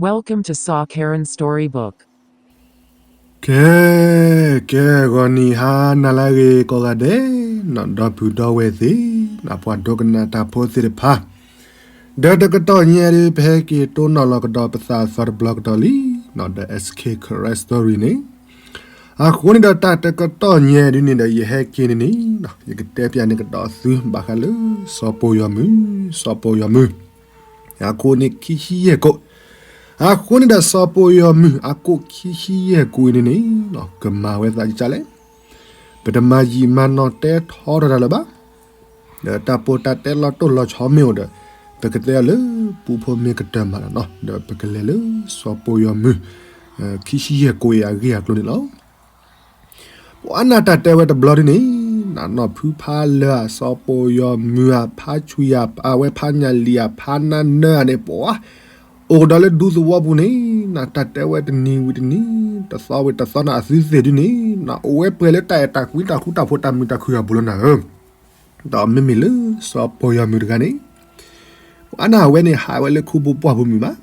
Welcome to Saw Karen Storybook. ကဲ, ကဲ, ဂီၤနံၤဟါနၤလၢအဂ့ၤကိးဂၤဒဲး, နီၢ်ဒီပုၢ်ဒီဝဲၢ်သ့ၣ်, နီၢ်ပှၤဒိကနၣ်တၢ်ဖိသ့ၣ်တဖၣ်, ဒီးတကတီၢ်ညါဒုး ပဟဲက့ၤတိၢ်နီၣ်လီၤကဒီးပသးအသီတဘျီကဒီးလံ, နီၢ်ဒီး S K Karen Story န့ၣ်, အဃိန့ၣ်ဒီးတၢ်တကတီၢ်ညါဒုးန့ၣ်ဒီး ယဟဲက့ၤန့ၣ်န့ၣ်, ယကတဲပျးန့ၢ်ကဒီးသုဘၣ်ဃးလၢ စီၤပီယီၤမုၢ်, စီၤပီယီၤမုၢ် အခိၣ်န့ၣ်ခံဆံယဲၢ်ကိး, အဃိန့ၣ်ဒီးစီၤပီယီၤမုၢ်အကိၣ်ခံဆံယဲၢ်ကိးအံၤန့ၣ်န့ၣ်, ကမၤဝဲသးဒ်လဲၣ်, ပတမၤယံာ်မၤနီၢ်တဲထီထီၣ်တၢ်လၢၤဘၣ်, ဒီးတၢ်ပိာ်တၢ်တဲလီၤတိၢ်လီၤဆီမ့ၢ်အိၣ်ဒီး, ပကတဲအီၤလၢပူဖိမ့ၢ်ကတၢၢ်မးလီၤနီၤ, ဒီးပကလဲၤလၢစီၤပီယီၤမုၢ် ခံဆံယဲၢ်ကိးအံၤအဂ့ၢ်အကျိၤန့ၣ်လီၤ. ပှၤနၢ်တၢ်တဲဝဲတဘျီဒုန့ၣ်, နီၢ်ဖုဖါလၢာ်ဧါ, စီၤပီယီၤမုၢ်ဧါ, ဖါဆွံဧါ, အဝဲဖါညၣ်လံၤဧါ, ဖါနါနၢဧါန့ၣ် ပှၤ အိၣ်ကဒီးလၢဒူသဝီပူၤန့ၣ်, နၢ်တၢ်တဲဝဲတနံၤဝံၤတနံၤ, တသီဝံၤတသီနၢ်အသုသ့ၣ်ဒုန့ၣ်, နၢ်အိၣ်ဝဲပှဲၤလၢတၢ်အဲၣ်တၢ်ကွံတၢ်ဃူတၢ်ဖိးတၢ်မုာ်တၢ်ခုၣ်အပူၤလီၤနၢ်ဧၢ. ဒီးမ့မ့ၢ်လၢစီၤပီယီၤမုၢ်တဂၤန့ၣ်, ပှၤနၢ်ဝဲန့ၣ်ဟးဝဲလၢခူပူၤပှၢ်ပူၤမုာ်မး,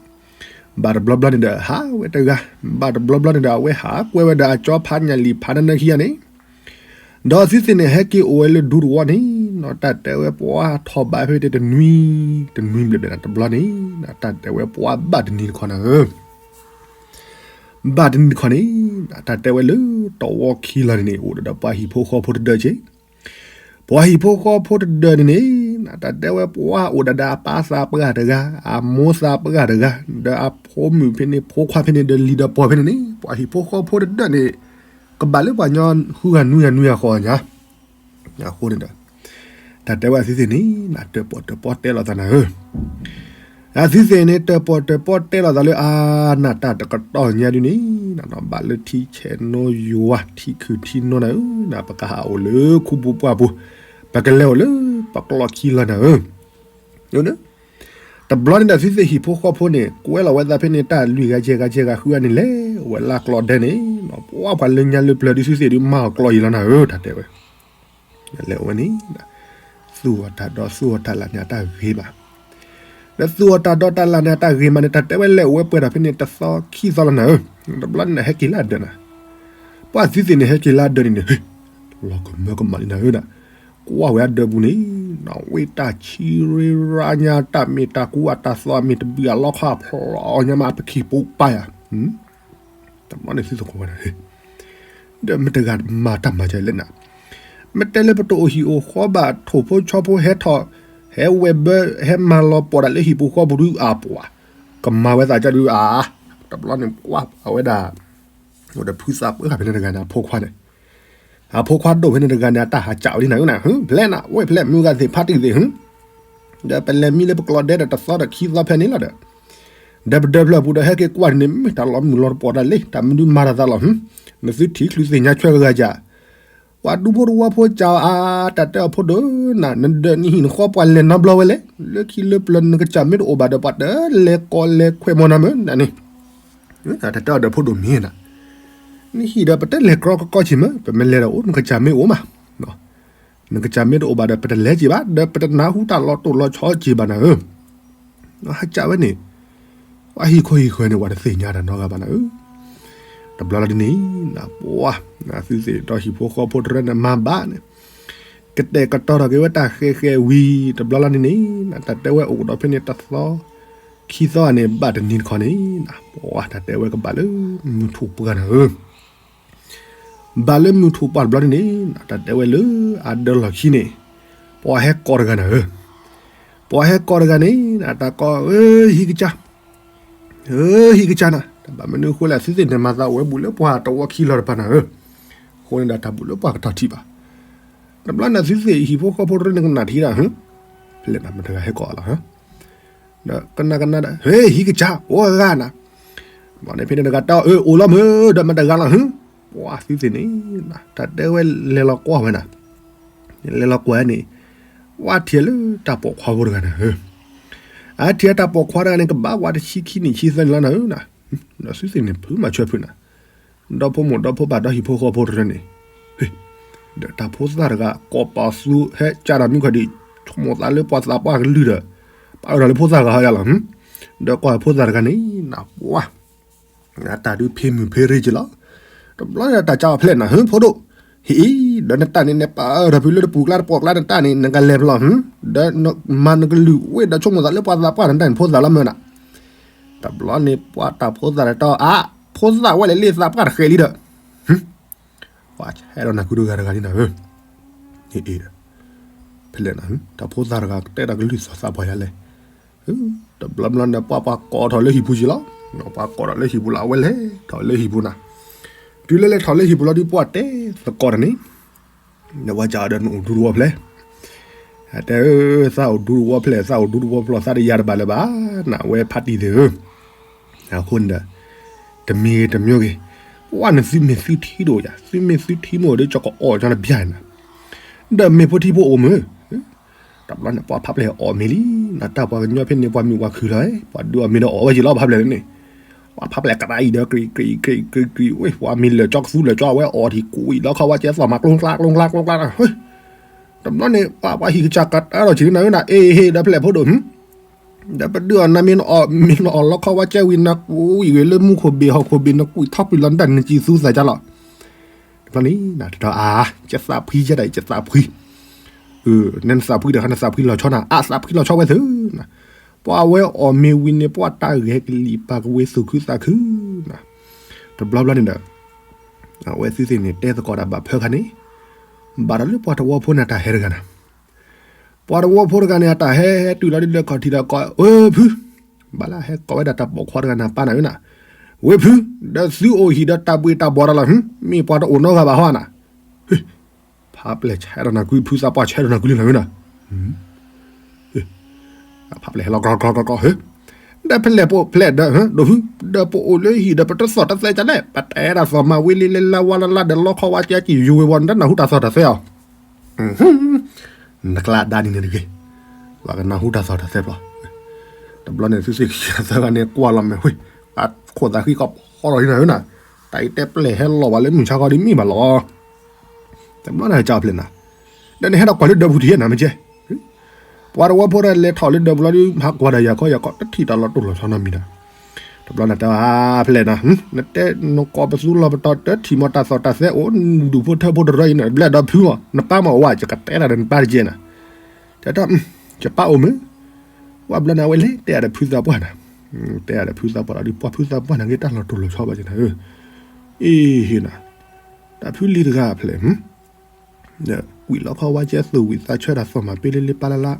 ဘၣ်တဘျီဘျီန့ၣ်ဒီးဟးဝဲတဂၤ, ဘၣ်တဘျီဘျီန့ၣ်ဒီး အဝဲဟးကွဲဝဲဒီးအကၠီဖါညၣ်လံၤဖါနါနၢခံဂၤန့ၣ်, ဒီးအသုသ့ၣ်န့ၣ် ဟဲက့ၤအိၣ်ဝဲလၢဒူသဝီန့ၣ်, နၢ်တၢ်တဲဝဲပှၤထီၣ်ဘးဖဲတနွံ, တနွံဘျဲၣ်ဘျဲၣ်နၢ်တဘျီန့ၣ်, နၢ်တၢ်တဲဝဲပှၤဘၣ်တနံၤတခီနၢ်ဧၢ ဘၣ်တနံၤတခီန့ၣ်, နၢ်တၢ်တဲဝဲလၢတဝီခံလီၤန့ၣ်န့ၣ် အိၣ်ဒီးပှၤဟံၣ်ဖိဃီဖိတဒၢးက့, ပှၤဟံၣ်ဖိဃီဖိတဒၢးန့ၣ်န့ၣ်, နၢ်တၢ်တဲဝဲပှၤအိၣ်ဒၣ်ဒီးအပၢ်သးပှၢ်တဂၤ, အမိၢ်သးပှၢ်တဂၤ, ဒီးအဖိမုၣ်ဖဲန့ၣ် ဖိခွါဖဲန့ၣ် ဒီးလံၤဒီးပှီၢ်ဖဲန့ၣ်န့ၣ်, ပှၤဟံၣ်ဖိဃီဖိတဒၢးန့ၣ်, ကဘၣ်လၢပှၤညီဃုဂၤနွံဂၤနွံဂၤဃီညါ အဃိန့ၣ်ဒီး, တၢ်တဲဝဲအသုသ့ၣ်န့ၣ် နၢ်တၢ်ပီၣ်တၢ်ပီတဲလိာ်သးနၢ်ဧၢ, အသုသ့ၣ်န့ၣ် တၢ်ပီၣ်တၢ်ပီတဲလိာ်သးလၢအနၢ်တၢ်တကတီၢ်ညါဒုန့ၣ်, နၢ်ဘၣ်လၢထံဆဲးနီယွၤ ထံခုၣ်ထံနီနၢ်ဧၢ, နၢ်ပကဟးအိၣ်လၢခူပူၤပှၢ်ပူၤ, ပကလဲၤအိၣ်လၢပကျီခံလီၤနၢ်ဧၢ တဘျီန့ၣ်ဒီးသုသ့ၣ်ဟံၣ်ဖိဃီဖိန့ၣ် ကွဲလီၤဝဲသးဖဲန့ၣ် တၢ်လွံၢ်ဂၤယဲၢ်ဂၤယဲၢ်ဂၤဃုဂၤန့ၣ် လဲၤဝဲလၢကျီဒဲန့ၣ်, ပှၤပှၤလၢညါလၢပျၢၤဒုသုသ့ၣ်ဒုမၤအီၤကျီယံာ်လီၤနၢ်ဧၢ တၢ်တဲဝဲ, လဲၤအိၣ်ဝဲန့ၣ်, သူၣ်အီၣ်တၢ်ဒီးသူၣ်အီၣ်တၢ်လၢ်န့ၣ်အတၢ်ဂ့ၤမး, ဒီးသူၣ်အီၣ်တၢ်ဒီးတၢ်လၢ်န့ၣ်အတၢ်ဂ့ၤမးန့ၣ် တၢ်တဲဝဲလဲၤအိၣ်ဝဲပှဲၤဒီးဖဲန့ၣ်တသီခံသီလီၤနၢ်ဧၢ, တဘျီန့ၣ်နၢ်ဟဲက့ၤလၢအဒၢးနၢ်, ပှၤသုသ့ၣ်န့ၣ်ဟဲက့ၤလၢအဒၢးန့ၣ်န့ၣ်, လီၤကမၢကမၣ်လံနၢ်ဧၢဒၣ်, ကွၢ်ဝဲအဒၢးပူၤန့ၣ်, နၢ်ဝ့ၢ်တၢ်ဆံရ့ရါညါ တၢ်မ့ၢ်တၢ်ကူအတၢ်သီအမ့ၢ်တဘုၣ်အလီခီအဖျိညါမး အပခံပူၤပာ်ယၤ တဘျီန့ၣ်သုသကိးဝဲဒၣ်, ဒီးမတဂၤမၤတၢ်မၤကလဲၣ်နၤ, မတဲလၢပတအိၣ်ဟံၣ်အိၣ်ဃီဘၣ် ထိၣ်ဖိဆီဖိဟဲထီၣ်, ဟဲဝဲဘၢ ဟဲမၤလီၤပှီၢ်ဒၣ်လၢဟံၣ်ပူၤဃီပူၤဒုအပှၤ, ကမၤဝဲသးကဒုအါ, တဘျီန့ၣ်ကွၢ်အဝဲဒၣ်, အိၣ်ဒီးဖုသးပှၢ်ဖဲန့ၣ်တဂၤန့ၣ် အဖိခွါန့ၣ် အဖိခွါဒိၣ်ဖဲန့ၣ်တဂၤန့ၣ် အတၢ်ဟးကးဝဲဒ်နၤဧၢနၤ, ဖျဲးနၤ ဝဲဖျဲးမုၢ်ဂၤသ့ၣ်ဖးတံၢ်သ့ၣ်, ဒီးပလဲၤမံလၢပကျီဒဲဒီးတသီဒီးခံသီဖဲန့ၣ်လီၤဒီး, ဒီးပဒၢဖျၢၣ်ပူၤဒီးဟဲက့ၤကွၢ်န့ၣ် မ့ၢ်တၢ်လီၤမုၢ်လီၤတပီၤတၢ်လံ တၢ်မနုၤမၤတၢ်သးလီၤ, နသုထံၣ်ချုးသ့ၣ်ညါဆွဲဂၤဂၤယၤ ပှၤဒူဖိတဝီဖိကးအီၤအါ, တၢ်တဲအီၤဖိဒိၣ်နၤ နဒၢးနဟံၣ်နဃီပှၤလဲၤနီတဘျီဝဲလဲၣ်, လၢခံလၢပျၢၤနကစၢ်မ့ၢ်တအိၣ်ဘၣ်ဒီး ပှၤတလဲၤကိးလဲၤခွဲးမီၤနၤမ့ၢ်နၤန့ၣ်, တၢ်တဲအီၤဒီးဖိဒိၣ်မ့ၢ်နၤ, နဟံၣ်ဒီးပတလဲၤကြီကကီဆံးမ့ၢ် ပမ့ၢ်လဲၤဒီးအိၣ်နကစၢ်မ့ၢ်အိၣ်မး, နကစၢ်မ့ၢ်တအိၣ်ဘၣ်ဒီး ပတလဲၤက့ၤဘၣ် ဒီးပတနၢ်ဟူတၢ်လီၤတိၢ်လီၤဆီက့ၤဘၣ်နၤဧၢ ဟးကးဝဲန့ၣ်, ပှၤဟံၣ်ခိၣ်ဟံၣ်ဃၢၤန့ၣ် ပှၤတသ့ၣ်ညါတၢ်နီတဂၤဘၣ်နၤဧၢ, တဘျီလီၤဒ်န့ၣ်, နပှၤ, နသုသ့ၣ်ဒီးဟံၣ်ဖိဃီဖိတရၢန့ၣ်မၤဘၣ်န့ၣ်, ကတဲာ်ကတီၤထီၣ်က့ၤဝဲတၢ်ဃဲၤဃဲၤဝံၤ တဘျီလီၤဒ်န့ၣ်, နတၢ်တဲဝဲအိၣ်ကဒီးဖဲန့ၣ်တသီ, ခံသီန့ၣ် ဘၣ်တနံၤတခီန့ၣ်, နပှၤတၢ်တဲဝဲကဘၣ်လၢမုၢ်ထူၣ်ပှၢ်နၤဧၢ ဘၣ်လၢမုၢ်ထူၣ်ပှၢ်တဘျီန့ၣ်, တၢ်တဲဝဲလၢအဒၢးလီၢ်ခံန့ၣ်, ပှၤဟဲကိးတဂၤနၤဧၢ, ပှၤဟဲကိးတဂၤန့ၣ်, တၢ်ကိး, ဧၢ, ဟံၣ်ကစၢ်, ဧၢ, ဟံၣ်ကစၢ်နၤ, တၢ်ဘၣ်မနုၤအဃိလဲၣ် သုသ့ၣ်န့ၣ်မၤသးအိၣ်ဝဲဘူးလၢပှၤတဝီခံလီၤတဖၣ်နၤဧၢ, အဃိန့ၣ်ဒီးတၢ်ဘူးလၢပှၤကထီၣ်ထံၣ်ဘၣ်, တဘျီန့ၣ်သုသ့ၣ်ဟံၣ်ဖိဃီဖိတရၢန့ၣ်ကနၣ်ထံဒၣ်, ဖဲလဲၣ်နၤ မတဂၤဟဲကိးလီၤ ဒီးကနၣ်ကနၣ်ဒီး ဟ့ ဟံၣ်ကစၢ် အိၣ်ဂၤနၤ, ဘၣ်န့ၣ်ဖဲန့ၣ်တဂၤတဲအီၤ အၢ အိၣ်လီၤမုၢ် ဒီးမတဂၤလီၤဟု, ပှၤသုသ့ၣ်န့ၣ်, တၢ်တဲဝဲလဲၤလီၤကွၢ်ဝဲနၤ, လဲၤလီၤကွၢ်န့ၣ်, ဝဲထံၣ်လၢတၢ်ပိာ်ခွါဖိတဂၤနၤဧၢ, အထံၣ်တၢ်ပိာ်ခွါတဂၤန့ၣ် ကဘၣ်ဝဲတဆံခံနံၣ်ဆံသၢနံၣ်လီၤနၤဧၢနၤ, ဒီးသုသ့ၣ်န့ၣ် ဖုမၤဆၢဖုနၤ ဒီဖိမိၢ်ဒီဖိပၢ်ဒီးဟံၣ်ဖိဃီဖိတရၢန့ၣ်, ဒီးတၢ်ဖိသၣ်တဂၤ ကိးပာ်သူဟဲကၢ်ဒီးမုၢ်ခီၣ်ဒံး, ဆိကမိၣ်သးလၢပှၤသးပှၢ်ကလုၢ်ဒီး, ပာ်အၢဒီးလၢဖိသၣ်ဂၤဟီယါလီၤ, ဒီးကွၢ်ဖိသၣ်တဂၤန့ၣ် နပှၢ် အတၢ်ဒုးဖ့မုၢ်ဖ့ရ့က့ၤလီၤ. တဘျီန့ၣ်တၢ်ကၢအီၤဖျဲးနၤ ဟၢ ဖိဒိၣ်, ဟ့ၣ်အံၤ ဒီးနတၢ်န့ၣ် နပာ်အၢၣ်ထီၣ်ဖုလၢတပူၤကျါတပိာ်ကျါနတၢ်န့ၣ် နကလဲၤဖျီၣ် ဒီးမၤနကလုၢ်ဝ့ၢ်ဒီးဆိကမိၣ်သးလၢပှၤသးပှၢ်နတၢ်န့ၣ် ဖိသၣ်လီၤမၢ်နၤ. တဘျီန့ၣ်ပှၤတၢ်ဖိသၣ်တတီၤ အါ ဖိသၣ်ဝဲလဲၤလ့သးပှၢ်တဃဲးလံဒီး ပှၤဆဲးဒီးနၤကုတဂၤတဂၤလံနၤဧၢ, ဟ့ၣ်အံၤ ဖဲလဲၣ်နၤ တၢ်ဖိသၣ်တဂၤကတဲတၢ်ကလုၢ်သီၣ်သးပှၢ်ယၤလဲၣ်. တဘျီဘျီန့ၣ် ပှၤပှၤကိးထီၣ်လၢဟံၣ်ပူၤက့ၤလီၤ. ပှၤကိးထီၣ်လၢဟံၣ်ပူၤလီၤ အဝဲလဲၤထီၣ်လၢဟံၣ်ပူၤနၤ. တုၤလၢလဲၤထီၣ်လၢဟံၣ်ပူၤလီၤဒုးပှၤတဲသကိးတၢ်န့ၣ် နဝဲကဒီးနအိၣ်ဒူတဝီဖျဲး, တဲ သးအိၣ်ဒူတဝီဖျဲး သးအိၣ်ဒူတဝီဖျဲး သးတယၤတဘၣ်လၢၤဘၣ်, နဝဲဖးတံၢ်သ့ၣ်ဧၢ. အဃိန့ၣ်ဒီး တမံၤဂ့ၤတမံၤဂ့ၤ, ပှၤနသုမ့ၢ်သုထံတအိၣ်ယၤ သုမ့ၢ်သုထံမ့ၢ်အိၣ်ဒီး ကၠီကအိၣ်ကၠီနဘျါနၤ, ဒီးမ့ၢ်ဖိထံဖိအိၣ်မုၢ်, တဘျီန့ၣ် ပှၤဖးပျဲၢ်အီၣ်မ့ၤလံ, နတၢ်ပှၤကညီဖဲန့ၣ် ပှၤမုာ်ပှၤခုၣ်လီၤ, ပှၤဒုးအီၣ်မ့ၤဒီးအီၣ်ဝဲက့ၤလီၤ ဖးပျဲၢ်န့ၣ်, ပှၤဖးပျဲၢ်ကရၢအံၤဒီး ကြံးကြံးကြံးကြံးကြံး ဝဲ ပှၤမ့ၢ်လၢာ်ကၠီကသူလၢာ်ကၠီ အဝဲအီၣ်ထံၣ်ကူအံၤလီၤ ခီဝဲကဲသီၣ်မၤကျိကျါကျိကျါကျိကျါ, တဘျီန့ၣ် ပှၤပှၤဟံၣ်ကစၢ်ကတၢၢ်ဒီးက့ၤနၤဝဲနၤ အ့ဟ့ၣ်ဒီးဖဲလဲၣ်ဖိဒိၣ် ဒီးပဒုးအီၣ်နၤမ့ၢ်နအီၣ်မ့ၢ်နအီၣ်လီၤခီဝဲကဲဝံၤ နကူအံၤဂ့ၤလၢမူခိၣ်ဘ့ၣ်ဟီၣ်ခိၣ်ဘ့ၣ် နကူအံၤထီၣ်ကွံာ်လီၤနတၢ်နစံၣ်သူသးကလီၤ. တဘျီန့ၣ် တတီၤအါ ကသးဖှံကဲဒၣ်အံၤ ကသးဖှံ, နသးဖှံဒီး နသးဖှံလီၤဆီနၤ အသးဖှံလီၤဆီဝဲသုနၤ, ပှၤဝဲအီၣ်မ့ၤဝံၤန့ၣ် ပှၤတၢ်ဂဲၤကလံၣ်ပာ်ကဝ့ၤသူၣ်ခုသးခုနၤ, တဘျီဘျီန့ၣ်ဒီး အဝဲသုသ့ၣ်န့ၣ် တဲသကိးတၢ်ဘၣ်ဖၢခါန့ၣ်, ဘၣ်ဒီးလၢပှၤတဝီဖိန့ၣ်တၢ်ဟဲတဂၤနၤ ပှၤတဝီဖိတဂၤန့ၣ် အတၢ်ဟဲဟဲတုၤလီၤဒ်လဲၣ်ခီၣ်ထံးဒီးကိး ဝ့ၢ်ဖု, ဘၣ်လၢဟဲကိးဝဲဒၣ်တၢ်ပိာ်ခွါတဂၤနၤပၢ်နၤဝဲနၤ, ဝ့ၢ်ဖု, ဒီးသုအိၣ်ဟံၣ်ဒီးတၢ်ဘှ့ၣ်တၢ်ဘှီးဒီးလီၤ, မ့ၢ်ပှၤတအိၣ်နီတဂၤဘၣ်ဟီနၤ, ဖးပျဲၢ်ဆဲးဒီးနၤကွံာ် ဖုသးပှၢ်ဆဲးဒီးနၤကွံာ်လံနၤဝဲနၤ ဖးပျဲၢ်ဟဲလီၤကီကီကီကီ ဒီးဖဲလဲၣ်ပဖျဲးဒီး ဒိၣ်ဖု, ဒီးပအိၣ်လၢဟံၣ်ဒီးပတသီၣ်တသဲကလဲၣ် ပတဲတၢ်သီၣ်မၤဝံၤလံလၢလၢဝါလၢလၢဒီးလီခီဝါကဲကံၢ်ယူၤဝ့ၤဝီၤ နတနၢ်ဟူတၢ်သီၣ်တၢ်သဲအီၤ, နကျါဒါနံၤန့ၣ်တဂ့ၤ, ပှၤကနၢ်ဟူတၢ်သီၣ်တၢ်သဲဖျီ, တဘျီန့ၣ်သုသ့ၣ်ခံဂၤသၢဂၤန့ၣ်ကွၢ်လီၤမဲာ်ဝ့ၢ်, အခိၣ်သးဃံကီးဖီထီၣ်လံနၤဝဲနၤ, တၢ်အံၤတဲပျဲၢ်ဟဲလီၤဘၣ်လၢမုၢ်ဆါခီဒ်မ့ၢ်ဘၣ်လီၤ တဘျီန့ၣ်ကၢဖျဲးနၤ, ဒီးနဟဲဒီးကွၢ်လၢဒၢးပူၤထံးနၤမ့ၢ်ကဲ, ပှၤတဝီဖိဒီးလဲၤထီၣ်လၢဒၢးပူၤလီၤဒုး ဟးကွၢ်ဒီးယၤခီယၤခီ တထံၣ်တၢ်လီၤတိၢ်လီၤဆီနီတမံၤဒီး, တဘျီနတဲဖဲလဲၣ်နၤ, နတဲနကိးပသူလီၤပတီၢ် တထံၣ်မီၤတၢ်သီၣ်တၢ်သဲအိၣ် ဒူၣ်ဖိထၢဖိတရၢအံၤန့ၣ် ဘျဲၣ်ဒီးဖုမီၤ နပၢ်မီၤအိၣ်ဝဲ ယကတဲဒၣ်ဒီးနပၢ်တကဲနၤ, တဲတၢ်, ယပၢ်အိၣ်မုၢ်, ဝဲဘျီန့ၣ် အဝဲလဲၤတဲအီၤဒီးဖုသးပှၢ်နၤ, တဲအီၤဒီးဖုသးပှၢ်လီၤဒုး ပှၤဖုသးပှၢ်န့ၣ်က့ၤတၢ်လီၤတိၢ်လီၤဆီဘၣ်ကဲနၤဧၢ, အ့ဟ့ၣ်နၤ, တၢ်ဖုလံၤတဂၤဖျဲး ကွံာ်လီၤခီဝါကဲသူၣ်ဝံၣ်သးဆၢတၢ်သီၣ်မၤပ့လ့လ့ပၢ်လၢ်လၢ်,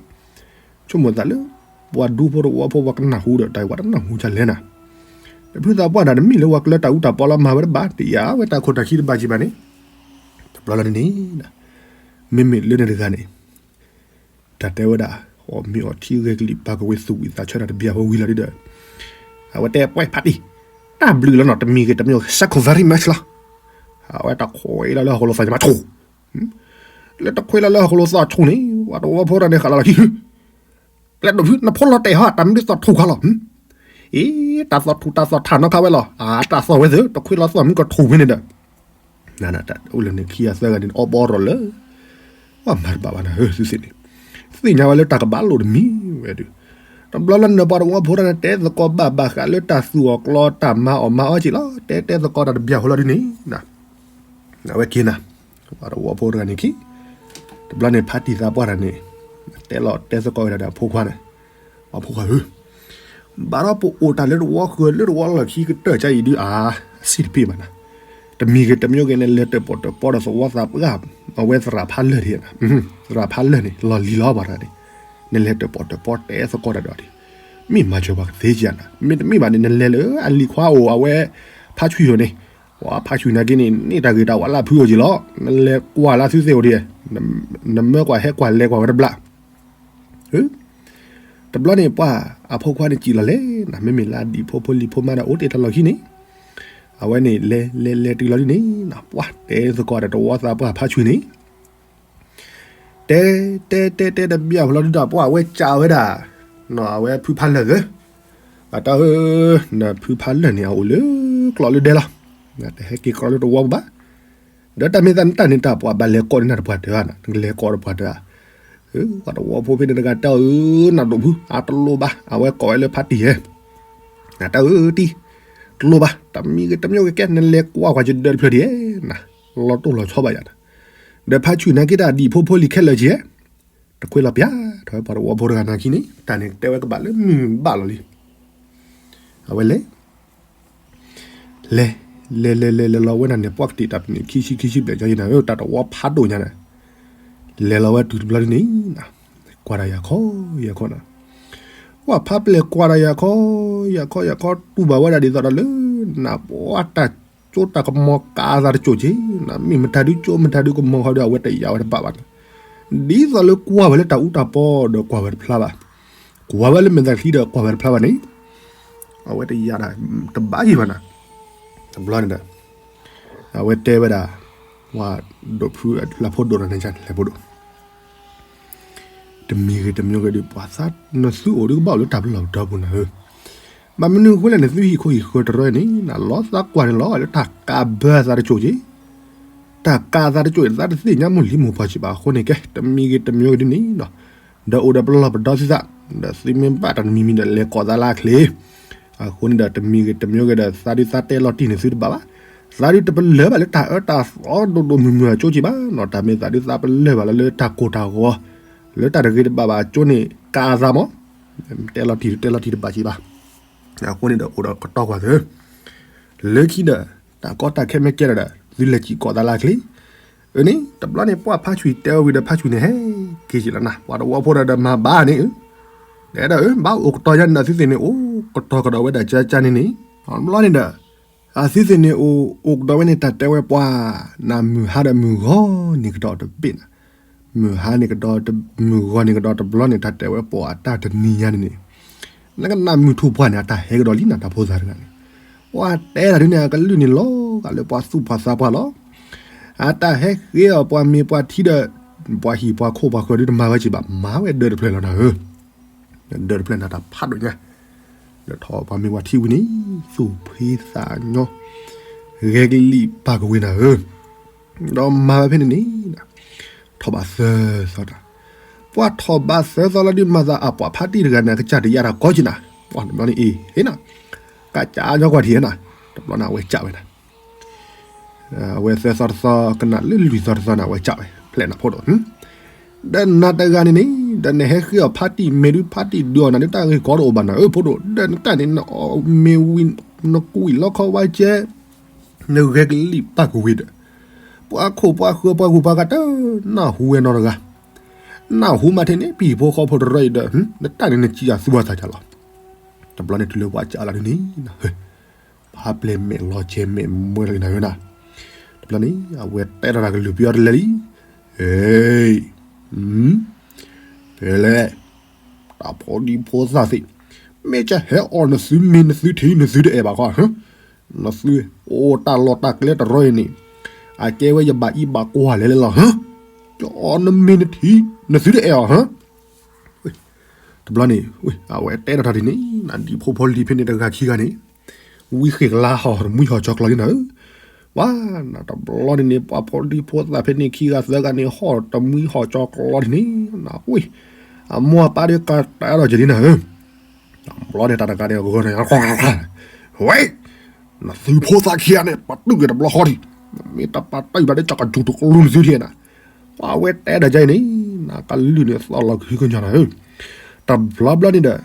ဆိကမိၣ်သးလၢ ပှၤဒူဖိတဝီဖိပှၤကနၢ်ဟူဒီးတၢ်အံၤပှၤတနၢ်ဟူဒ်လဲၣ်နၤ, ဒီးဖုသးပှၢ်နၤတမ့ၢ်လၢပှၤကျၢတၢ်အူတၢ်ပီလီၤမၤဝဲတဘၣ် တယာ်ဝဲတၢ်ခိၣ်တၢ်ခံတဘၣ်ကံဘၣ်န့ၣ်, တဘျီလၢန့ၣ်န့ၣ်, မ့မ့ၢ်လၢန့ၣ်တဂၤန့ၣ် တၢ်တဲဝဲဒၣ် အီၣ်မ့ၤအီထံဂဲၤကလံၣ်ပာ်ကဝ့ၤသူၣ်ဝံၣ်သးဆၢတၢ်တဘျီဖိဝံၤလီၤဒုးဒီး, အဝဲတဲပှဲၤဖးတံၢ်, တၢ်ဘျုးလီၤနီၤ တမံၤဂ့ၤတမံၤဂ့ၤ စဲခိၣ်သၣ်ရံၣ်မဲာ်လီၤ, အဝဲတခွဲးလီၤလၢဟီၣ်ခိၣ်လိၤသီၣ်မၤဆူၣ်, လၢတခွဲးလီၤလၢဟီၣ်ခိၣ်လိၤသီၣ်ဆူၣ်န့ၣ် ပှၤတဝီဖိတဂၤန့ၣ် ဃးလီၤလီၤခံ ပျဲဒိၣ်ဖု နဖိလီၤတဲာ်ဟီ တၢ်မနုၤသီၣ်ထူၣ်ခါလီၤ, အ့ တၢ်သီၣ်ထူၣ်တၢ်သီၣ်ထၣ်နီၣ်ခါဝဲလီၤ အတၢ်သီၣ်ဝဲသ့ၣ် တခွဲးလီၤသီၣ်မနုၤကထူၣ်ဝဲန့ၣ်ဒီး, အိၣ်လၢန့ၣ်ခံဂၤသၢဂၤန့ၣ် အီၣ်ဘီရီၣ်လၢ ပှၤမၤတဘၣ်ဘၣ်နၤ သုသ့ၣ်န့ၣ်, သ့ၣ်ညါဝဲလၢတၢ်ကဘၣ်လိာ်တမံၤဝဲဒုး, တဘျီလၢန့ၣ်ပှၤတဝီဖိတဂၤန့ၣ် တဲသကိးဘၣ်ဘၣ်ဃးလၢတၢ်သူၣ်အီၣ်ကျီတၢ်မၤအီၣ်မၤအီက့ၤလီၤ တဲတဲသကိးတၢ်တဘျီဖိလီၤဒုးန့ၣ် အဝဲက့ၤနၤ, ပှၤတဝီဖိတဂၤန့ၣ်ခံ, တဘျီန့ၣ်ဖါတံၢ်သးပှၢ်တဂၤန့ၣ်, တဲလီၤတဲသကိးဝဲဒၣ်ဒီးအဖိခွါန့ၣ်, အဖိခွါဧၢ, ဘၣ်ဒီးပအိၣ်တၢ်လၢတဝီဃၢၤလၢတဝီလီၢ်ခံကတၢၢ်ကါအံၤဒုးအါ, အဆံးတပ့ၢ်ဘၣ်နၤ, တမံၤဂ့ၤတမံၤဂ့ၤန့ၣ် လဲၤတၢၣ်ပီၣ်တၢၣ်ပီဒီးသဝီသးပှၢ်, အဝဲသရၣ်ဖးလၢၢ်န့ၣ်, သရၣ်ဖးလၢၢ်န့ၣ် လီၢ်လံၤလီၤဘၣ်တဂၤန့ၣ်, နလဲၤတၢၣ်ပီၣ်တၢၣ်ပီတဲသကိးတၢ်ဒီးဒုး, မ့ၢ်မၤစၢၤပှၤကသ့ကနၤ, မ့တမ့ၢ်ဘၣ်န့ၣ် နလဲၤလၢအလံၤခွါအိၣ် အဝဲဖါဆှံဧိၤန့ၣ်, ပှၤဖါဆှံနာ်က့န့ၣ် န့ၢ်တၢ်ဂ့ၤတၢ်ဝါလၢအဖုအိၣ်က့ၤလီၤ, နလဲၤကွၢ်လၢသုသ့ၣ်အိၣ်ဒံး, နမၢကွၢ်ဟဲကွၢ်လဲၤကွၢ်ဝဲတဘျီ တဘျီန့ၣ် ပှၤအဖိခွါန့ၣ်စံၣ်လီၤလဲၣ်နၤ, မ့မ့ၢ်လၢအဒံၣ်ဖိဖိလံၤဖိမါဒီးအိၣ်တ့ၢ်တၢ်လီၢ်ခံန့ၣ်, အဝဲန့ၣ်လဲၤလဲၤလဲၤတုၤလီၤဒ်န့ၣ်, ပှၤတဲသကိးဒီးတဝီသးပှၢ်ဖါဆှံန့ၣ်, တဲတဲတဲတဲတဘျီဖိလီၤဒုးဒီး ပှၤအဝဲကးဝဲဒၣ်, အဝဲဖုဖးလၢၢ်ဧၢ, အတၢ်ဧၢ, နဖုဖးလၢၢ်န့ၣ် အအိၣ်လၢကျီၢ်လၢဒဲလီၤ, တဟဲက့ၤကျီၢ်လၢတဝီဘၣ်, ဒီးတၢ်မ့ၢ်သးနတၢ်န့ၣ်တၢ်ပှၤဘၣ်လဲၤကိးန့ၢ်နၤတပှၢ်တၢၢ်ဧါ, နကလဲၤကိးတပှၢ်တၢၢ်ဧါ, ပှၤတဝီဖိဖဲန့ၣ်တဂၤတဲအီၤ အၢ နဒိၣ်ဖု အတလိၣ်ဘၣ် အဝဲကိးဝဲလၢဖါတံၢ်ဧၢ, နတဲအၢတံၢ်, တလိၣ်ဘၣ် တမံၤဂ့ၤတမံၤဂ့ၤ ကဲ နလဲၤကွၢ်ကွၢ်ကဒီးတဖျၢၣ်ဒံးဧါ, လီၤတိၢ်လီၤဆီဘၣ်ယၤ, ဒီးဖါဆူၣ်နာ်က့တၢ်ဒံၣ်ဖိဖိလံၤခဲလၢာ်က့ဧါ, တခွဲလီၤပျၢ်ထီၣ်ဝဲပှၤတဝီဖိတဂၤနာ်က့န့ၣ် တၢ်န့ၣ်တဲဝဲကဘၣ်လၢမုၢ်ဘၣ်လီၤလံ. အဝဲလဲၤ လဲၤ လဲၤလဲၤလဲၤလဲၤလီၤဝဲဒၣ်န့ၣ် ပှၢ်ကတံာ်တၢ်ပနံာ်ခံဆံခံဆံဘျဲၣ်ညါအံၤနၤဧၢ တၢ်တဝီဖးဒိၣ်ညါန့ၣ်, လဲၤလီၤဝဲတုၤတဘျီဒ်န့ၣ်, ကွၢ်တၢ်ယၤခီယၤခီနၤ, ကွၢ်ဖးပျဲၢ်ကွၢ်တၢ်ယၤခီ ယၤခီယၤခီ တူၢ်ဘၣ်ဝဲဒၣ်ဒ်သိးဒီးလၢ နပှၤတၢ်ကၠိတၢ်ကမီၤကးအသးတကၠိၣ်က့ၤ, မ့ၢ်မတၤဒုကၠိမတၤဒုကမီၤဃီဒီး အဝဲတယာ်ဝဲတဘၣ်ဘၣ်န့ၣ်, ဒ်သိးလၢကွၢ်ဝဲလၢတၢ်အူတၢ်ပီဒီးကွၢ်ဝဲတဖျါဘၣ်, ကွၢ်ဝဲလၢမဲာ်သးချံဒီးကွၢ်ဝဲတဖျါဘၣ်န့ၣ်, အဝဲတယာ်ဒၣ် တဘၣ်ယံၤဘၣ်နၤ, တဘျီန့ၣ်ဒီး အဝဲတဲဝဲဒၣ် ပှၤဒိၣ်ဖု လၢဖိဒိၣ်ဒီးန့ၣ် လၢဖိဒိၣ် တမံၤဂ့ၤတမံၤဂ့ၤဒီး ပှၤသးနသုအိၣ်ဒုးကဘၣ်အိၣ်လၢတၢ်ပလီၢ်ပဒီပူၤနၤဧၢ, ဘၣ်မနုၤအဃိလဲၣ် နသုဟံၣ်ခိၣ်ဟံၣ်ဃၢၤတရၢအံၤန့ၣ် နလီၤသးကွၢ်န့ၣ်လီၤလၢတၢ်ကးဘၢသးတကၠိၣ်က့ၤ, တၢ်ကးသးတကၠိၣ်အံၤ သးတသ့ၣ်ညါမိၢ်လံၤမိၢ်ပှၢ်က့ၤဘၣ်အဃိန့ၣ် ကဲ တမံၤဂ့ၤတမံၤဂ့ၤဒ်န့ၣ် ဒီးအိၣ်ဒီးပလီၢ်ပဒီသုသး, ဒီးသုမ့ၢ်ဘၣ်တၢ်တမံၤမံၤဒီး လဲၤကိးသးလၢအချ့, အဃိန့ၣ်ဒီး တမံၤဂ့ၤတမံၤဂ့ၤဒီး သးဒုးသးတဲလီၤတံၢ်န့ၣ်သုတဘၣ်ဘၣ်, သးဒုးတပလၢၢ်ဘၣ်လၢတၢ်အၢတၢ်သီဒိၣ်ဒိၣ်မုၢ်မုၢ်အကၠိက့ၤဘၣ်နီၤ, တၢ်မ့ၢ်သးဒုးသးပလၢၢ်ဘၣ်လၢလၢတၢ်ကိၢ်တၢ်ဂီၤ, လၢတၢ်တဂ့ၤတဘၣ်ဘၣ်အကၠိန့ၣ် ကးသးမး, တဲလီၤတံၢ်တဲလီၤတံၢ်တဘၣ်က့ၤဘၣ်, အဃိန့ၣ်ဒီးအိၣ်ဒီးကတီၢ်ကွၢ်သၢ လၢခံဒီး တၢ်ကီတၢ်ခဲမ့ၢ်ကဲထီၣ်ဒီး သုလဲၤစံၣ်ကိးသးလၢအချ့, အန့ၣ် တဘျီန့ၣ် ပှၤဖါဆူၣ်တဲအီၤဝံၤဒီး ဖါဆူၣ်န့ၣ်ဟဲက့ၤက့ၤလီၤနၤ, ပှၤတဝီဖိဒီးဒီးမၤဘၣ်န့ၣ်, တဲဒၣ်အၢ ဘၣ်အိၣ်ကတီၢ်ယါန့ၣ်ဒီး သုသ့ၣ်န့ၣ် အိၣ်ကတီၢ်ကဒီးဝဲဒၣ်ကၠၢကၠၢန့ၣ်န့ၣ်, တဘျီန့ၣ်ဒီး အသုသ့ၣ်န့ၣ်အိၣ်အိၣ်ကတီၢ်ဝဲန့ၣ် တၢ်တဲဝဲပှၤ, နမုၢ်ဟါဒီးမုၢ်ဂီၤန့ၣ်ကဒီးတဘ့ၣ်နၤ, မုၢ်ဟါန့ၣ်ကဒီး မုၢ်ဂီၤန့ၣ်ကဒီးတဘျီန့ၣ် တၢ်တဲဝဲပှၤအတၢ်တနံၤညါန့ၣ်န့ၣ်, နကနၣ်မုၢ်ထူၣ်ပှၢ်န့ၣ် အတၢ်ဟဲကဒီးလံနၤ တၢ်ဖိသၣ်တဂၤန့ၣ်, ပှၤတဲတၢ်ဒ်န့ၣ် အကလုၢ်န့ၣ်လီၤဂာ်လၢ ပှၤသူၣ်ပှၤသးပှၢ်လီၤ, အတၢ်ဟဲဃ့အီၤပှၤမ့ၢ်ပှၤထံဒီး ပှၤဟံၣ်ပှၤခိၣ်ပှၤဃၢၤဒုးတမၤဝဲက့ၤဘၣ် မၤဝဲဒၢးတဖျၢၣ်လီၤနၤဧၢ, ဒၢးတဖျၢၣ်န့ၣ်တၢ်ဖးဒိၣ်ညါ, ဒီးထီၣ်ပှၤမ့ၢ်ပှၤထံဝံၤန့ၣ် သူၣ်ဖှံသးညီ, ဂဲၤကလံၣ်ပာ်ကဝ့ၤနၤဧၢ, ဒီးမၤဝဲဖဲန့ၣ်န့ၣ် ထီၣ်ဘၣ်သၢသီတၢ်, ပှၤထီၣ်ဘၣ်သၢသီလီၤဒုးမၤသးအပှၤဖါတံၢ်တဂၤန့ၣ် ကစၢ်တယာ်တၢ်ကီက့ၤနၤ, ပှၤတဘျီန့ၣ်အ့ၣ်ဟ့နၤ, ကစၢ်ညီကွၢ်ထံၣ်နၤ, တဘျီန့ၣ်အဝဲကးဝဲနၤ အဝဲသၢသီတသီ ကနၣ်လၢလွံၢ်သီတသီန့ၣ် အဝဲကးဝဲ ဖျဲးနၤဖိဒိၣ်, ဒီးနၤတဂၤန့ၣ်န့ၣ် ဒီးနဟဲဃ့အီၤဖါတံၢ် မ့ၢ်ဒုးဖါတံၢ်ဒုးအီၤနၤဒုး တၢ်ဂ့ၢ်ကီတအိၣ်ဘၣ်နၤဧၢ ဖိဒိၣ်, ဒီးနတၢ်န့ၣ် နအီၣ်မ့ၤဝံၤ နကွံာ်လီခီဝါကဲ နဂဲၤကလံၣ်ပာ်ကဝ့ၤဒီး ပှၤခိၣ်ပှၤဃၢၤပှၤဂုၤပှၤဂၤတနၢ်ဟူဝဲနီတဂၤ, နၢ်ဟူမးထဲန့ၣ် ပဟံၣ်ဖိဃီဖိတရၢအံၤဒီး နတၢ်န့ၣ်နစံးယၤသူၣ်ဘၣ်သးကၢ်လီၤ, တဘျီန့ၣ်တုၤလၢပှၤကးလီၤဒုးန့ၣ် ဖးပျဲၢ်မဲာ်လီၤကဲမဲာ်မွဲလီၤနၤဧၢနၤ, တဘျီန့ၣ် အဝဲတဲထီၣ်တၢ်ကလုၢ်ပယီၤတလဲၤလံ, ဟ့, ဖဲလဲၣ်, တၢ်ဖိဒံဖိသၣ်သ့ၣ်, မ့ၢ်ကဟဲအီၣ်နသုမ့ၤနသုထံ နသုတအဲၣ်ဘၣ်ဃီ, နသုအိၣ်တၢ်လီၢ်တၢ်ကျဲတရီအံၤန့ၣ်, အကဲဝဲယဘၣ်အံၤဘၣ်ကွၢ်လဲၤလဲၤလီၤ, ယအီၣ်နမ့ၤနထံ နသုတအဲၣ်အီၤ တဘျီန့ၣ် အဝဲတဲထီၣ်တၢ်ဒ်န့ၣ် နဒံၣ်ဖိဖိလံၤဖဲန့ၣ်တဂၤခံဂၤန့ၣ်, ဝံဃ့ၢ်ကလါဟီၣ်တမှံဟီၣ်ကၠီကျီလံနၤဧၢ, ပှၤ နတဘျီန့ၣ်န့ၣ် ပှၤဖိဒံဖိသၣ်ဖဲန့ၣ်ခံဂၤသၢဂၤန့ၣ် ဟီၣ်တမှံဟီၣ်ကၠီကျီဒ်န့ၣ်, နဝံ အမိၢ်အပၢ်ဒီးကတဲထီၣ်က့ၤလံနၤဧၢ, တဘျီန့ၣ်တၢ်တဂၤန့ၣ် ဂီၤန့ၣ် ဝဲ နသုဖိသၣ်ခံဂၤန့ၣ် ပာ်တုာ်က့ၤတဘျီဃီဒံး, မ့ၢ်တပာ်တုာ်ဘၣ်ဒီး ကၠီကစူၣ်တကလူးနသုထံၣ်နၤ, ပှၤဝဲတဲဒီးကဲအံၤန့ၣ်, နကလုၢ်န့ၣ်သီၣ်လီၤကဟုကညီၤနၤဧၢ, တဘျီဘျီန့ၣ်ဒီး,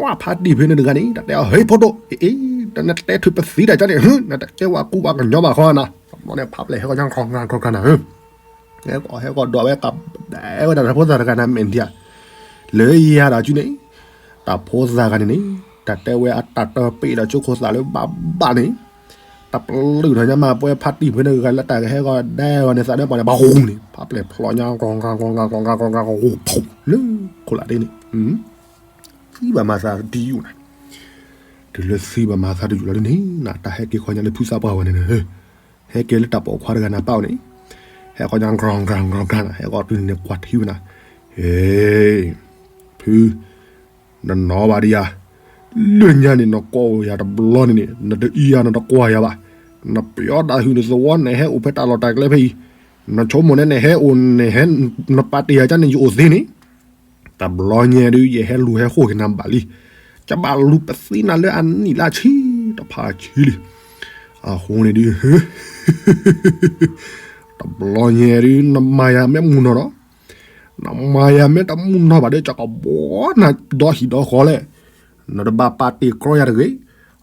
ဝဲဖါတံၢ်ဖဲန့ၣ်တဂၤန့ၣ် တၢ်တဲအီၤ ဟ့ၣ်ဖိဒိၣ်, အ့ တၢ်နတဲထုးပသံတၢ်ကန့ၣ်, နတတဲဝဲကူဝဲကညီဘၣ်ဃီနၤ, တဘျီန့ၣ် ဖးပျဲၢ်ဟဲကီညါ ကီကီကီကီနၤဧၢ ဟဲကီၢ်ဟဲကီၢ်ဒွးဝဲကး, ဒဲဝဲဒၣ်တၢ်ဖိသၣ်တဂၤန့ၣ် မဲာ်ဒံးဧါ, လၢယၤဒီးကၠူန့ၣ်, တၢ်ဖိသၣ်ဂၤန့ၣ်န့ၣ်, တၢ်တဲဝဲအတၢ်တပ့ၤဒီးကၠိခိၣ်သးလၢဘၣ်ဘၣ်န့ၣ်, တပလုာ်ထီၣ်ညါမး ပဝဲဖါတံၢ်ဖဲန့ၣ်တဂၤလၢတၢ်ကဟဲကီၢ်ဒဲဝဲန့ၣ် သးဒဲပှၤန့ၣ် ဘၣ်ဟူန့ၣ် ဖးပျဲၢ်ဖျိးညါ ကီကီကီကီကီကီကီ ကီကီကီကီ လၢခိၣ်လၢ်ဒ်န့ၣ်, သံဘၣ်မၤသးတယူၢ်နၤ, တုၤလၢသံဘၣ်မၤသးတယူၢ်လီၤဒ်န့ၣ် နတၢ်ဟဲက့ၤခီညါလၢဖုသးပှၢ်ဝဲန့ၣ် ဟဲက့ၤလၢတၢ်ပိာ်ခွါတဂၤနၤပၢ်အီၤန့ၣ်, ဟဲကီညါ ကရၢၢ်ကရၢၢ်ကရၢၢ် ဟဲကီတုၤန့ၣ် ကွၢ်ထံဝဲနၤ, ဟ့, ဖု, နနီၢ်ဘၣ်ဒံးဧါ, လၢညါန့ၣ် နကိးယၤတဘျီန့ၣ်န့ၣ် နတအံၤယၤနတကွၢ်ယၤဘၣ်, နပယီၤတၢ်ဟုၣ်နသဝီ နဟဲအိၣ်ဖဲတၢ်လီၢ်တၢ်ကျဲဖဲအံၤ, နဆိကမိၣ်န့ၣ် နဟဲအိၣ် နဟဲ နပာ်တ့ၢ်ယၤကန့ၣ် ယအိၣ်သ့န့ၣ် တဘျီညါဒုး ယဟဲလူၤဟဲဃိၣ်က့ၤနၤဘၣ်လံ. ကဘၣ်လူၤပသံနၤလၢအနံၣ်လၢအဆံ တဖၣ်ဆံလံ. အဃိန့ၣ်ဒုး တဘျီညါဒုး နမၤယၤမ့ၢ်မုၢ်နီၢ်ဒီး နမၤယၤမ့ၢ်တမုၢ်နီၢ်ဘၣ်ဒီး ကကဘှီနၤဒီဟံၣ်ဒီဃီလဲၣ်. နတဘၣ်ပာ်တ့ၢ်ကြီယၤတဂ့ၤ.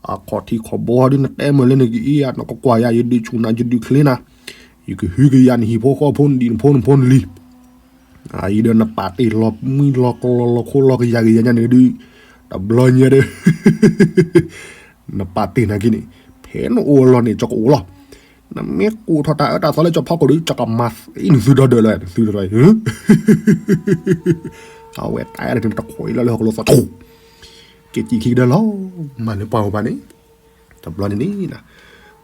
အခီၣ်ထံးခီၣ်ဘီဒုး နတဲမုာ်လၢနကအံၤဧါ, နကကွၢ်ယၤ ယဒုးဆူၣ်နၤ ယဒုးချ့နၤ, ယကဟုကယာ်နဟံၣ်ဖိဃီဖိ နဒံၣ်နဖိနဖိနလံၤ အအံၤဒီးနပာ်တ့ၢ်လီၤမှံလီၤကလီလီၤခိလီၤကယၤကယၤညါန့ၣ်ဒုး တဘျီညါဒီး နပာ်တ့ၢ်နၤက့ၤန့ၣ် ဖဲနအိၣ်အလီၢ်န့ၣ် ကကအိၣ်လီၤ. နမ့ၢ်ကူၣ်ထီၣ်တၢ်အၢတၢ်သီလၢကၠီဖီခိၣ်ဒီး ကကမၤသံနသုဒီဒၢးလီၤ နသုဒီဒၢး အဝဲတၢ်အဲၣ်တခီအံၤလီၤလၢဟီၣ်ကလီသီထူၣ် က့ၤစံးခံကဒါလီၤ မၤလၢပှၤဧိၤဘၣ်န့ၣ် တဘျီန့ၣ်န့ၣ်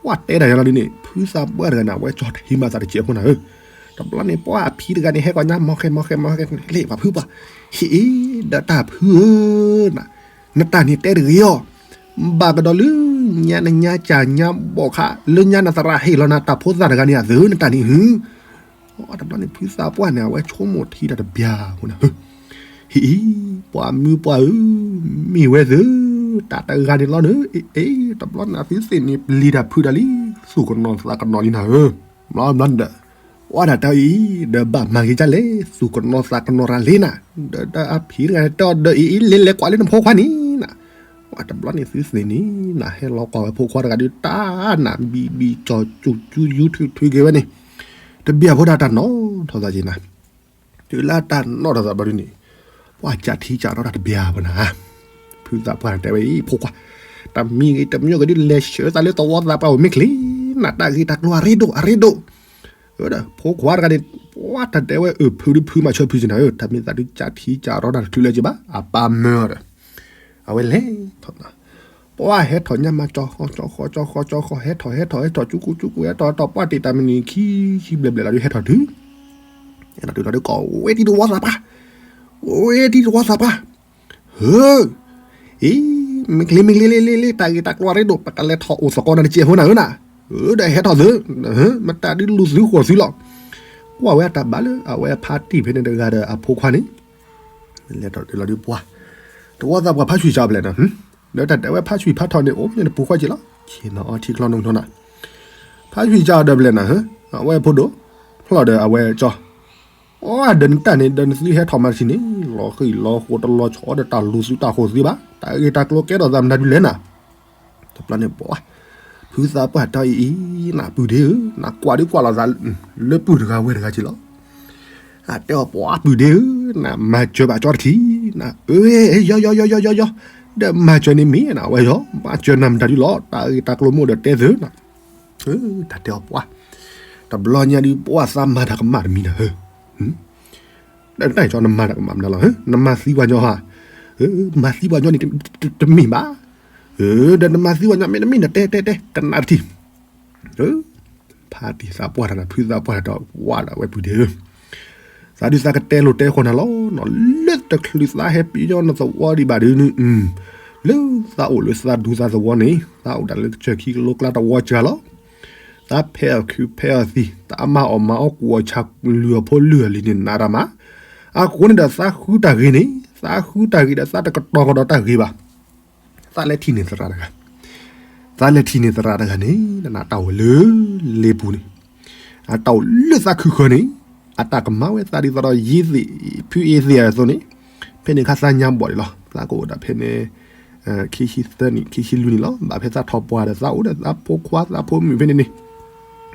ပှၤတဲတၢ်ယါလီၤဒ်န့ၣ် ဖုသးပှၢ်တဂၤန့ၣ် အဝဲကၠီထံမၤသးတစဲးဖိနၤဧၢ. တဘျီန့ၣ် ပှၤအဖံတဂၤန့ၣ် ဟဲကီၢ်ညါ မီၢ်ဃဲမီၢ်ဃဲမီၢ်ဃဲ လ့ၣ်ပှၤဖုပှၢ် ဟ့ၣ်အံၤ ဒီးတၢ်ဖုဧၢ နတၢ်န့ၣ်တဲတဂ့ၤအီၤ ဘၣ်ကဒီးလၢ ညါနညါကၢ်ညါဘီၣ်ခး လၢညါနသရၣ်ဟ့ၣ်လီၤနၤ တၢ်ဖိသၣ်တဂၤန့ၣ် အသုနတၢ်န့ၣ်ဧၢ. တဘျီန့ၣ် ဖုသးပှၢ်န့ၣ် အဝဲဆိကမိၣ်ထံတၢ်တဘျီအဃိန့ၣ် ဟ့ၣ်အံၤ ပှၤမုၢ်ပှၢ်ဧၢ မ့ၢ်ဝဲသု တၢ်တဂၤန့ၣ်လီၤန့ၣ် အ့ တဘျီန့ၣ် အသုသ့ၣ်န့ၣ်ပျံၤတၢ်ဖုးတၢ်လံ သူၣ်ကနိးသးကနိးလံနၤဧၢ. ဘျီဘျီန့ၣ်ဒီး ပှၤတၢ်တဲအံၤ ဒီးဘၣ်မၤဂ့ၤဒ်လဲၣ် သူၣ်ကနိးသးကနိးရၤလံနၤ ဒီးအဖံတဂၤတဲအီၤဒီးအံၤ လဲၤလဲၤကွၢ်လၢနဖိခွါန့ၣ်နၤ ပှၤတဘျီန့ၣ်သုသ့ၣ်န့ၣ် နဟဲလီၤကွၢ်ဝဲဖိခွါတဂၤဒုး တၢ်နၤ ဘံၣ်ဘံၣ်ကၠီၤကၠူၣ်ကၠူၣ် ယူၤထုးထုးက့ၤဝဲန့ၣ် တဘျီဖိဒၣ်တၢ်နီၣ်ထီၣ်သးက့ၤနၤ တုၤလၢတၢ်နီၣ်ထီၣ်သးဘျီဒုးန့ၣ် ပှၤကၢ်ထံကၢ်ရီတၢ်တဘျီဖိနၤ ဖုသးပှၢ်တဲဝဲအံၤ ဖိခွါ တမံၤဂ့ၤတမံၤဂ့ၤဒုး လဲၤဆှၢသးလၢသဝီသးပှၢ်အိၣ်မ့ၢ်ချ့နၤ တၢ်ဂ့ၢ်တၢ်ကျိၤအရ့ဒိၣ်အရ့ဒိၣ် ဒီးဖိခွါတဂၤန့ၣ် ပှၤတၢ်တဲဝဲအၢ ဖုဒုးဖုမၤဆၢဖုက့ၤနၤဧၢ တၢ်မ့ၢ်သးဒုးကၢ်ထံကၢ်ရီတၢ်တချုးလၢက့ၤဘၣ် အပၢ်မၢအီၤဒီး အဝဲလဲၤထီၣ်နၤ ပှၤဟဲထီၣ်ညါမး ကၠီဃီကၠီဃီကၠီဃီ ဟဲထီၣ်ဟဲထီၣ်ဟဲထီၣ် ကၠူကူကၠူကူ ဟဲထီၣ်ဟဲထီၣ် ပှၤတ့ၢ်တၢ်မနုၤခံဆံဘျဲၣ်ဘျဲၣ်လီၤဒုး ဟဲထီၣ်တုၤ ဟဲထီၣ်တုၤလီၤဒုး ကိးဝဲဒ်သဝီသးပှၢ် ဝဲဒ်သဝီသးပှၢ် ဧၢ အံၤ မ့ၢ်ချ့မ့ၢ်ချ့လ့လ့လ့ တၢ်ဂ့ၢ်တၢ်ကျိၤအရ့ဒိၣ် ပကလဲၤထီၣ်အိၣ်သကိးနၤတစဲးဖိနၤဧၢနၤ ဒီးဟဲထီၣ်သု မတၤဒုးလူၤသုဃီၤသုလီၤ ကွၢ်ဝဲအတၢ်ဘၣ်လၢအဝဲအဖါတံၢ်ဖဲန့ၣ်တဂၤဒီးအဖိခွါန့ၣ် လဲၤထီၣ်တုၤလီၤဒုးပှၤ သဝီသးပှၢ်ဖါဆွံၣ်စၢ်ဘျဲၣ်နၤ ဒီးတၢ်တဲဝဲဖါဆွံၣ်ဖါထီၣ်န့ၣ် အိၣ်မ့ၢ်နပူၤဃီက့ၤလီၤ ဆ့ၣ်နီၤအီထံချီနီၢ်နီၢ်နၤ ဖါဆွံၣ်စၢ်ဒီးဘျဲၣ်နၤ အဝဲဖိဒိၣ် ဖျီၣ်ဒီးအဝဲကၠီ အီ ဒီးနတၢ်န့ၣ် ဒီးနသုဟဲထီၣ်မၤတထံၣ်န့ၣ် လီၤဃံၤလီၤဃိးတလီၤဆီဒီးတၢ်လူၤသုတၢ်ဃိးသုဘၣ် တၢ်ဂ့ၢ်တၢ်ကျိၤကဲထီၣ်သးမနုၤဒုးလဲၣ်နၤ တဘျီန့ၣ်ပှၤ ဖုသးပှၢ်တဲအံၤအံၤ နပုၢ်ဒ့ဧၢ နကွၢ်ဒုးကွၢ်လိာ်သး လၢပုၢ်တဂၤဝဲၢ်တဂၤက့ၤလီၤ အတဲအီၤပှၤပုၢ်ဒ့ဧၢ နမၤစၢၤဘၣ်ကၠီတထံၣ်နၤ အၢ ယီယီယီယီယီယီ ဒီးမၤစၢၤန့ၣ်မ့ၢ်နဝဲယီၤ မၤစၢၤနၤမတၤဒုးလီၤ တၢ်ဂ့ၢ်တၢ်ကျိၤမ့ၢ်အိၣ်ဒီးတဲသုနၤ တၢ်တဲအီၤပှၤ တဘျီညါဒုးပှၤသးမၤတၢ်ကမၣ်တမံၤနၤဧၢ ဒီးတၢ်ကၠီနမၤတၢ်ကမၣ်မနုၤလီၤ နမၤသံပှၤညီဟါ မၤသံပှၤညီန့ၣ် တမ့ၢ်ဘၣ် ဒီးနမၤသံပှၤညီမ့ၢ်တမ့ၢ်ဒီးတဲတဲတဲ ကနၣ်တထံၣ် ဖါတံၢ်သးပှၢ်တၢ်နၤ ဖုသးပှၢ်တၢ်ဝဲဒၣ်ဝဲပုၢ်ဒ့ဧၢ သးဒုးသးကတဲလိာ်တဲဃီနၤလီၤ လၢတချုးသးဟဲပယီၤနသဝီဒံးဘၣ်ဒုးန့ၣ် လၢသးအိၣ်လၢသးဒူသးသဝီန့ၣ် သးအိၣ်ဒၣ်လၢကစၢၢ်ခံကလိကျါတဝီစှၤလီၤ သးဖဲးအီၣ်ခုးဖဲးအီၣ်သံ သးမၤအီၣ်မၤအီၣ်ကူၣ်အီၣ်ဆးလုၢ်အီၣ်ဖိလုၢ်အီၣ်လံၤန့ၣ် နးတၢ်မး အဃိန့ၣ်ဒီးသးဃုတၢ်ဂ့ၤန့ၣ် သးဃုတၢ်ဂ့ၤဒီးသးတကတီၤကဒီးတၢ်ဂ့ၤဘၣ် သးလဲၤထံၣ်န့ၢ်သရၣ်တဂၤ သးလဲၤထံၣ်န့ၢ်သရၣ်တဂၤန့ၣ် နတၢ်အိၣ်လၢလ့ပူၤန့ၣ် အတၢ်အိၣ်လၢသးခုဃၢၤန့ၣ် အတၢ်ကမၤဝဲသးဒ်သိးဒီးယ့သ့ၣ် ဖုအ့သ့ၣ်အသိးန့ၣ် ဖဲန့ၣ်ခါသးညါဘီၣ်ဒံးလီၤ သးကအိၣ်ဒၣ်ဖဲန့ၣ် ခံဆံသၢနံၣ် ခံဆံလွံၢ်နံၣ်လီၤ ဘၣ်ဖဲသးထီၣ်ပှၢ်ဒီးသးအိၣ်ဒီးသးဖိခွါသးဖိမုၣ်ဖဲန့ၣ်န့ၣ်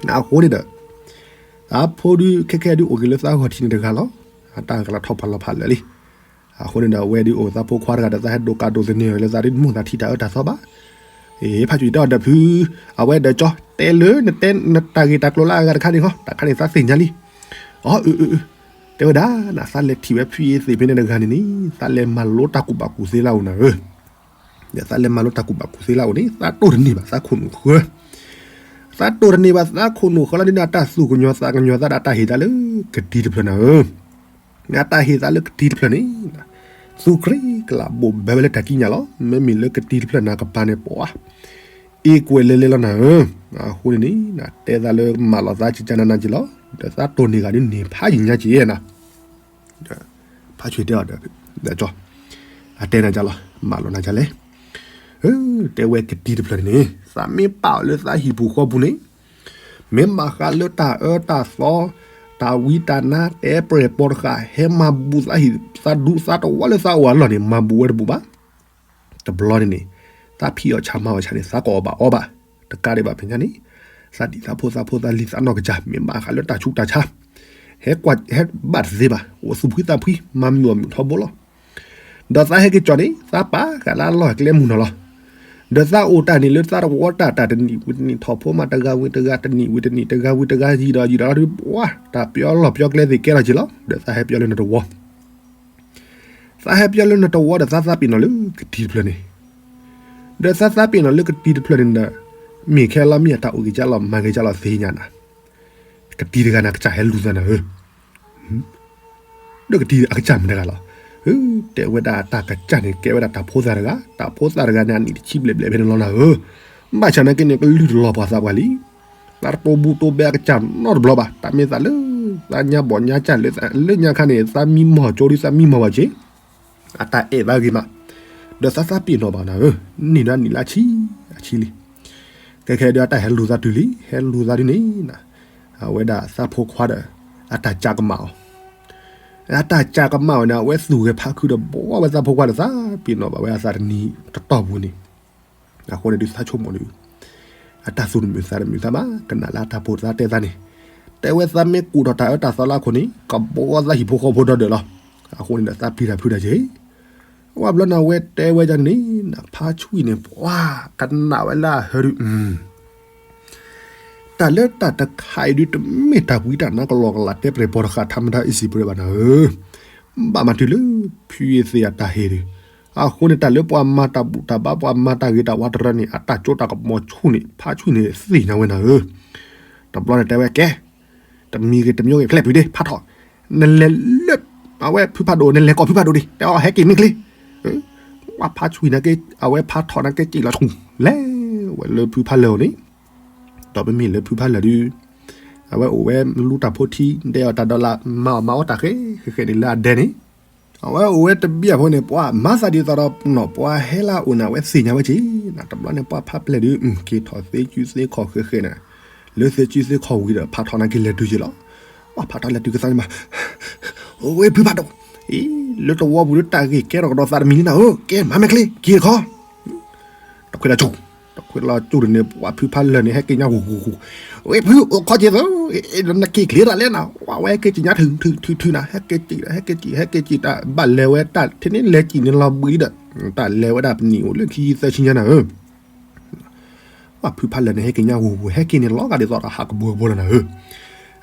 အဃိန့ၣ်ဒီး သးဖိဒုးခဲခဲဒုးအိၣ်က့ၤလၢသးဂီၢ်ထံးန့ၣ်တဂၤလီၤ အတၢ်ကလီၤထီၣ်ဖးလီၤဖးလၢာ်လံ အဃိန့ၣ်ဒီးအဝဲဒုးအိၣ်သးဖိခွါတဂၤဒီးသးဟဲဒိးကးဒိးသန့ၤလၢသးဒုးမိၢ်သးထံၣ်တၢ်အၢတၢ်သီဘၣ် ဖါကွံာ်တဲအီၤဒီးဖု အဝဲဒီးကၠီ တဲလၢနတဲနတၢ်ဂ့ၢ်တၢ်ကျိၤလၢအဂၤတခါန့ၣ်ဃီ တၢ်ခါန့ၣ်သးသ့ၣ်ညါလံ အၢ အၢ အၢ တဲဝဲဒၣ် နသးလဲၤထံၣ်ဝဲဖုအ့သ့ၣ်ဖဲန့ၣ်တဂၤန့ၣ်န့ၣ် သးလဲၤမၤလိတၢ်ကူၣ်ဘၣ်ကူၣ်သ့လၢအအိၣ်နၤဧၢ ဒီးသးလဲၤမၤလိတၢ်ကူၣ်ဘၣ်ကူၣ်သ့လၢအအိၣ်န့ၣ် သးတိၢ်တန့ၢ်ဘၣ်သးခိၣ်နူာ်ဃၢ သးတိၢ်တန့ၢ်ဘၣ်သးခိၣ်နူာ်ဃၢလီၤန့ၣ် အတၢ်သူၣ်ကညီၤသးကညီၤသးဒီးအတၢ်ဟ့ၣ်သးလၢကတံၤတဖျၢၣ်နၤဧၢ အတၢ်ဟ့ၣ်သးလၢကတံၤတဖျၢၣ်န့ၣ် သူကြ့ကလးဘိၣ်ဘၢဝဲလၢတၢ်ကံးညာ်လီၤ မ့မ့ၢ်လၢကတံၤတဖျၢၣ်နၤကပၤန့ၣ်ပှၤ အ့ၣ်ကွဲးလဲၤလဲၤလီၤနၤဧၢ အဃိန့ၣ်န့ၣ် တဲသးလၢမၤလီၤသးကကနနၤက့ၤလီၤ ဒီးသးတိၢ်န့ၢ်ဂၤဒုးန့ၢ်ဖးယံာ်ညါက့ၤနၤ ဖါဆွံတဲအီၤဒီး ဒီးကၠီ အတဲနၤကၠီလီၤ, မၤလိာ်နၤကၠီလဲၣ်. တဲဝဲကတံၤတဖျၢၣ်န့ၣ်န့ၣ် သးမ့ၢ်ပာ်အီၤလၢသးဟံၣ်ပူၤဃီပူၤန့ၣ် မ့ၢ်ဘၣ်ဃးလၢတၢ်အၢတၢ်သီ တၢ်ဝံတၢ်နါ တဲပြဲၢ်ပိာ်တဃာ် ဟဲမၤဘူးသးဟံၣ်သးဒူသးတဝီလၢသးအိၣ်အလီၢ်န့ၣ် မၤဘူးဝဲတဘူးဘၣ်. တဘျီန့ၣ်န့ၣ် သးဖံးအီၣ်ဆၣ်မၤအီၣ်ဆၣ်န့ၣ် သးကအီၣ်ဘၣ်အီဘၣ်, တကးဒံးဘၣ်ဖဲညါန့ၣ် သးဒံၣ်သးဖိသးဖိသးလံၤသးနီၢ်ကစၢ် မ့ၢ်ဘၣ်ဃးလၢတၢ်ဆူးတၢ်ဆါ ဟဲကွၢ်ဟဲဘၣ်တသ့ဘၣ်, အိၣ်သူၣ်ဖှံသးဖှံ မၤမုာ်အီၣ်မုာ်ထီဘိလီၤ. ဒီးသးဟဲက့ၤကၠီန့ၣ် သးပာ်ဃာ်လၢအလီၢ်ကျဲမုၢ်နီၤလီၤ. ဒီးသးအိၣ်တၢ်န့ၣ်လၢသးတဝီတၢ်တၢ် တနံၣ်ဝံၤတနံၣ် ထီၣ်ဖိမးတဂၤဝံၤတဂၤ တနံၣ်ဝံၤတနံၣ် တဂၤဝံၤတဂၤ ယံာ်ဒီးယံာ်ဒီး ပှၤတၢ်ပျီလီၢ်ပျီကျဲသ့ၣ်ကဲထီၣ်က့ၤလီၤ. ဒီးသးဟဲပျီလၢနတဝီ သးဟဲပျီလၢနတဝီဒီးသးသးပ့ၤနီၣ်လၢကတံၤတဖျၢၣ်န့ၣ်, ဒီးသးသးပ့ၤနီၣ်လၢကတံၤတဖျၢၣ်န့ၣ်ဒီး မ့ၢ်ခဲလီၤမ့ၢ်အတၢ်အိၣ်က့ၤကၢ်လီၤ မၤက့ၤကၢ်လီၤသ့ၣ်ညါနၤ, ကတံၤတဂၤန့ၣ် အကစၢ်ဟဲလူၤသးနၤဧၢ, ဒီးကတံၤအကစၢ်မ့ၢ်တဂၤလီၤ. တဲဝဲဒၣ်တၢ်ကစၢ်န့ၣ် ကဲဝဲဒၣ်တၢ်ဖိသၣ်တဂၤ, တၢ်ဖိသၣ်တဂၤန့ၣ် အနံၣ်တဆံဘျဲၣ်ဘျဲၣ်ဖဲန့ၣ်လီၤနၤဧၢ, ဘၣ်ဆၣ်နာ်က့န့ၣ် ကလုၢ်တလီၤပှၤသးပှၢ်လံ. သးတပိာ်ဘူးတိာ်ဘဲအကစၢ်နီတဘျီဘၣ်, တၢ်မ့ၢ်သးလၢ သးညါဘီၣ်ညါကၢ်လၢညါခါန့ၣ် သးမံမီၢ်ကၠိဒ်သးမံမီၢ်ဘၣ်က့ၤ, အတၢ်အဲၣ်သးဂ့ၤမး, ဒီးသးသးပ့ၤနီၣ်ဘၣ်နၤဧၢ, န့ၢ်ဒီးနံၣ်လၢဆံ အဆံလံ. ခဲခဲဒီးအတၢ်ဟဲလူၤသးတုၤလံ, ဟဲလူၤသးဒ်န့ၣ်, အဝဲဒၣ်သးဖိခွါဒီး အတၢ်ကးကမၣ်အီၤ အတၢ်ကးကမၣ်ဝဲန့ၣ် အဝဲသူၣ်ဂဲၤဖးခုဒီးဘှီဝဲသးဖိခွါဒီးသးပ့ၤနီၣ်ဘၣ်ဝဲအသးတနံၤတတီၢ်ပူၤန့ၣ်, အဃိန့ၣ်ဒုးသးဆိကမိၣ်ဒုး, အတၢ်သူၣ်တမုာ်သးတမုာ်သးဘၣ် ကနၣ်လၢအတၢ်ဖိသးတဲသးန့ၣ်, တဲဝဲသးမ့ၢ်ကူၣ်ထီၣ်တၢ်အၢတၢ်သီလၢအခိၣ်န့ၣ် ကဘှီသးဟံၣ်ဖိဃီဖိဒီဒၢးလီၤ. အဃိန့ၣ်ဒီးသးပျံၤတၢ်ဖုးတၢ်က့ၤ ဝဲဘျီန့ၣ် အဝဲတဲဝဲဒ်န့ၣ်န့ၣ် ဖါဆှံန့ၣ် ပှၤကနၣ်ဝဲလၢအဟၢဒုး, တၢ်လၢတၢ်တခါအံၤဒုး တမ့ၢ်တၢ်ဝံတၢ်နါကလီကလီတဲပြဲၢ်ပိာ်တဃာ် ထါမတၤအံၤစံးပြဲၢ်ဘၣ်နၤဧၢ, ဘၣ်မၤတုၤလၢ ဖုယသ့ၣ်အတၢ်ဟ့ၣ်ဒုး, အဃိန့ၣ် တၢ်လၢပှၤမၤတၢ်ဘူၣ်တၢ်ဘါ ပှၤမၤတၢ်ဂ့ၤတၢ်ဝါတရၢန့ၣ် အတၢ်ကၠိတၢ်ကမီၤဆူၣ်န့ၣ် ဖါဆှံန့ၣ်သ့ၣ်ညါဝဲနၤဧၢ, တဘျီန့ၣ်တဲဝဲကဲ တမံၤဂ့ၤတမံၤဂ့ၤ ဖျဲၣ်ဖုးဒ့ ဖးထီၣ်, နလဲၤလၢ အဝဲဖုဖးဒိၣ် နလဲၤကိးဖုဖးဒိၣ်ဒံး တဲအီၤဟဲက့ၤမ့ၢ်ချ့, ဝဲဖါဆှံန့ၣ်က့ အဝဲဖးထီၣ်န့ၣ်က့ စံၣ်လီၤဆူၣ် လဲၤဝဲလၢဖုဖးလၢာ်အအိၣ်န့ၣ်, ဒီးပမ့ၢ်လၢဖုဖးလၢာ်ဒုး, အဝဲအိၣ်ဝဲလူတၢ်ဖိထံ ဒဲးအီၣ်တၢ်ဒီးလၢ မၤအီၣ်မၤအီၣ်တၢ်ဃဲဃဲဃဲန့ၣ်လၢအဒဲန့ၣ် အဝဲအိၣ်ဝဲတဘျီဖိန့ၣ် ပှၤမၤသးဒ်သိးဒီးနီၢ်ပှၤဟဲလၢအအိၣ်န့ၣ် အဝဲသ့ၣ်ညါဝဲက့ၤ, တဘျီန့ၣ် ပှၤဖးပျဲၢ်ဒုး က့ၤထီၣ်သ့စုသ့ခီၣ်ဃဲဃဲန့ၣ်, လၢသ့စုသ့ခီၣ်ဝံၤဒီး ဖးထီၣ်န့ၣ်က့ၤလဲၤတုၤက့ၤလီၤ. ပှၤဖးထီၣ်လဲၤတုၤကသါန့ၣ်မး, အိၣ်ဝဲဖုဖးဒိၣ်, အံၤ လၢတဝီပူၤလၢတၢ်ဂ့ၢ်ကဲထီၣ်ကဒီးသးတမံၤလံနၤဧၢ, ကဲမၤမဲာ်ချ့ က့ၤတခီ တခွဲးလီၤဆူၣ်, တခွဲးလီၤဆူၣ်န့ၣ် ပှၤဖုဖးလၢာ်န့ၣ် ဟဲက့ၤညါဂူၤဂူၤဂူၤ, ဝဲဖုအိၣ်ခီက့ၤသၢ, နက့ၤချ့တၢ်လဲၣ်နၤ, ဝဲဟဲက့ၤက့ၤညါထုထုထုထုနၤ, ဟဲက့ၤက့ၤ ဟဲက့ၤက့ၤ ဟဲက့ၤက့ၤ ဟဲက့ၤက့ၤတၢ်ဘၣ်လဲၤဝဲတၢ် ထဲန့ၣ်လဲၤက့ၤန့ၣ်လီၤဘှံးဒီး တၢ်လဲၤဝဲဒၣ်ပနံၣ်အိၣ်လၢခံသၢဆံညါနၤဧၢ ပှၤဖုဖးလၢာ်န့ၣ် ဟဲက့ၤညါဂူၤဂူၤ ဟဲက့ၤန့ၣ်လီၤဂာ်ဒ်သိးဒီးဟးကဘှီကဘှီလီၤနၤဧၢ,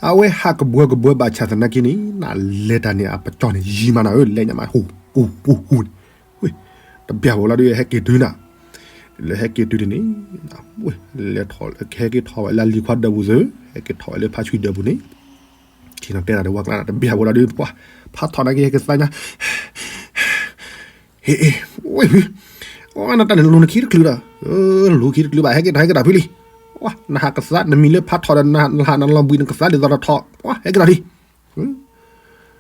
အဝဲဟးကဘှီကဘှီဘၣ်ဆၣ်သနာ်က့န့ၣ် နလဲၤတၢ်န့ၣ် အပကၠီၣ်န့ၣ်ယံၤမးနၤဧၢ, လဲၤညါမးဟူၣ်ဟူၣ်ဟူၣ်ဟူၣ်န့ၣ် တဘၣ်ဝဲလီၤဒုး ဟဲက့ၤတုၤနၤ, လၢဟဲက့ၤတုၤန့ၣ်, လဲၤထီၣ် ဟဲက့ၤထီၣ်ဝဲလၢလံၤခွါဒၢးပူၤသၢ, ဟဲက့ၤထီၣ်ဝဲလၢဖါဆှံဒၢးပူၤန့ၣ်, ထံၣ်နီၣ်တဲတၢ်ဒီးဝဲကျါ တဘၣ်ဝဲလီၤဒုး ပှၤဖးထီၣ်နာ်က့ ဟဲက့ၤသးညါ ဟ့ၣ်အ့ၣ်, ဝဲၢ်ဖု, အီနတၢ်န့ၣ်လူၤနခံတချုးဒီး, လူၤခံတချုးဘၣ် ဟဲက့ၤထီၣ်ဟဲက့ၤထီၣ်ဖုလံ, နဟးကသါ နမံၤလၢဖးထီၣ်ဒီး နဟးနလီၤဘှံး နကသါဒ်သိးဒီးထီၣ်, ဟဲက့ၤထီၣ်လံ,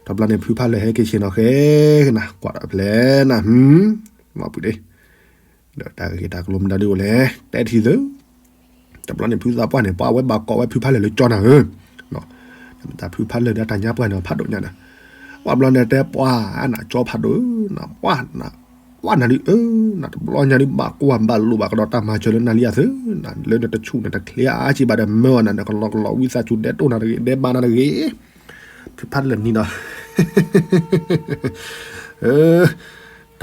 တဘျီန့ၣ် ဖုဖးလၢာ်ဟဲက့ၤဆ့ၣ်နီၤဃဲကနၤ ကွၢ်ဒီးဖျဲနၤ, မၤပူၤဒ့, ဒီးတၢ်ဂ့ၢ်တၢ်ကျိၤမတၤဒုးအိၣ်လဲၣ် တဲထံၣ်သု တဘျီန့ၣ် ဖုသးပှၢ်န့ၣ် ပှၤဝဲဘၣ်ကိးဝဲဖုဖးလၢာ်လၢကၠီနၤဧၢ, တၢ်ဖုဖးလၢာ်ဒီးတၢ်ညါပှၢ်န့ၣ် ဖးဒိၣ်ညါနၤ, ပှၤဘျီန့ၣ်တဲပှၤ နကၠီဖးဒိၣ်ဧၢ, ပှၤ ပှၤနၤဒုးဧၢ, နတဘျီညါဒုး ဘၣ်ကွၢ်ဘၣ်လိၣ်ဘၣ်ကဒီးတၢ်မၤစၢၤလၢနၤလံအသု, လၢနတဆူၣ်နတချ့အါက့ဘၣ်ဒီး မၢအီၤနၤ နကလီကလီဝံသးစူၤ ဒဲးတိၢ်နၤတဂ့ၤ ဒဲးဘးနၤတဂ့ၤ, ဖုဖးလၢာ်နံၤဒီး တၢ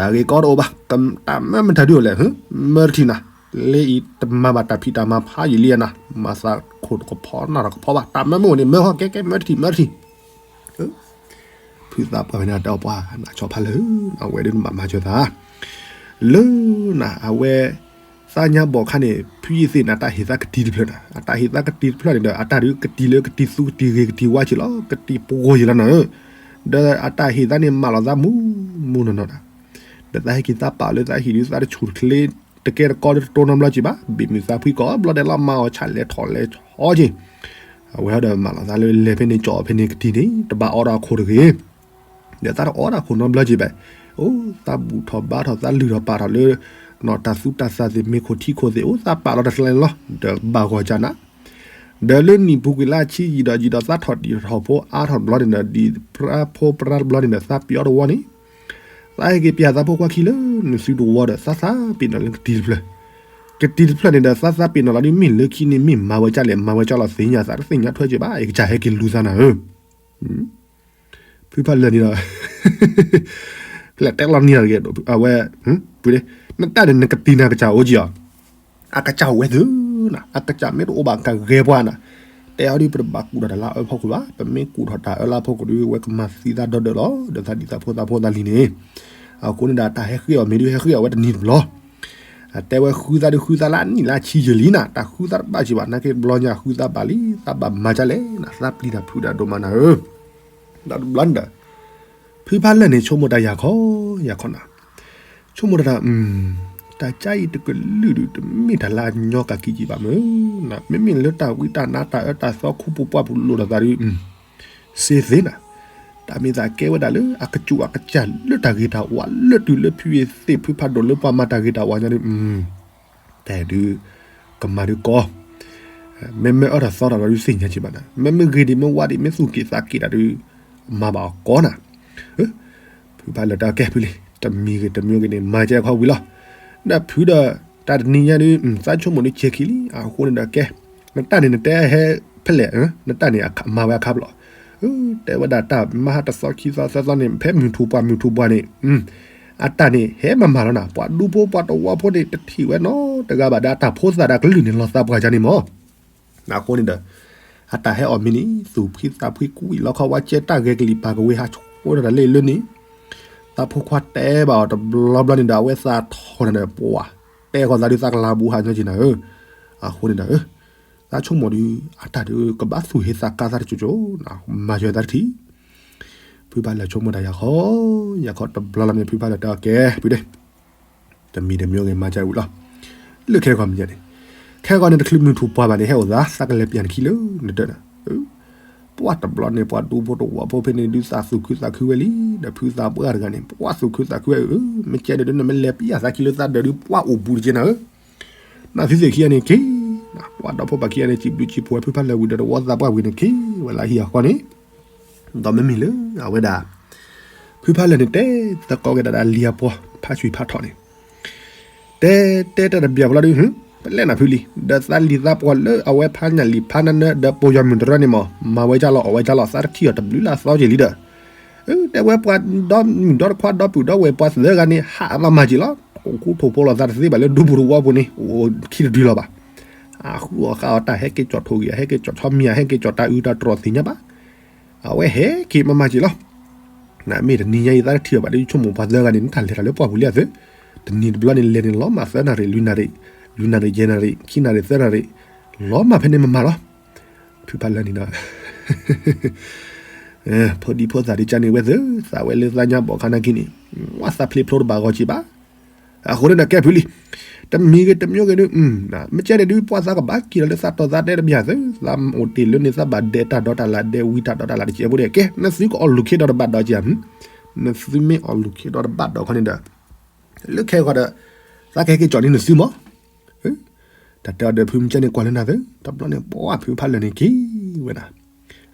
်ဂ့ၢ်ကီတအိၣ်ဘၣ်, တၢ်မၢမတၤဒုးအိၣ်လဲၣ်, မၢတထံၣ်နၤ, လၢအံၤတမၤဘၣ်တၢ်ဖံးတၢ်မၤဖးယံာ်လံနၤ, မၤသးခိၣ်တကဖီနၢ်တကဖီဘၣ်, တၢ်မၢမုၢ်အိၣ်န့ၣ် မၢဟီၣ်ကဲကဲ မၢတထံၣ် မၢတထံၣ်, ဖုသးပှၢ်ဝဲန့ၣ် တဲအီၤပှၤ နကၠီဖးလၢာ်, အဝဲဒၣ်နဘၣ်မၤစၢၤသး လၢနၤ အဝဲ သးညါဘီၣ်ခါန့ၣ် ဖုယသ့ၣ်န့ၣ် အတၢ်ဟ့ၣ်သးကတံၤတဖျၢၣ်နၤ, အတၢ်ဟ့ၣ်သးကတံၤတဖျၢၣ်န့ၣ်ဒီး အတၢ်ဒုးကတံၤလၢကတံၤသူကတံၤဂ့ၤကတံၤဝါက့လီၤ, ကတံၤပှီၤယံာ်လီၤနၤဧၢ, ဒီးအတၢ်ဟ့ၣ်သးန့ၣ် မၢလီၤသးမူမူနီၢ်နီၢ်နၤ, ဒီးသးဟဲက့ၤသးပာ်လၢသးဟံၣ်ဒုး သးတဆူၣ်တချ့ တကဲတကီလၢတတိၢ်နီတဘျီက့ဘၣ်, ဘ့ၣ်မုာ်သးဖှံကိးဘျီဒဲးလီၤ မၤအီၣ်ဆၣ်လဲၤထီၣ်လဲၤထီက့, အဝဲဒီးမၢလီၤသးလၢလဲၤဖဲန့ၣ် ကၠီဖဲန့ၣ်ကတံၤန့ၣ် တဘၣ်အီဒီးအခိၣ်တဂ့ၤ ဒီးသးတအီဒီးခိၣ်နီတဘျီက့ဘၣ်, အိၣ်သးဘူၣ်ထီၣ်ဘါထီၣ် သးလုၢ်ထီၣ်ပာ်ထီၣ်လၢ တၢ်သူတၢ်သၣ်သ့ၣ် မ့ၢ်ခိၣ်ထံခိၣ်သ့ၣ် အိၣ်သးပာ်လီၤတၢ်ကျဲန့ၣ်လီၤ. ဒီးဘၣ်ဂီၢ်ကၢ်နၤ ဒီးလၢနံၣ်ပူၤကွံာ်လၢအဆံယံာ်ဒီးယံာ်ဒီး သးထီၣ်တံၢ်ထီၣ်ဖိအါထီၣ်တဘျီန့ၣ်ဒီး ဒ်ပြၢဖိပြၢတဘျီန့ၣ်ဒီး သးပျီတဝီန့ၣ် သးဟဲက့ၤပျၢ်သးဖိခွါခံလၢနစုတဝီဒီး သးသးပ့ၤနီၣ်လၢကတံၤတဖျၢၣ်, ကတံၤတဖျၢၣ်န့ၣ်ဒီး သးသးပ့ၤနီၣ်လီၤဒ် မ့ၢ်လၢခံန့ၣ် မ့ၢ်မၤဝဲကၢ်လဲၣ် မၤဝဲကၢ်လီၤသ့ၣ်ညါသး တသ့ၣ်ညါထွဲက့ၤဘၣ် အကစၢ်ဟဲက့ၤလူၤသးနၤဧၢ. ဖုဖးလၢာ်န့ၣ်ဒီး ဖဲလဲၣ်တဲလီၤနံၤတဂ့ၤ အဝဲ နတၢ်န့ၣ် နကတံၤနၤကစၢ်အိၣ်ကံအီၤ, အကစၢ်ဝဲသုနၤ အကစၢ်မ့ၢ်တအိၣ်ဘၣ်ကဂဲၤပှၤနၤ, တဲအီၤဒ်ပတဘၣ်ကူၣ်ထီၣ်တၢ်လၢအအၢဖီခိၣ်ဘၣ်, ပမ့ၢ်ကူၣ်ထီၣ်တၢ်အၢလၢဖီခိၣ်ဒီး ဝဲကမၤသံသးဒီဒၢးလီၤ, ဒီးသးဒ်သးဖိသးဖိသးလံၤန့ၣ်, အဃိန့ၣ်ဒီး တၢ်ဟဲဃ့အီၤမ့ၢ်ဒ်ဟဲဃ့အီၤဝဲတနံၤတဘျီ အတဲဝဲဃုသးဒုးဃုသးလၢအနံၣ်လၢအဆံယံာ်လံနၤ, တၢ်ဃုသးတဘၣ်က့ၤဘၣ် နာ်က့တဘျီညါဃုသးဘၣ်လံ, သးဘၣ်မၤကၢ်လဲၣ်နၤ, သးပျံၤတၢ်ဖုးတၢ်ဒိၣ်မးနၤဧၢ. ဒီးတဘျီန့ၣ်ဒီး ဖုဖးလၢာ်န့ၣ် ဆိကမိၣ်တၢ်ယၤခီယၤခီနၤ, ဆိကမိၣ်တၢ်, တၢ်ကါအံၤတကလုာ်ဒုး တမ့ၢ်တၢ်လၢအညီကၤကံကံဘၣ်မ့ၢ်, မ့မ့ၢ်လၢတၢ်ဝံတၢ်နါတၢ်အၢတၢ်သီခိၣ်ပူၤပှၢ်ပူၤလိာ်ဒီးသးဒုး စ့သ့နၤ, တၢ်မ့ၢ်သးကဲဝဲဒၣ်လၢအကစူၢ်အကစၢ်လၢတၢ်ဂ့ၤတၢ်ဝါလၢတုၤလၢဖုအသ့ၣ် ဖုဖးဒိၣ်လၢပှၤမၤတၢ်ဂ့ၤတၢ်ဝါညါဒုး, တၢ်ဒုး ကမၤဒုးကီ, မ့မ့ၢ်အၢတၢ်သီတၢ်ဒီးဒုးသ့ၣ်ညါက့ၤဘၣ်နၤ, မ့မ့ၢ်ဂ့ၤဒံးမ့ၢ်ဝါဒံး မ့ၢ်သူၣ်က့ၤသးက့ၤတၢ်ဒုး မၤဘၣ်အီၤကီနၤ, ဖုဖးလၢာ်တဲကဲဖုလံ, တမံၤဂ့ၤတမံၤဂ့ၤန့ၣ် မၤကဲခီဝံၤလီၤ, ဒီးဖုဒီး တၢ်တနံၤညါဒုး သးဆိကမိၣ်ဒုးဆဲးခံလံ, အဃိန့ၣ်ဒီးကဲ, နတၢ်န့ၣ်နတဲဟဲဖဲလဲၣ်, နတၢ်န့ၣ်မၤဝဲအခါဘျီ, တဲဝဲဒၣ်တၢ်မၤဟးတသီခံသီသၢသီန့ၣ် ဖဲမုၢ်ထူၣ်ပှၢ်မုၢ်ထူၣ်ပှၢ်န့ၣ်, အတၢ်န့ၣ် ဟဲမၤမၤလီၤနၤ, ပှၤဒူဖိပှၤတဝီဖိန့ၣ် တထံၣ်ဝဲနီတဂၤဘၣ်ဒီး အတၢ်ဖိသၣ်ဒီးကလုၢ်န့ၣ် လီၤသးပှၢ်ကန့ၣ်မး, အဃိန့ၣ်ဒီး အတၢ်ဟဲအီၣ်မ့ၤန့ၣ် သူၣ်ဖှံသးဖှံကွံာ်လီၤခီဝါ ကဲတၢ်ဂဲၤကလံၤပာ်ကဝ့ၤဟးဆိတၢ်လၢလၢန့ၣ်, သးဖိခွါတဲဘၣ်အီၤတဘျီဘျီန့ၣ်ဒီး အဝဲသးထီၣ်န့ၣ်ဒီး ပှၤတဲဃီၤသးဒုးသးကလၤဘူးဟးညီက့ၤနၤဧၢ, အဃိန့ၣ်ဒီး သးဆိကမိၣ်ဒုး အတၢ်ဒုး ကဘၣ်သူၣ်ဟ့သးကါသးတကၠိကၠိ, မၤယွၤသးတထံၣ်, ဖုဖးလၢာ်ဆိကမိၣ်တၢ်ယၤခီ, ယၤခီတဘျီလီၤန့ၣ် ဖုဖးလၢာ်တဲအီၤကဲ ဖုဒဲး, တမံၤတမံၤဂ့ၤမၤကဝံၤလီၤ, လၢခဲဂီၤမ့ၢ်န့ၣ်, ခဲဂီၤန့ၣ် တချုးမုၢ်ထူၣ်ပှၢ်ဘၣ်န့ၣ် ဟဲအိၣ်သး သးကလဲၤပျၢ်နခံလၢနဒၢးနၤ, ပှၤတဘျီန့ၣ် ပှၤဒူဖိတဝီဖိဖဲန့ၣ်ဒုးသးသူၣ်ခုသးခုဝဲလံ, ဒီးဖုသးပှၢ်တဂၤန့ၣ် ပှၤသူၣ်ခုသးခုဝဲဧၢ, မ့ၢ်ကဲဒၣ်ဒုး နမ့ၢ်လဲၤပျၢ်သးခံလၢသးဒၢးဒုး ပှၤအိၣ်ဘူးတက့ၢ်နၤဧၢ, နသုသ့ၣ်ခံဂၤန့ၣ်က့ၤ, ပှၤဒီဖိပၢ်ခံဂၤန့ၣ် စံးဘျုးစံးဖှိၣ်ဝဲဖုဖးလၢာ်ဝံၤဒီး တဝီသးပှၢ်ဝံၤန့ၣ်က့ၤဝဲလၢဟံၣ်အဃီန့ၣ်, ဒီးမ့မ့ၢ်လၢအဝဲဒၣ် ဖုဖးလၢာ်န့ၣ် တဲသကိးက့ၤဒၣ်လံၤအပှီၢ် ဖးဆူၣ်ဖးထီၣ်န့ၣ်, တဲတဲတၢ်တဘျီဘျီဒုး ပလဲၣ်နၤဖုလံ, ဒီးသးလံၤသးပှီၢ်လၢအဝဲဖးညၣ်လံၤဖးနါနၢၤ ဒီးပိာ်ယွၤမုၢ်တရၢန့ၣ်မး မၤဝဲကၢ်လီၤအီၣ်ဝဲကၢ်လီၤ သးတထံၣ်အီၤတဘျုးလၢအသီက့ၤလံဒီး, တဲဝဲပှၤဒီမုၣ်ဒီတခွါဒီပုၢ်ဒီဝဲၢ်ပှၤသၢဂၤန့ၣ် ဟးသးမၤက့ၤလီၤ, အိၣ်ခူထိၣ်ဖိလီၤသးတသ့ဘၣ်လၢဒူပူၤတဝီပူၤန့ၣ် အိၣ်ခံတဒုလီၤဘၣ်, အဃုအီၣ်ဃါအီၣ်တၢ်ဟဲက့ၤကၠီၣ်ထိၣ်ဂ့ၤ ဟဲက့ၤကၠီၣ်ထီမံၤ ဟဲက့ၤကၠီၣ်တၢ်အုးတၢ်တြီၢ်သ့ၣ်ညါဘၣ် အဝဲဟဲက့ၤမၤမၤက့ၤလီၤ. နမ့ၢ်တနံၤညါအံၤ သးတထံၣ်အီၤဘၣ်ဒီး ဆိကမိၣ်ပှၤသၢဂၤန့ၣ် နတၢ်လဲၤတၢ်လၢပှၢ်ပူၤလံအသု, တနံၤတဘျီန့ၣ် လဲၤန့ၣ်လီၤမၢ်သၢနၣ်ရံၣ် လွံၢ်နၣ်ရံၣ်, လွံၢ်နၣ်ရံၣ်ယဲၢ်နၣ်ရံၣ် ခံနၣ်ရံၣ်သၢနၣ်ရံၣ်, လီၤမၢ်ဖဲန့ၣ်မၤမၤလီၤ. ဖုဖးလၢာ်န့ၣ်ဒီး ဖိဒံဖိသၣ်ဒုးကန့ၢ်ဝဲသု သးဝဲလၢသးညါဘီၣ်ခါနာ်က့န့ၣ်, ဝါသးဖျ့ဖျိတဘၣ်ဂီၢ်က့ၤဘၣ် အဃိန့ၣ်ဒီးကဲဖုလံ, တမံၤဂ့ၤတမံၤဂ့ၤဒုး, မ့ၢ်ကဲန့ၣ်ဒုး ပှၤသးကဘၣ်က့ၤလီၤလၢသးတီၤသးတဲတဘၣ်သု, သးအိၣ်တ့ၢ်လၢန့ၣ် သးဘၣ်ဒဲးတၢ်ဒီးတၢ်လၢ် ဒဲးဝံတၢ်ဒီးတၢ်လၢ်တကဲဖိဒီး ကဲ နသုကအီၣ်လူၤခ့ဒီးတဘၣ်ဒီးက့ၤဧါ, နသုမ့ၢ်အီၣ်လူၤခ့ဒီးတဘၣ်ဒီးခီန့ၣ်ဒီး, လၢခဲဂီၤဒီး, သးကဟဲက့ၤကၠီၣ်န့ၢ်နသုမး တၢ်တဲအီၤဒီးဖုမ့ၢ်ကဲန့ၣ်ကွၢ်လၢနၤသု, တဘျီန့ၣ် ပှၤဖုဖးလၢာ်န့ၣ်က့ၤဝဲဒၣ်,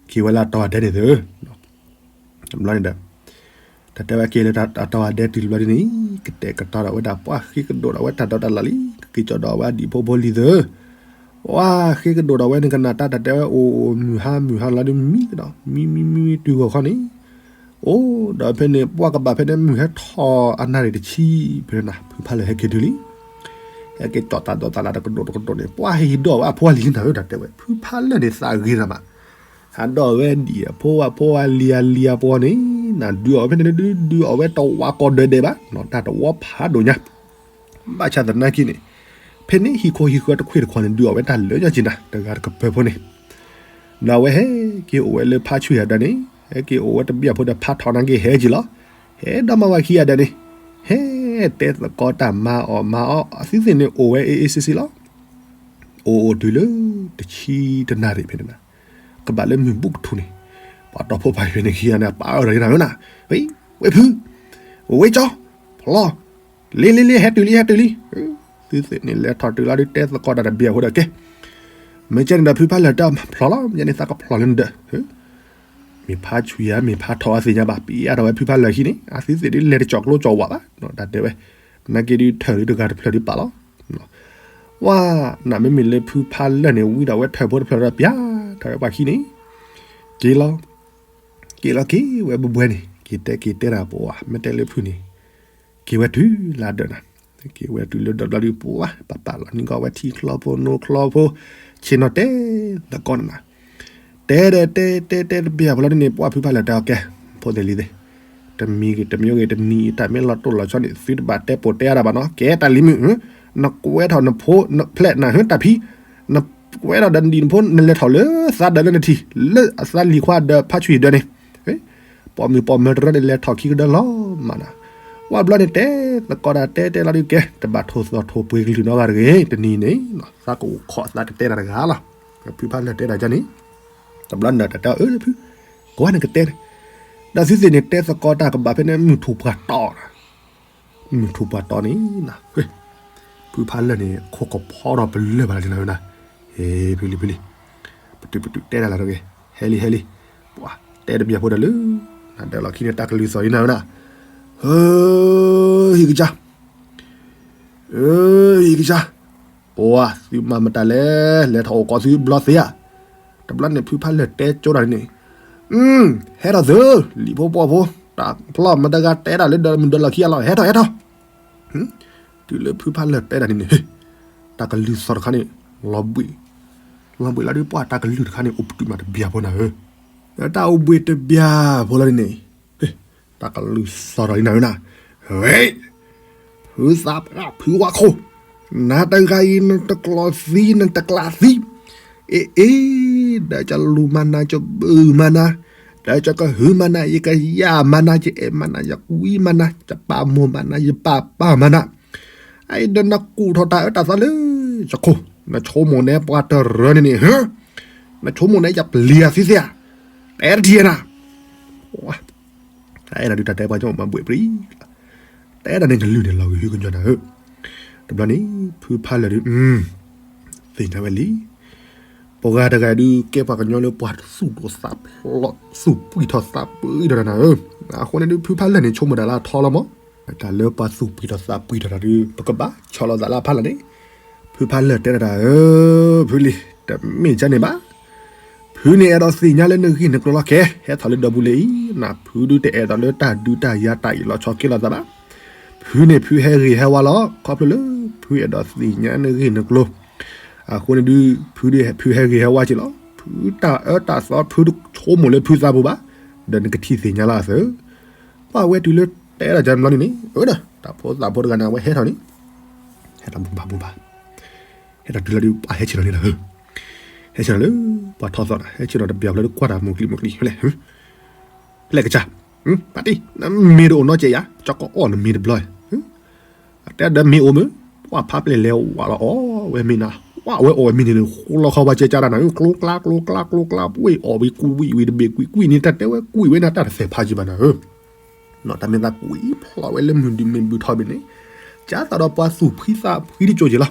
က့ၤဝဲလၢအတီၤအဒဲးန့ၣ်သု, တဘျီန့ၣ်ဒီး, တၢ်တဲဝဲက့ၤလၢအတီၤအဒဲးတုၤတဘျီဒ်န့ၣ်, ကတဲာ်ကတီၤဒီးဝဲဒၣ်ပှၤဃ့ကဒိၣ်ဒီးဝဲတၢ်ဒီးတၢ်လၢ်လံ, ကက့ၤကၠီၣ်ဒီးဝဲအဒံၣ်ဖိဖိလံၤသု, ပှၤဃ့ကဒိၣ်ဒီးဝဲန့ၣ်ကနၣ်တၢ်တၢ်တဲဝဲအိၣ်အိၣ်မုၢ်ဟါမုၢ်ဟါလီၤ ဒုးမံကဒီး မံမံမံမံတုၤဂီၤခီန့ၣ်, အိၣ်ဒီးဖဲန့ၣ် ပှၤကဘၣ်ဖဲန့ၣ် မုၢ်ဟဲထီၣ်အနၣ်ရံၣ်တဆံ, ဖဲန့ၣ်နၤ ဖုဖးလၢာ်ဟဲက့ၤတုၤလံ, ဟဲက့ၤကၠီၣ်တၢ်ဒီးတၢ်လၢ်တကဒိၣ်တကဒိၣ်န့ၣ် ပှၤဟ့ၣ်ဟ့ၣ်ဒီးဝဲအဖိအလံၤနၤဧၢ တၢ်တဲဝဲ ဖုဖးလၢာ်န့ၣ်သးဂ့ၤတၢ်မး, ဟးဒီးဝဲဒံၣ်အဖိအဖိအလံၤအလံၤအပှီၢ်န့ၣ်, နၤဒုးအီၣ်ဝဲဖဲန့ၣ်ဒုး ဒုးအီၣ်ဝဲတဝးကီၢ်ဒၢးဒဲးဘၣ်, တၢ်တဝီဖးဒိၣ်ညါ ဘၣ်ဆၣ်သနာ်က့န့ၣ်, ဖဲန့ၣ်ဟံၣ်ခိၣ်ဟံၣ်ဃၢၤတခွ့ၣ်တခီန့ၣ် ဒုးအီၣ်ဝဲတၢ်လၢညါက့ၤနၤ တဂၤတကပၢၤဖိန့ၣ်, ဒီးအဝဲဟဲက့ၤအိၣ်ဝဲလၢဖးဆူၣ်ယၤဒီးန့ၣ်, ဟဲက့ၤအိၣ်ဝဲတဘ့ၣ်အဖိဒီးဖးထီၣ်နာ်က့ဟဲက့ၤလီၤ, ဟဲဒီးမါဝၤခံဂၤဒီးန့ၣ်, ဟဲတဲသကိးတၢ်မၤအီၣ်မၤအီ အသုသ့ၣ်န့ၣ်အိၣ်ဝဲအ့ၣ်အ့ၣ်စ့စ့လီၤ, အိၣ်အိၣ်တုၤလၢတဆံတနၣ်ရံၣ်ဖဲန့ၣ်နၤ, ကဘၣ်လၢမုၢ်ဘူးကထူၣ်န့ၣ်, ပှၤတီၤဖိပာ်ဖဲန့ၣ်ခံဂၤန့ၣ် ပာ်အၢၣ်ဒီးယနၤဝဲနၤ, ဝဲဖု ဝ့ကၠီ, ဖျီ, လ့လ့လ့ ဟဲတုၤလံ ဟဲတုၤလံ. သုသ့ၣ်န့ၣ်လဲၤထီၣ်တုၤလီၤဒုး တဲသကိးတၢ်တဘျီဖိဒီးကဲ, မ့ၢ်ကဲန့ၣ်ဒီးဖုဖါလၢာ်တဲ ဖျီလီၤ, မ့ၢ်ကဲန့ၣ် သးကဖျီလၢနဒၢး. မ့ၢ်ဖါဆွံဧါ မ့ၢ်ဖါထီဧါ သ့ၣ်ညါဘၣ်, ပျံၤအါထီၣ်ဝဲဖုဖါလၢာ်ခံန့ၣ် အသုသ့ၣ်ဒုးလဲၤတကၠီၣ်ကျိကၠီၣ်ဝးဘၣ်, တၢ်တဲဝဲ, နာ်က့ဒုးထၢၣ်ဒုးတဂၤတဖျၢၣ်ဒုးပာ်လီၤ. ဝဲ, နမ့မ့ၢ်လၢဖုဖါလၢာ်န့ၣ် ဝံဒီးဝဲထၢၣ်ဖိတဖျၢၣ်ဒီးပျံၤထီၣ်ဝဲပှၤခံန့ၣ်, က့ၤလီၤ, က့ၤလီၤက့ၤဝဲဘှဲဘှဲန့ၣ် က့ၤတဲက့ၤတဲတၢ်ပှၤ မ့ၢ်တဲလၢဖုန့ၣ်, က့ၤဝဲတုၤလၢဒၢးနၤ, က့ၤဝဲတုၤလၢဒၢးဘျီဒုးပှၤ ပာ်ပာ်လီၤနံၤကီၢ်ဝဲထံချီဖိနိချီဖိ, ဆ့ၣ်နီၤတဲသကိးနၤ, တဲဒီးတဲတဲတဲတဘျီဖိလီၤဒ်န့ၣ် ပှၤဖုဖါလၢာ်တဲအီၤကဲ, ဖိသ့ၣ်လံၤသ့ၣ်, တမံၤဂ့ၤတမံၤဂ့ၤ တနံၤအံၤတၢ်မ့ၢ်လီၤတိၢ်လီၤဆီန့ၣ် သုတဘၣ်တဲပိာ်တဲအါတၢ်ဘၣ်နီၤ, ကဲတၢ်လံၤမုၣ်, နကွဲထီၣ်နဖိနဖျဲးနၤဟၢတၢ်ဖံ, နကွဲထီၣ်ဒီးနဒံၣ်နဖိ နလဲၤထီၣ်လၢသးဒၢးလၢနထံၣ် လၢအသးလံၤခွါဒီးဖါဆွံဒၢးန့ၣ်, ပိာ်မုၣ်ပိာ်မၢၤတရၢန့ၣ်လဲၤထီၣ်ခံကဒၢလီၤမးနၤ, ဝဲဘျီန့ၣ်တဲသကိးတၢ်တဲတဲလီၤဒုးကဲ တဘၣ်ထိၣ်သီၣ်ထိၣ်ပှ့ၤကလုၢ်နီတဂၤတဂ့ၤ တနံၤန့ၣ်, သးကအိၣ်ခိးသးတတဲတၢ်တဂၤလီၤ, ဖုဖါလၢာ်တဲတၢ်ကန့ၣ်, တဘျီနၢ်တၢ်တဲအီၤအၢလၢဖု, ကွၢ်နကတဲ, ဒီးသုသ့ၣ်န့ၣ်တဲသကိးတၢ်ကဘၣ်ဖဲန့ၣ် မုၢ်ထူၣ်ပှၢ်တီၤ မုၢ်ထူၣ်ပှၢ်တီၤန့ၣ်, ဖုဖါလၢာ်န့ၣ် ခိၣ်ကဖီဒီးပလၢၢ်ဘၣ်လၢနၤဝဲနၤ, ဟ့ၣ်ဖုလံၤဖုလံၤ, ပတုာ်ပတုာ်တဲတၢ်လၢတဂ့ၤ, ဟဲလံဟဲလံ, ပှၤတဲတဘျီဖိဒီးလၢ, နဒၢးလီၢ်ခံန့ၣ် တၢ်ကလုၢ်သီၣ်လံနၤဝဲနၤ, ဟ့ၣ်ကစၢ် ဟ့ၣ်ကစၢ်, ပှၤသုမၤမတၤလဲၣ် လဲၤထီၣ်အိၣ်ကိးသုဘျီသ့ဧါ, တဘျီန့ၣ် ဖုဖါလၢာ်တဲကၠိတၢ်န့ၣ်, ဟဲထီၣ်သု, လံာ်ဖိပှီၢ်ဖိ, တၢ်ဖျီမတၤတဂၤတဲတၢ်လၢဒၢးမုၢ်ဒၢးလီၢ်ခံအလီၢ် ဟဲထီၣ်ဟဲထီၣ်, တုၤလၢဖုဖါလၢာ်တဲတၢ်န့ၣ်န့ၣ်, တၢ်ကလုၢ်သီၣ်တခါန့ၣ်, လီၤဘှံး, လီၤဘှံးလီၤဒုးပှၤတၢ်ကလုၢ်တခါန့ၣ် အိၣ်ပတုာ်မးတဘျီဖိနၤဧၢ, တၢ်အိၣ်ဘှံးတဘျီဖိလီၤန့ၣ်န့ၣ် တၢ်ကလုၢ်သီၣ်ထီၣ်လံနၤဝဲနၤ, ဖုသးပှၢ်ဖုဝါခိၣ်, နၤတဂၤအံၤနတကျီသံနတကျးသံ, အ့အ့, ဒီးကလူၤမၤနၤကဘုၣ်မၤနၤ, ဒီးကကဟုမၤနၤ ယကယၢ်မၤနၤ ယအဲၣ်မၤနၤ ယကွံမၤနၤ ယပာ်မိၢ်မၤနၤ ယပာ်ပၢ်မၤနၤ, အအံၤဒီးနကူၣ်ထီၣ်တၢ်အၢတၢ်သီလၢ, ယခိၣ်, နဆိကမိၣ်န့ၣ်ပှၤတရၢန့ၣ်န့ၣ်, နဆိကမိၣ်န့ၣ်ယပျံၤအသံသ့ဧါ, တဲတထံၣ်နၤ တၢ်အဲၣ်ဒိးဒုးတၢ်တဲပှၤကညီမၤဘှံးပြံ, တၢ်အဲၣ်ဒိးန့ၣ်ကလုၢ်န့ၣ်လီၤဂ့ၤဟုကညီနၤဧၢ, တဘျီန့ၣ်, ဖုဖါလၢာ်ဒုး, သ့ၣ်ညါဝဲလံ, ပှၤတဂၤဒုးကဲပှၤကညီလၢပှၤသူၣ်ဒိၣ်သးဖျိး သူၣ်ပှံၢ်ထီၣ်သးပှံၢ်ထီၣ်တၢ်နၤဧၢ, အဃိန့ၣ်ဒုး ဖုဖါလၢာ်န့ၣ်ဆိကမိၣ်တၢ်လၢအထီလီၤမး, တၢ်လၢပှၤသူၣ်ပှံၢ်ထီၣ်သးပှံၢ်ထီၣ်တၢ်ဒုး ပကဘၣ်ဆီလီၤသးလၢအဖီလာ်န့ၣ်, ဖုဖါလၢာ်တဲတၢ်တၢ်ဧၢ, ဖုလံၤ, တမ့ၢ်ကန့ၣ်ဘၣ် ဖုန့ၣ်အဲၣ်ဒိးသ့ၣ်ညါလၢနဂ့ၢ်နကျိၤလီၤခဲ, ဟဲထီၣ်လၢဒီပူၤလံအံၤ, နဖုဒုးတအဲၣ်ဒိးလၢတၢ်ဒုးတၢ်ယၤတၢ်အ့ၣ်လိာ်ဆိးက့လိာ်သးဘၣ်, ဖုန့ၣ်ဖုဟဲဂ့ၤဟဲဝါလီၤ, ခီဖျိလၢဖုအဲၣ်ဒိးသ့ၣ်ညါနဂ့ၢ်နကျိၤ, အဃိန့ၣ်ဒုး, ဖုဒုးဖုဟဲဂ့ၤဟဲဝါက့ၤလီၤ, ဖုတၢ်အၢတၢ်သီဖုတဆိကမိၣ်လၢဖုသးပူၤဘၣ်, ဒီးနကထံၣ်သ့ၣ်ညါလီၤအသၢ, ပှၤဝဲတုၤလၢတဲတၢ်ကန့ၣ်ဘျီန့ၣ်န့ၣ်, အၢဒီး တၢ်ဖိသၣ်ဖိတဂၤန့ၣ် အဝဲဟဲထီၣ်န့ၣ် ဟဲထီၣ်ဘူၣ်ဘၣ်ဘူၣ်ဘၣ်, ဟဲထီၣ်တုၤလီၤဒုး ပှၤဟဲဆ့ၣ်နီၤန့ၣ်လီၤ, ဟဲဆ့ၣ်နီၤလၢ, ပှၤထီသီၣ်နၤ ဟဲဆ့ၣ်နီၤတဘျီဖျၢၣ်ဒုးကွၢ်တၢ်မိၢ်ကျံမိၢ်ကျံ ဖဲလဲၣ်, ဖဲလဲၣ်ကစၢ်, ပၢ်တံၢ် နမ့ၢ်တအိၣ်နီတစဲးယၤ ကၠီကအီၣ်နမ့ၢ်တဘျီ, တဲဒီးမ့ၢ်အိၣ်မုၢ်, ပှၤဖးပျဲၢ်လဲၤဝးလီၤအီၣ်ဝဲမ့ၢ်နၤ, ဝးဝဲအီၣ်ဝဲမ့ၢ်န့ၣ် ဃိလီၤခီပှၤကဲကၢ်တၢ်နၤ ကျိကျါကျိကျါကျိကျါ ပှ့ၤအီၣ်ဝံၤကွံာ်ဝံၤတဘ့ၣ်ကွံာ်ကွံာ်န့ၣ် တၢ်တဲဝဲကွံာ်ဝဲနၤတၢ်တသဲးဖးယံၤဘၣ်နၤဧၢ နီၢ်တၢ်မ့ၢ်သးကွံာ်ဖျိးဝဲလၢမုၢ်ဒုးမ့ၢ်ဘုၣ်ထီၣ်ဘ့ၣ်န့ၣ်, ကၢ်သးဒီးပှၤသူၣ်ဖှံသးဖှံတကၠိက့ၤလီၤ.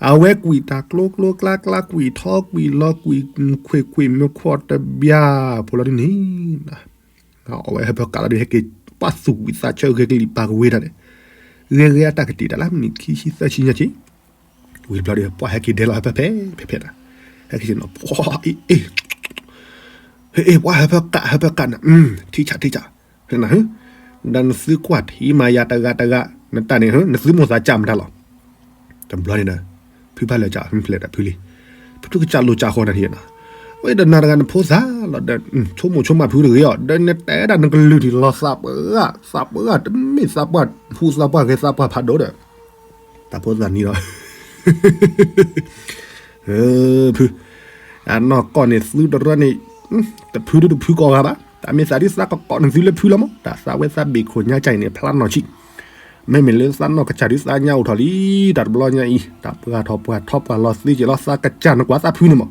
အဝဲကွံာ်တၢ်ကျိကျိကျါကျါ ကွံာ်ထီကွံာ်လီၤ ကွံာ်ခွ့ၣ်ခွ့ၣ်မုၢ်ခွီၣ်တဘျီဖိလီၤဒ်န့ၣ်, အဝဲဟၢဖၢကးလီၤဒုး ဟဲက့ၤ ပှၤသူၣ်ဝံၤသးဆၢဂဲၤကလံၣ်ပာ်ကဝ့ၤတၢ်န့ၣ်, ဂဲၤဂဲၤအတၢ်ကတံာ်တၢ်လၢမုၢ်နံၤခံဆံသၢဆံညါက့ၤ ဝံၤတဘျီဒီး ပှၤဟဲက့ၤဒဲးလီၤ ဟၢဖၢဖဲ ဖဲဖဲတၢ်, ဟဲက့ၤနီၤ ပှၤအ့ၣ်အ့ၣ်, ဟ့ၣ်အ့ၣ် ပှၤဟၢဖၢကး ဟၢဖၢကးနၤ, ထံဆးထံဆး, န, ဒီးနသုကွၢ်ထံမၤယၤတဂၤတဂၤ, နတၢ်န့ၣ် နသုမိၢ်သးကၢ်မတၤလီၤ. တဘျီန့ၣ်ဒီး ဖုဖးလၢာ်ကၢ် ဖဲလဲၣ်တၢ်ဖုလံ, ဖုကစၢ်လိာ်ကၢ်ဃီနၤထံၣ်နၤ, ဝဲဒီးနၤတဂၤနဖိသၣ်လီၤဒီး ဆိကမိၣ်ဆိကမးဖုတဂ့ၤအီၤ ဒီးနတဲဒၣ်နကလုၢ်ထံၣ်လီၤသးပှၢ်, သးပှၢ်တမ့ၢ်သးပှၢ်ဟူသးပှၢ်ဂဲၤသးပှၢ်ဖးဒိၣ်ဒီး တၢ်ဖိသၣ်နံၤဒီး ဖု, အနီၢ်ကီၢ်န့ၣ်သုတရၢန့ၣ်, တဖုဒုတဖုကိးဂၤဘၣ်, တၢ်မ့ၢ်သးဒုသးကကိးန့ၢ်သုလၢဖုလီၤမး, တၢ်သးဝဲသးဘ့ၣ်ခိၣ်ညါကၢ်အံၤန့ၣ် ဖျါနီၢ်ဆံး, မ့မ့ၢ်လၢသးနီၢ်ကစၢ်ဒုသးညါအိၣ်ထီၣ်လံ, တၢ်တဘျီညါအံၤ တၢ်ပှၢ်ထီၣ်ပှၢ်ထီပှၢ်လီၤသ့က့ၤလီၤ, သးကစၢ်နကွၢ်သးဖုန့ၣ်မး,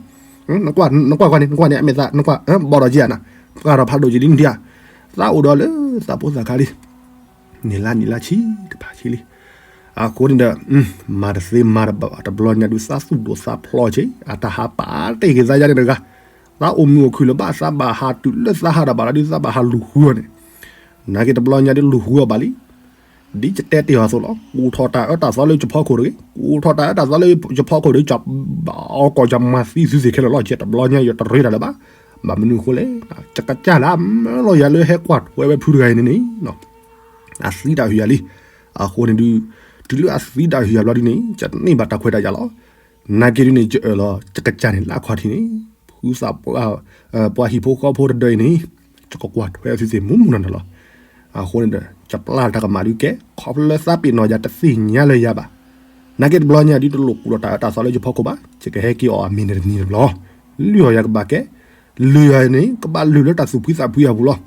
နကွၢ်ကွၢ်န့ၣ် နကွၢ်န့ၣ် အမ့ၢ်သးနကွၢ် ဘီၣ်ဒီးက့ၤဧါနၤ, ပှၢ်ထီၣ်ဖးဒိၣ်က့ၤလံနဒံဧါ, သးအိၣ်ဒီးလၢသးဖိသၣ်ခါလံ. နံၤလါနံၤလါဆံးတဖၣ်ဆံးလံ. အဃိန့ၣ်ဒီး မၤတသ့မၤတဘၣ် တဘျီညါဒုးသးသူၣ်ဒိၣ်သးဖျိးဆံး အတၢ်ဟးပာ်တ့ၢ်က့ၤသးယါန့ၣ်တဂၤ, သးအိၣ်မုာ်အိၣ်ခုၣ်လၢၤဘၣ် သးဘၣ်ဟးတုၤလၢသးဟးတၢ်ဘၣ်လီၤဒုး သးဘၣ်ဟးလူၤဃုအီၤန့ၣ်, နာ်က့တဘျီညါဒုးလူၤဃုအီၤဘၣ်လံ. ဒ်ယတဲတ့ၢ်အီၤအသိးလီၤ. ကူၣ်ထီၣ်တၢ်အၢတၢ်သီလၢယဖီခိၣ်တဂ့ၤ, ကူၣ်ထီၣ်တၢ်အၢတၢ်သီလၢယဖီခိၣ်ဒီး ယဘၣ်အီၣ်ကီၢ်ယမၤသံသုသ့ၣ်ခဲလၢာ်လီၤ. ယတဘျီညါယတရ့တၢ်လၢၤဘၣ်. ဘၣ်မနုၤအဃိလဲၣ်, ယကစၢ်လၢအမၢလီၤယၤလၢဟဲကွၢ်ထွဲဝဲဖုတဂၤအံၤန့ၣ်န့ၣ် အသံတၢ်ဟုၣ်ယၤလံ. အဃိန့ၣ်ဒုး တုၤလၢအသံတၢ်ဟုၣ်ယၤဘျီဒုးန့ၣ် ယန့ၢ်ဘၣ်တၢ်ခွဲးတၢ်ယာ်လီၤ. နာ်က့ဒုးန့ၣ် ယအၢၣ်လီၤ ယကစၢ်န့ၣ်လၢအခီၣ်ထံးန့ၣ် ဖုသးပှၢ် ပှၤဟံၣ်ဖိဃီဖိတဒၢအံၤန့ၣ် ယကကွၢ်ထွဲသုသ့ၣ်မူမူနီၢ်နီၢ်လီၤ. အဃိန့ၣ်ဒီး ယပျၢ်တၢ်ကမၣ်ဒုးကဲ ခီဖျိလၢသးပ့ၤနီၣ်ယၤတသ့ၣ်ညါလၢၤယၤဘၣ်. နာ်က့တဘျီညါဒုးတလိၣ်ကူၣ်ထီၣ်တၢ်အၢတၢ်သီလၢယဖီခိၣ်ဘၣ်. ယကဟဲက့ၤအီၣ်အမ့ၤန့ၣ်တနံၤတဘျီ လုၢ်အီၣ်ယၤကဘၣ်ကဲ, လုၢ်အီၣ်န့ၣ် ကဘၣ်လုၢ်လၢတၢ်သူၣ်ဖှံသးဖှံအပူၤလီၤ.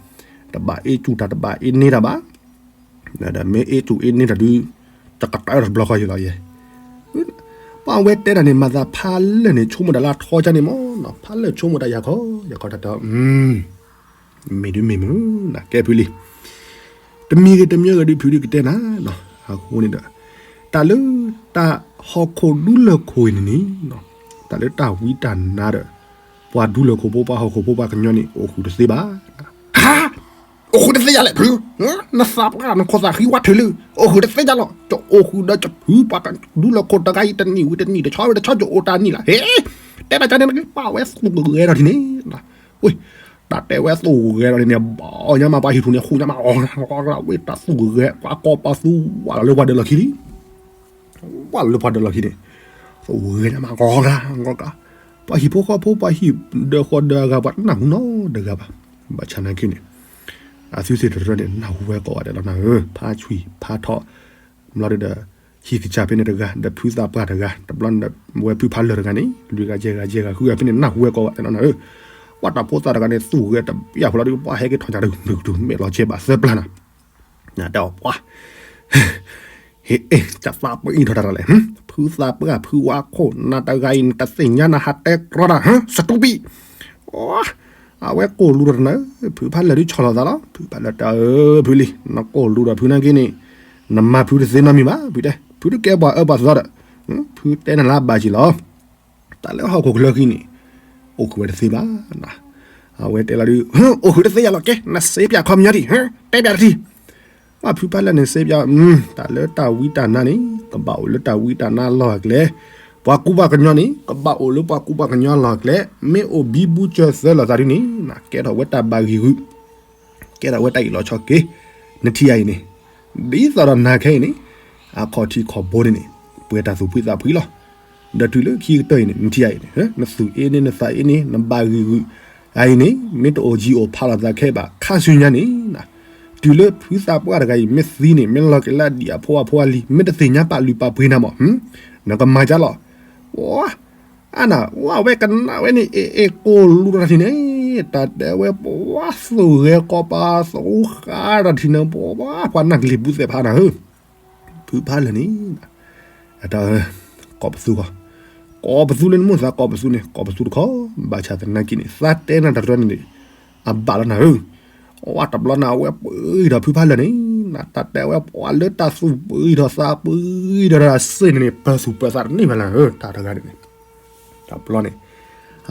တဘၣ်အ့ၣ်စူၣ်တၢ် တဘၣ်အ့ၣ်န့ၢ်တၢ်ဘၣ်. မ့ၢ်အ့ၣ်စူၣ်အ့ၣ်န့ၢ်တၢ်ဒုး တကတၢၢ်တဘျီဃီယံၤလီၤယဲ. ပှၤဝဲတဲတၢ်န့ၣ် မၤသးဖးလၢာ်န့ၣ် ဆိကမိၣ်တၢ်လၢအထီကါန့ၣ်မ့ၢ်နီၤ, ဖးလၢာ်ဆိကမိၣ်တၢ်ယၤခီ, ယခီတၢ်တၢ် မ့ၢ်ဒုးမ့ၢ်မုာ်နၤကဲဖုလံ. တမံၤဂ့ၤတမံၤဂ့ၤဒုးဖုဒုးကတဲနၤနီၤ, အဃိန့ၣ်ဒီး တၢ်လၢတၢ်ဟီၣ်ခိၣ်ဒူလၢၢ်ခိၣ်အံၤန့ၣ်န့ၣ်, တၢ်လၢတၢ်ဝံတၢ်နါဒီး ပှၤဒူလၢၢ်ခိၣ်ဖိ ပှၤဟီၣ်ခိၣ်ဖိ ပှၤကညီန့ၣ် အိၣ်ဃုာ်တသ့ဘၣ်. အိၣ်ဃုာ်တသ့ယၤလဲၣ်ဖု, နသးပှၢ်နခိၣ်သးဃံဝဲထုးလၢ အိၣ်ဃုာ်တသ့ယၤလီၤ. ယအိၣ်ဃုာ်ဒီးယဖုပှၤကဒူလၢၢ်ခိၣ်တဂၤအံၤ တနံၣ်ဝံၤတနံၣ် တဆီဝံၤတဆီ ယအိၣ်တၢ်နံၣ်လီၤ. ဟ့, တဲတၢ်ကန့ၣ် ပာ်ဝဲသူၣ်ဂဲၤထီၣ်ထံန့ၣ် ဝ့ၢ်, တၢ်တဲဝဲသူၣ်ဂဲၤထီၣ်န့ၣ် ဘၣ်အီၣ်ညါမး ပှၤဟံၣ်ထူၣ်န့ၣ် ဃူညါမး အီၣ်ဂၤဝ့ၢ် တၢ်သူၣ်ဂဲၤ ပှၤကီၢ်ပှၤသူဝဲလၢပှၤဒၢးလီၢ်ခံလံ. ဝဲလၢပှၤဒၢးလီၢ်ခံန့ၣ် သူၣ်ဂဲၤညါမး ဂီၤဂၤဂီၤဂၤ, ပှၤဟံၣ်ဖိဃီဖိ ပှၤဟံၣ်ဒၢးဃီဒၢးအဂၤ ပှၤတနၢ်ဟူနီတဂၤဘၣ်. ဘၣ်ဆၣ်နာ်က့န့ၣ် အသုသ့ၣ်တရၢန့ၣ် နၢ်ဟူဝဲကိးဂၤဒဲးလီၤနၤဧၢ, ဖးဆွံဖးထီၣ် ဘျီဒုးဒီး ဟံၣ်ကစၢ်ဖဲန့ၣ်တဂၤ ဒီးဖုသးပှၢ်တဂၤ တဘျီန့ၣ် ဝဲဖုဖးလၢာ်တဂၤန့ၣ် လွံၢ်ဂၤယဲၢ်ဂၤယဲၢ်ဂၤဃုဂၤဖဲန့ၣ် နၢ်ဟူဝဲကိးဂၤဒဲးလီၤနၤဧၢ, ပှၤတၢ်ဖိသၣ်တဂၤန့ၣ် သူၣ်ဂဲၤတဘၣ်ဖိလီၤဒုး ပှၤဟဲက့ၤထီၣ်ညါတဂၤ မ့ၢ်ကတုၤမ့ၢ်လီၤကဲဘၣ်သၢပျၢ်နၤ, နတဲအီၤပှၤ ဟ့ၣ် တၢ်သးပှၢ်အံၤထီၣ်တၢ်တၢ်လဲၣ်, ဖုသးပှၢ် ဖုဝါခိၣ် နၤတဂၤအံၤ နတသ့ၣ်ညါ နဟးတဲကြီတၢ် ဟၢ စတူပံ, အဝဲကိၢ်လူၤဒီးတနၤဧၢ, ဖုဖးလၢာ်ဒုးဆီၣ်လီၤသးလီၤ, ဖုဖးလၢာ်တၢ်ဧၢ ဖုလံ, နကိၢ်လူၤဒီးဖုနာ်က့န့ၣ် နမၤဖုတသ့နီတမံၤဘၣ်, ဖုတဲ, ဖုတကဲပှၤအၢပှၤသီဒီး, ဖုတဲနၤလၢအဘၣ်က့ၤလီၤ. တၢ်လၢဟီၣ်ခိၣ်ချၢခံန့ၣ် အိၣ်ဃုာ်ဝဲတသ့ဘၣ်. အဝဲတဲလီၤဒုး အိၣ်ဃုာ်တသ့ယၤလီၤ ကဲ နစ့ပၠးခီပညီဒံး တဲပၠးတထံၣ်, ပှၤဖုဖးလၢာ်န့ၣ်စ့ပၠး, တၢ်လၢတၢ်ဝံတၢ်နါန့ၣ် ကဘၣ်အိၣ်လၢတၢ်ဝံတၢ်နါလီၢ်အကျဲ, ပှၤကူပှၤကညီန့ၣ် ကဘၣ်အိၣ်လၢပှၤကူပှၤကညီလီၢ်အကျဲ, မ့ၢ်အိၣ်ဘံဘူစၢၤသၢလိာ်သးဒ်န့ၣ် ကဲထီၣ်ဝဲတၢ်ဘၣ်ဂံၢ်ဂုာ် ကဲထီၣ်ဝဲတၢ်အ့ၣ်လိာ်ဆိးက့, နထံၣ်ယၤအံၤန့ၣ်, ဒ်သိးဒီးနၤခဲအံၤန့ၣ်, အခီၣ်ထံးခီၣ်ဘိန့ၣ်န့ၣ် ပှဲၤတၢ်သူၣ်ဖှံသးဖှံလီၤ. ဒီးတုၤလၢခံကတၢၢ်အံၤန့ၣ် နထံၣ်ယၤအံၤန့ၣ်, နသူၣ်အ့န့ၢ် နသးအ့န့ၢ် နဘၣ်ဂံၢ်ဂုာ်, အအံၤန့ၣ် မ့ၢ်တအိၣ်ကံအိၣ်ဖးလိာ်သးခဲဘၣ် ခါဆူညါန့ၣ်, တုၤလၢဖုသးပှၢ်တဂၤအံၤ မ့ၢ်သံန့ၣ် မ့ၢ်လီၤက့ၤလၢအဒံၣ်အဖိအဖိအလံၤ မ့ၢ်တသ့ၣ်ညါပာ်လုၢ်ပာ်ပှ့ၤနၤမး, နကမၤကၢ်လီၤ. အနၤ ဝဲကနၣ်ဝဲန့ၣ် အ့ၣ်အ့ၣ်ကိၢ်လူၤတၢ်ထံၣ်န့ၣ်, တၢ်တဲဝဲပှၤသူၣ်ဂဲၤကီးပၤသူဃါတၢ်ထံၣ်န့ၣ် ပှၤပှၤနၢ်ကလံၤဘူးသဲးဖးနၤဧၢ, ဖုဖးလၢာ်န့ၣ်, အတၢ်, ကိးပသူကီး, ကိးပသူလၢနမိၢ်သးကိးပသူန့ၣ် ကိးပသူတခီ, ဘၣ်ဆၣ်သနာ်က့န့ၣ် သးတဲနၤတရၢန့ၣ်န့ၣ်, အဘၣ်လီၤနၤဧၢ, ဝဲတဘျီနၤ အဝဲပှ့ၤဒီးဖုဖးလၢာ်န့ၣ်, နတၢ်တဲဝဲပှၤလၢတၢ်သူၣ်ပှ့ၤထီၣ်သးပှ့ၤဒီးတၢ်စ့ၢ်န့ၣ်န့ၣ် ပၢၤသူၣ်ပၢၤသးတန့ၢ်ဘၣ်နၤဧၢ, တၢ်တဂၤန့ၣ်န့ၣ်, တဘျီန့ၣ်,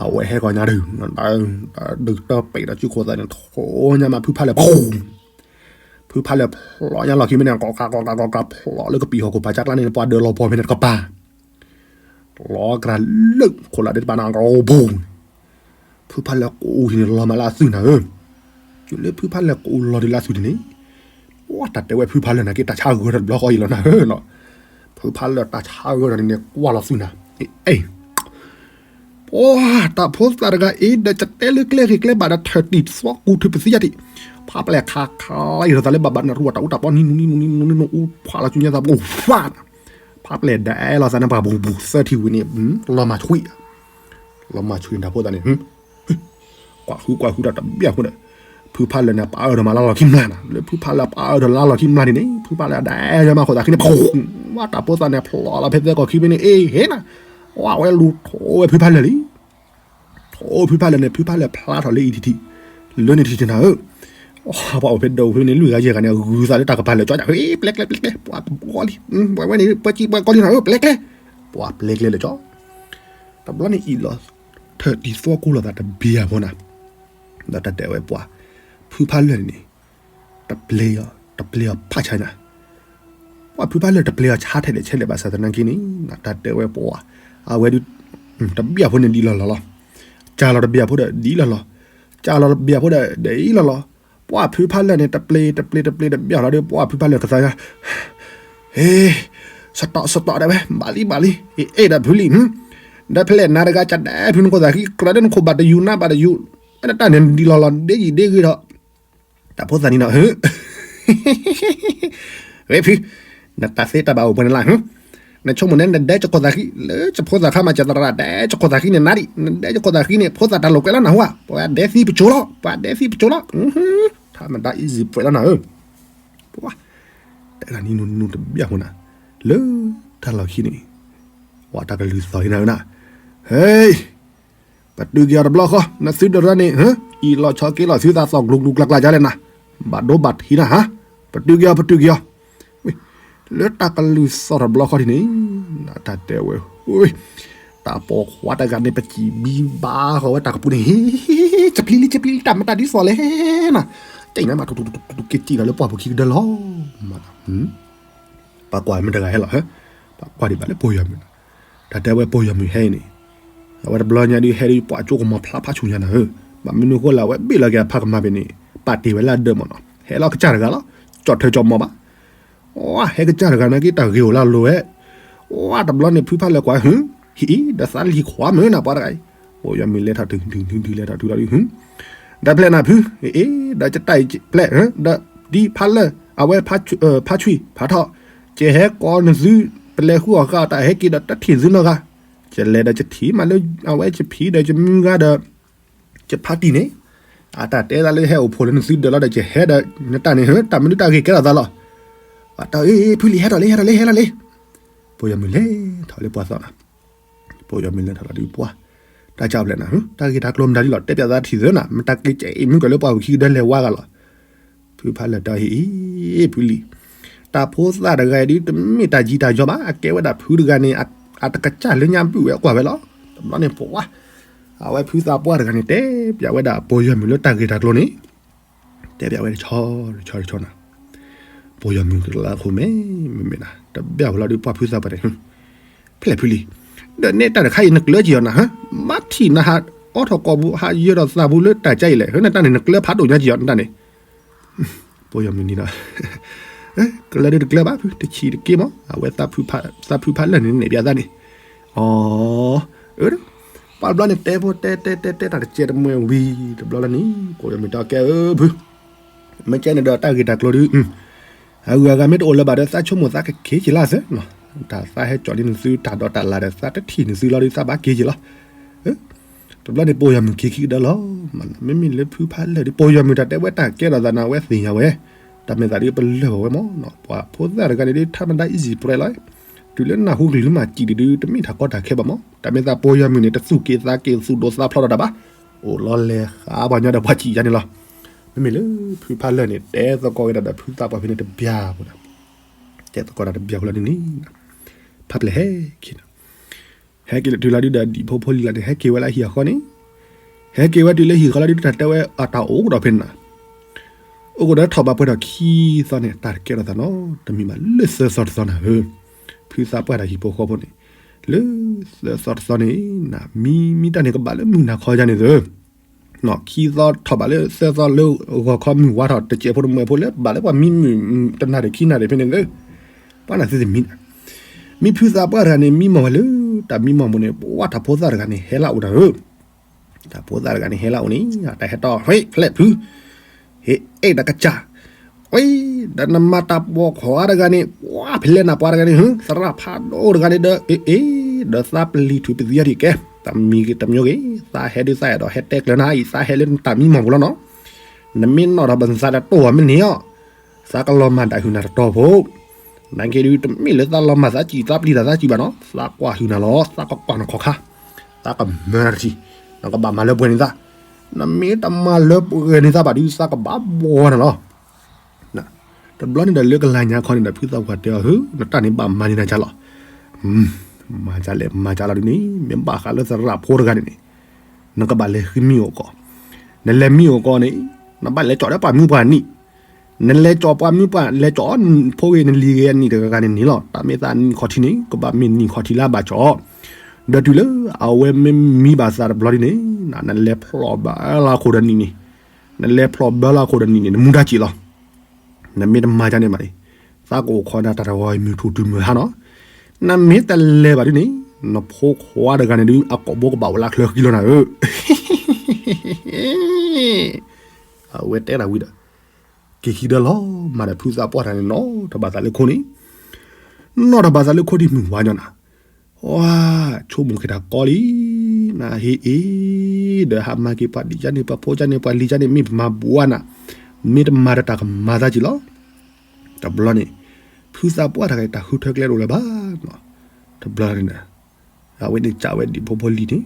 အဝဲဟဲကီၢ်ညါဒုး, ဒုးတၢ်ပံာ်ဒီးစုခိၣ်သးန့ၣ် ထိၣ်ညါမးဖုဖးလၢာ် ဖျိညါလီၢ်ခံမ့ၢ်န့ၣ် ကီၢ်ကီၢ်ကီၢ်ကီၢ်ကီၢ်ဖျိလၢကပံာ်ဟီၣ်ခိၣ်ဖးကၢ်ကျါန့ၣ် ပှၤဒၢးလီၤပှီၢ်ဖဲန့ၣ်တကပၤ, လီၤကြၢးလၢခိၣ်လၢ်ဒဲးတပၤန့ၣ် ကီၢ်ဘိန့ၣ်, ဖုဖးလၢာ်ကိးအူထံန့ၣ် လီၤမးလၢအသွံၣ်နၤဧၢ, တုၤလၢဖုဖးလၢာ်ကိးအူလီၤဒုးလၢအသွံၣ်န့ၣ်န့ၣ်, ပှၤတၢ်တဲဝဲဖုဖးလၢာ်နာ်က့ တၢ်ဆါဂၢၢ်ဒီးတဘျီဃီအံၤလီၤနၤဧၢနီၤ, ဖုဖးလၢာ်တၢ်ဆါဂၢၢ်ဒီးန့ၣ်န့ၣ် ကွၢ်လီၤသွံၣ်နၤ, အ့ၣ် ပှၤတၢ်ဖိသၣ်တဂၤအံၤ ဒီးကတဲလၢကျဲဂ့ၤကျဲဘၣ်ဒီး ထၢၣ်တံၢ်သီကူထံပသံယါတံၢ်, ဖးပျဲၢ်ခးခးအံၤဒီးသးလၢဘၣ်ဘၣ်န့ၣ် ရူအတၢ်အူတၢ်ပီနံၤနံၤနံၤနံၤနံၤနံၤနံၤနံၤ အူဖးလီၤဆူညါသး ပှၤဖး, ဖးပျဲၢ်ဒဲးလီၤသးန့ၣ် ပှၤဘူးဘူးသၢထံၣ်ဝံၤန့ၣ် လီၤမၢ်ဆှံ, လီၤမၢ်ဆှံတၢ်ဖိသၣ်န့ၣ် ကွၢ်ဃုကွၢ်ဃုဒီးတဘၣ်ဃုဒီး, ဖုဖးလၢာ်န့ၣ် ပာ်အၢၣ်ဒီးမးလၢလီၢ်ခံမျၢ်နၤ, လၢဖုဖးလၢာ်ပာ်အၢၣ်ဒီးလၢလီၢ်ခံမျၢ်န့ၣ်န့ၣ် ဖုဖးလၢာ်ဒဲးယါမးခိၣ်သးခံန့ၣ် ပှၤတၢ်ဖိသၣ်န့ၣ် ဖျိလီၤဖဲသဲကီၢ်ခံဖဲန့ၣ် အ့ၣ်ဟ့နၤ, ဝဲလူၤထိးဝဲဖုဖးလၢာ်လံ, ထိးဖုဖးလၢာ်န့ၣ် ဖုဖးလၢာ်ဖျါထီၣ်လၢအံၤထံၣ်ထံၣ်, လၢန့ၣ်ထံၣ်ထံၣ်နၤဧၢ, ပှၤအိၣ်ဖဲဒၢးအိၣ်ဖဲန့ၣ် လွံၢ်ဂၤယဲၢ်ဂၤန့ၣ် အဂုၤသးလၢတၢ်ကပၤလၢာ်ကၠီညါ, ဟ့ ပျဲကျဲ ပျဲကျဲ, ပှၤကဘီလံ, ပှၤဝဲန့ၣ် ပှၤကံပှၤကီလံနီၤ, ပျဲကျဲ, ပှၤပျဲကျဲလၢာ်ကၠီ, တဘျီန့ၣ် အံၤလီၤ, ထၢၣ်တံၤသီကိၢ်လိာ်သးတဘျီဖိနၤ, ဒီးတၢ်တဲဝဲပှၤ, ဖုဖးလၢာ်န့ၣ် တပျဲအီၤ, တပျဲအီၤဖးဆါညါ, ပှၤဖုဖးလၢာ်တပျဲအီၤဆါထဲလဲၣ်ဆဲလဲၣ်ဘၣ်ဆၣ်သနာ်က့န့ၣ်, တၢ်တဲဝဲပှၤ, အဝဲဒုး, တဘျီဖိန့ၣ်ဒ်လီၢ်လီၢ်လီၤ, ကၢ်လီၤတဘျီဖိဒီးဒ်လီၢ်လီၢ်, ကၢ်လီၤတဘျီဖိဒီးဒ်လီၢ်လီၢ်, ပှၤဖုဖးလၢာ်န့ၣ် တပျဲ တပျဲ တပျဲ တဘျီလီၤဒီး ပှၤဖုဖးလၢာ်ကသါညါ, ဟ့ စတီး စတီး တဲဝဲ ဘၣ်လံ ဘၣ်လံ, အ့ ဒီးဖုလံ, ဒီးဖဲလဲၣ်နၤတဂၤကဒဲဖုနခိၣ်သးဃံ ကြၢးဒီးနခိၣ်ဘၣ်တယူၤနါဘၣ်တယူၤ, နတၢ်န့ၣ်ဒ်လီၢ်လီၢ်ဒ့ယံၤဒ့ဂ့ၤဒီး, တၢ်ဖိသၣ်န့ၣ်နီၤ, ဝဲဖု, နတၢ်သ့တၢ်ဘၣ်အိၣ်ပှဲၤန့ၣ်လၢ်, နဆိကမိၣ်န့ၣ် နဒဲကခိၣ်သးဃံ လၢကဖိသၣ်ခါမး ကသရၣ်ဒဲကခိၣ်သးဃံန့ၣ်နၤဒံး နဒဲကခိၣ်သးဃံန့ၣ် ဖိသၣ်တၢ်လိာ်ကွဲလီၤနၢ်ဟူဧါ, ပှၤဒဲသံပကၠိလီၤ ပှၤဒဲသံပကၠိလီၤ, ထါမတၤ easy ပှဲၤလီၤနၤဧၢ, ပှၤ, တဂၤနံၤနူနူတဘျီဖိနၤ, လၢတၢ်လီၢ်ခံန့ၣ်, ဝဲတၢ်ကလုၢ်သီၣ်အံၤနၤဧၢနၤ, ဟဲ ပတုာ်က့ၤအီၤတဘျီဃီ, နသုတရၢန့ၣ်, အံၤလီၤဆီက့ၤလီၤသုသးသီၣ်ကျူကျူကျါကျါဒ်လဲၣ်နၤ, ဘၣ်ဒိဘၣ်ထံးနၤဟါ, ပတုာ်က့ၤအီၤ ပတုာ်က့ၤအီၤ, လၢတၢ်ကလုၢ်သီၣ်တဘျီဃီဒ်န့ၣ်, တၢ်တဲဝဲ, တၢ်ပိာ်ခွါတဂၤန့ၣ် ပစံးဘံဘါဃီဝဲတၢ်ကပူၤန့ၣ်, ဟ့ ကပျံၤလံ ကပျံၤလံ တၢ်မတၤဒ်သိးလဲၣ်နၤ, ကဲနၤမး တူတူတူတူက့ၤစံၣ်လီၤလၢပှၢ်ပူၤခံကဒၢလီၤ, မး ပှၤကွၢ်မ့ၢ်တဂၤဟဲလီၤ, ပှၤကွၢ်ဒံးဘၣ်လၢပိာ်ယွၤမုၣ်နၤ, တၢ်တဲဝဲပိာ်ယွၤမုၣ်ဟဲအံၤန့ၣ်, အဝဲတဘျီညါဒုးဟဲဒုးပှၤကၠိကမီၤဖျါဖးဆူၣ်ညါနၤဧၢ, ဘၣ်မနုၤဃိလၢအဝဲဘ့ၣ်လီၤက့ၤအဖါကမၢ်ဘ့ၣ်န့ၣ်, ပာ်တ့ၢ်ဝဲလၢအဒၢးမးနီၤ, ဟဲလီၤကစၢ်တဂၤလီၤ, ကၠီၣ်ထၢၣ်ကၠီၣ်မီၤဘၣ်, ဝဲဟဲကစၢ်တဂၤနာ်က့တၢ်ဂ့ၤအိၣ်လၢအလိၤဝဲ, ဝဲတဘျီန့ၣ်ဖုဖးလၢာ်ကွၢ်ဟု, ဟံၣ်အံၤ ဒီးသးလံၤခွါမုၣ်နၤပှၤတဂၤအံၤ, ပိာ်ယွၤမုၣ်လဲၤထီၣ်တုၤတုၤတုၤလဲၤထီၣ်တုၤလီၤဒုးဟု, ဒီးဖျဲၣ်နၤဖု, အ့ ဒီးကတၢၢ်အံၤဖျဲၣ်, ဒီးဒ်ဖးလၢာ် အဝဲဖးဆွံၣ်ဖးထီၣ်, ကဟဲကိးနသု, ပလဲၤဃုအီၣ်ဃာ်အီၣ်တၢ်ဟဲက့ၤဒီးတထံၣ်သုနီတဂၤ, ကလဲၤဒီးကထံၣ်မးလၢအဝဲကဖံဒီးကမုၢ်ဂၤဒီး, ကဖးတံၢ်န့ၣ်, အတၢ်တဲသးလၢဟဲအိၣ်ဖှိၣ်လၢနသုဒၢးလီၤဒီးကဟဲဒီး, နတၢ်န့ၣ် တၢ်မနုၤတၢ်ဂ့ၤကဲထီၣ်သးလီၤ, ပှၤတၢ်အ့ ဖုလံၤဟဲထီၣ်လံ ဟဲထီၣ်လံ ဟဲထီၣ်လံ, ပိာ်ယွၤမုၣ်လဲၤထီၣ်လၢပှၤသီၣ်နၤ ပိာ်ယွၤမုၣ်လဲၤထီၣ်လီၤဒုးပှၤ, တၢ်ကၢ်ဖျဲၣ်နၤ, တၢ်ဂ့ၢ်တၢ်ကျိၤမတၤဒ်လီၤ တဲပၠးသးထံၣ်သၢနၤ, မတၤက့ၤကဲအံၤမုၢ်ကလၢပှၤဝံၤခံကဒၢလဲၤဝါဂၤလီၤ, ဖုဖးလၢာ်တၢ်ဟ့ၣ်အံၤ ဖုလံၤ, တၢ်ဖိသၣ်တဂၤအံၤဒုးတမ့ၢ်တၢ်ယံၤတၢ်ယီၤဘၣ်, အကဲဝဲဒၣ်ဖုတဂၤန့ၣ်, အတကစၢ်လၢညါဘုၣ်ဝဲကွၢ်ဝဲလီၤ, တဘျီန့ၣ်ပှၤ, အဝဲဖုသးပှၢ်တဂၤန့ၣ် တဲပၠးဝဲဒၣ်ပိာ်ယွၤမုၣ်လၢတၢ်ဂ့ၢ်တၢ်ကျိၤန့ၣ် တဲပၠးဝဲတဆီတဆီတဆီနၤ, ပိာ်ယွၤမုၣ်တလၢခိၣ်မဲ, မ့မ့ၢ်နၤတဘၣ်ဝဲလီၤဒုးပှၤဖုသးပှၢ်န့ၣ်, ဖဲလဲၣ်ဖုလံၤ, ဒီးနဲတၢ်တခါအံၤနကျၢက့ၤအီၤနၤ, မၤထံၣ်နဟးအိးထီၣ်ကိာ်ပူၤ ဟးယၢၤထီၣ်သးပူၤလၢတၢ်ကၢ်အံၤလဲၣ်, ဟဲနတၢ်န့ၣ် နကျၢဖးဒိၣ်ညါက့ၤအီၤနတၢ်န့ၣ်, ပိာ်ယွၤမုၣ်န့ၣ်ဒီး ကျၢဒုးတကျၢဘၣ်ဖု တဆံးတက့ၢ်မး, အဝဲသးဖုဖးလၢာ်န့ၣ်နဲၣ်ပၠးသးန့ၣ်, အီ ပှၤတဘျီန့ၣ်တဲဖိတဲတဲတဲတဲတၢ်တကဲတမှဲဝံၤတဘျီလၢန့ၣ် ပိာ်ယွၤမုၣ်တဲအီၤကဲဧၢဖု, မ့ၢ်ကဲန့ၣ်ဒီးတၢ်ဂ့ၢ်တၢ်ကျိၤဒုး, အဂုၤအဂၤမ့ၢ်တအိၣ်လၢၤဘၣ်ဒီးသးဆိကမိၣ်သးကက့ၤက့ၤလၢသၢ, တၢ်သးဟဲကၠီၣ်န့ၢ်နသုတၢ်ဒီးတၢ်လၢ်ဒီးသးတထံၣ်နသုလီၤဒီးသးဘၣ်က့ၤက့ၤလီၤ, တဘျီန့ၣ်ပိာ်ယွၤမုၣ်က့ၤခံကဒၢလီၤ, မ့မ့ၢ်လၢဖုဖးလၢာ်ဒုး ပိာ်ယွၤမုၣ်တၢ်တဲဝဲတၢ်ကဲထီၣ်သးနၤဝဲသ့ၣ်ညါဝဲ, တၢ်မ့ၢ်သးဒုးပလၢၢ်ဘၣ်ဝဲမး, ပှၤဖိသၣ်တဂၤန့ၣ်ဒုး ထါမတၤ easy ပှဲၤလီၤ, တုၤလၢနၢ်ဟူကလုၢ်မၤစံၣ်ဒုး တမ့ၢ်တၢ်ကီတၢ်ခဲဘၣ်မး, တၢ်မ့ၢ်သးပိာ်ယွၤမုၣ်န့ၣ် တသူၣ်က့ၤသးက့ၤသူၣ်ဒိၣ်သးဖျိးဒီးတၢ်ဘၣ်, အိၣ်လီၤလဲၤဃးပှၤညီဒီးပှၤစံၣ်ယါန့ၣ်လီၤ, မ့မ့ၢ်လၢဖုဖးလၢာ်န့ၣ် တဲသကိးဝဲဒၣ်ဒီးဖုသးပှၢ်ဖဲန့ၣ်တဘျီဖိဒၣ်, တဲသကိးတၢ်တဘျီဖိလၢန့ၣ်န့ၣ်, ဖးပျဲၢ်ဟဲက့ၤ ဟဲက့ၤလၢတုၤလီၤဒုးဒီးဒံၣ်ဖိဖိလံၤလီၤန့ၣ် ဟဲက့ၤဝဲလၢဟံၣ်အဃီန့ၣ်, ဟဲက့ၤဝဲတုၤလၢဟံၣ်ဃီလီၤဒုး တၢ်တဲဝဲအတၢ်အိၣ်ကဒီးဖဲန့ၣ်နၤ, အိၣ်ကဒီးထီၣ်ဘၣ်ပှဲၤထီၣ်ခံသီန့ၣ် တၢ်တကဲထီၣ်သးနီတမံၤဘၣ် လၢသၢသီတသီနၤဧၢ, ဖုသးပှၢ်တၢ်ဟံၣ်ဖိဃီဖိန့ၣ်, လၢသၢသီတသီန့ၣ်နၤ မံမံတၢ်န့ၣ်ကဘၣ်လၢမုၢ်နၤခီယါန့ၣ်သၢ ခံသီထီၣ်ဘၣ်လၢသၢသီလၢဂီၤခီမုၢ်ဝါထီၣ်တစဲးဖိတမှဲးဖိလၢဘၣ်လၢပှၤမံမုၢ်တနၣ်ရံၣ်ခံနၣ်ရံၣ်ဖဲန့ၣ်သၢ, ပှၤနၤသုတမံ, မံဖုသးပှၢ်တဂၤန့ၣ် မံမီၢ်ဝဲလၢတၢ်မံမီၢ်ပူၤန့ၣ် ပှၤတၢ်ဖိသၣ်တဂၤန့ၣ် ဟဲလၢအအိၣ်တၢ်ဧၢ, တၢ်ဖိသၣ်တဂၤန့ၣ် ဟဲလၢအအိၣ်န့ၣ် တၢ်ဟဲတီၢ် ဟ့ၣ်ဖျဲၣ်ဖု ဟ့ၣ်အဲၣ်တၢ်ကစၢ် ဝဲ ဒီးနမၤတၢ်ပိာ်ခွါတဂၤန့ၣ် ပှၤဖဲလဲၣ်နၤပှၤတဂၤန့ၣ် သရၣ်ဖးဒိၣ်တဂၤန့ၣ်ဒီး အ့ အ့ ဒီးသးပလံၤထူၣ်ပသံအီၤတကဲ တမံၤဂ့ၤတမံၤဂ့ၤ သးဟဲဒုးသးအဲၣ်ဒိးဟဲတဲကျၢၤနၤအံၤ သးဟဲလၢနတၢ်မံမီၢ်ပူၤလီၤနီၤ, နမ့ၢ်နီၣ်ထီၣ်ဘၣ်နသးဒီးတိၢ်အီၤမ့ၢ်န့ၣ်အီၤ, သးကလီၤမၢ်ဒၣ်ဟုၣ်နၤတတီၤဖိ, နာ်က့ဒုးတမ့ၢ်လၢသးလီၤမၢ်သးစံၣ် သးပျံၤတၢ်သးစံၣ်ဘၣ်နီၤ, သးကွၢ်ဟုၣ်နၤလီၤ သးကကွၢ်နခီၣ်ခါ, သးကမၢနၤတထံၣ်, နကဘၣ်မၤလၢပှဲၤန့ၣ်သး, နမ့ၢ်တမၤလၢပှဲၤန့ၢ်သးဘၣ်ဒုး သးကဘၣ်ဘှီနၤလီၤ. တဘျီန့ၣ်ဒီးလၢကလၤညါခီန့ၣ်ဒီး ဖုသးပှၢ်တဲအီၤ, ဟု, နတၢ်န့ၣ်ဘၣ်မၤန့ၢ်နၤကလီၤ. မၤကလဲၣ် မၤကလီၤဒုးန့ၣ် မ့ၢ်ဘၣ်ဃးလၢသရၣ်ဖိတဂၤန့ၣ်န့ၣ် နကဘၣ်လဲၤဃုမံအိၣ်ကီး, နလဲၤမံအိၣ်ကီးန့ၣ် နဘၣ်လဲၤကၠီၣ်ဒီးပှၤမုၢ်ပှၢ်နံၣ်, နလဲၤကၠီၣ်ပှၤမုၢ်ပှၢ် လဲၤကၠီၣ်ဖိဂ့ၤ နလံၤဂ့ၤအနံၣ်တဂၤဂၤန့ၣ်န့ၣ်လီၤ. တၢ်မ့ၢ်သးနံၣ်ခီၣ်ထံးန့ၣ် ကဘၣ်မ့ၢ်နံၣ်ခီၣ်ထံးလၢအဘၣ်ကၠီၣ်, ဒီးတုၤလၢအဝဲမ့ၢ်မံဘၣ်သးတဘျီဒ်န့ၣ် နလဲၤဖျီၣ်ဘၢလၢအခိၣ်ဒီးနံၣ်န့ၣ်, နလဲၤဖျီၣ်ဘၢလၢအခိၣ်ဒီးနံၣ်န့ၣ် နမူဒါက့ၤလီၤ. နမ့ၢ်တမၤကန့ၣ်ဘၣ်န့ၣ် သးကအိၣ်ခိးနၤတၢ်တဂီၤမုၢ်ထူၣ်တုၤမုၢ်ဟါနီၤ. နမ့ၢ်တလဲၤဘၣ်ဒ်န့ၣ် နဖိခွါတဂၤန့ၣ်ဒုး အကိာ်ဘိကဘၣ်အိၣ်လၢအချၢဃံလီၤနၤဧၢ. အဝဲတဲဒၣ်ဝံၤဒီး က့ၤခံဒီးလီၤမၢ်ဒီး ဖုသးပှၢ်တဂၤန့ၣ် နီၣ်ထီၣ်ဘၣ်သးလၢခိန့ၣ်, နီၣ်ထီၣ်ဘၣ်သးလၢခိဒ်မုၢ်ဝါညီနၤ, ဝါ, ဆိကမိၣ်က့ၤတၢ်ကီလံ, နဟ့ၣ်အ့ၣ်, ဒီးဟးမၤက့ၤပှၤဒံၣ်ကန့ၣ် ပှၤဖိကန့ၣ် ပှၤလံၤကန့ၣ် မ့ၢ်ပမၤဘှါနၤ, မ့ၢ်တမၤဒီးတၢ်ကမၤသးက့ၤလီၤ. တဘျီန့ၣ် ဖုသးပှၢ်တဂၤအံၤ တၢ်ဃုထၢကျဲတအိၣ်လၢၤဘၣ်နီၤ. တဘျီန့ၣ် အဝဲန့ၣ်ကးဝဲဒံးဖိဖိလံၤန့ၣ်,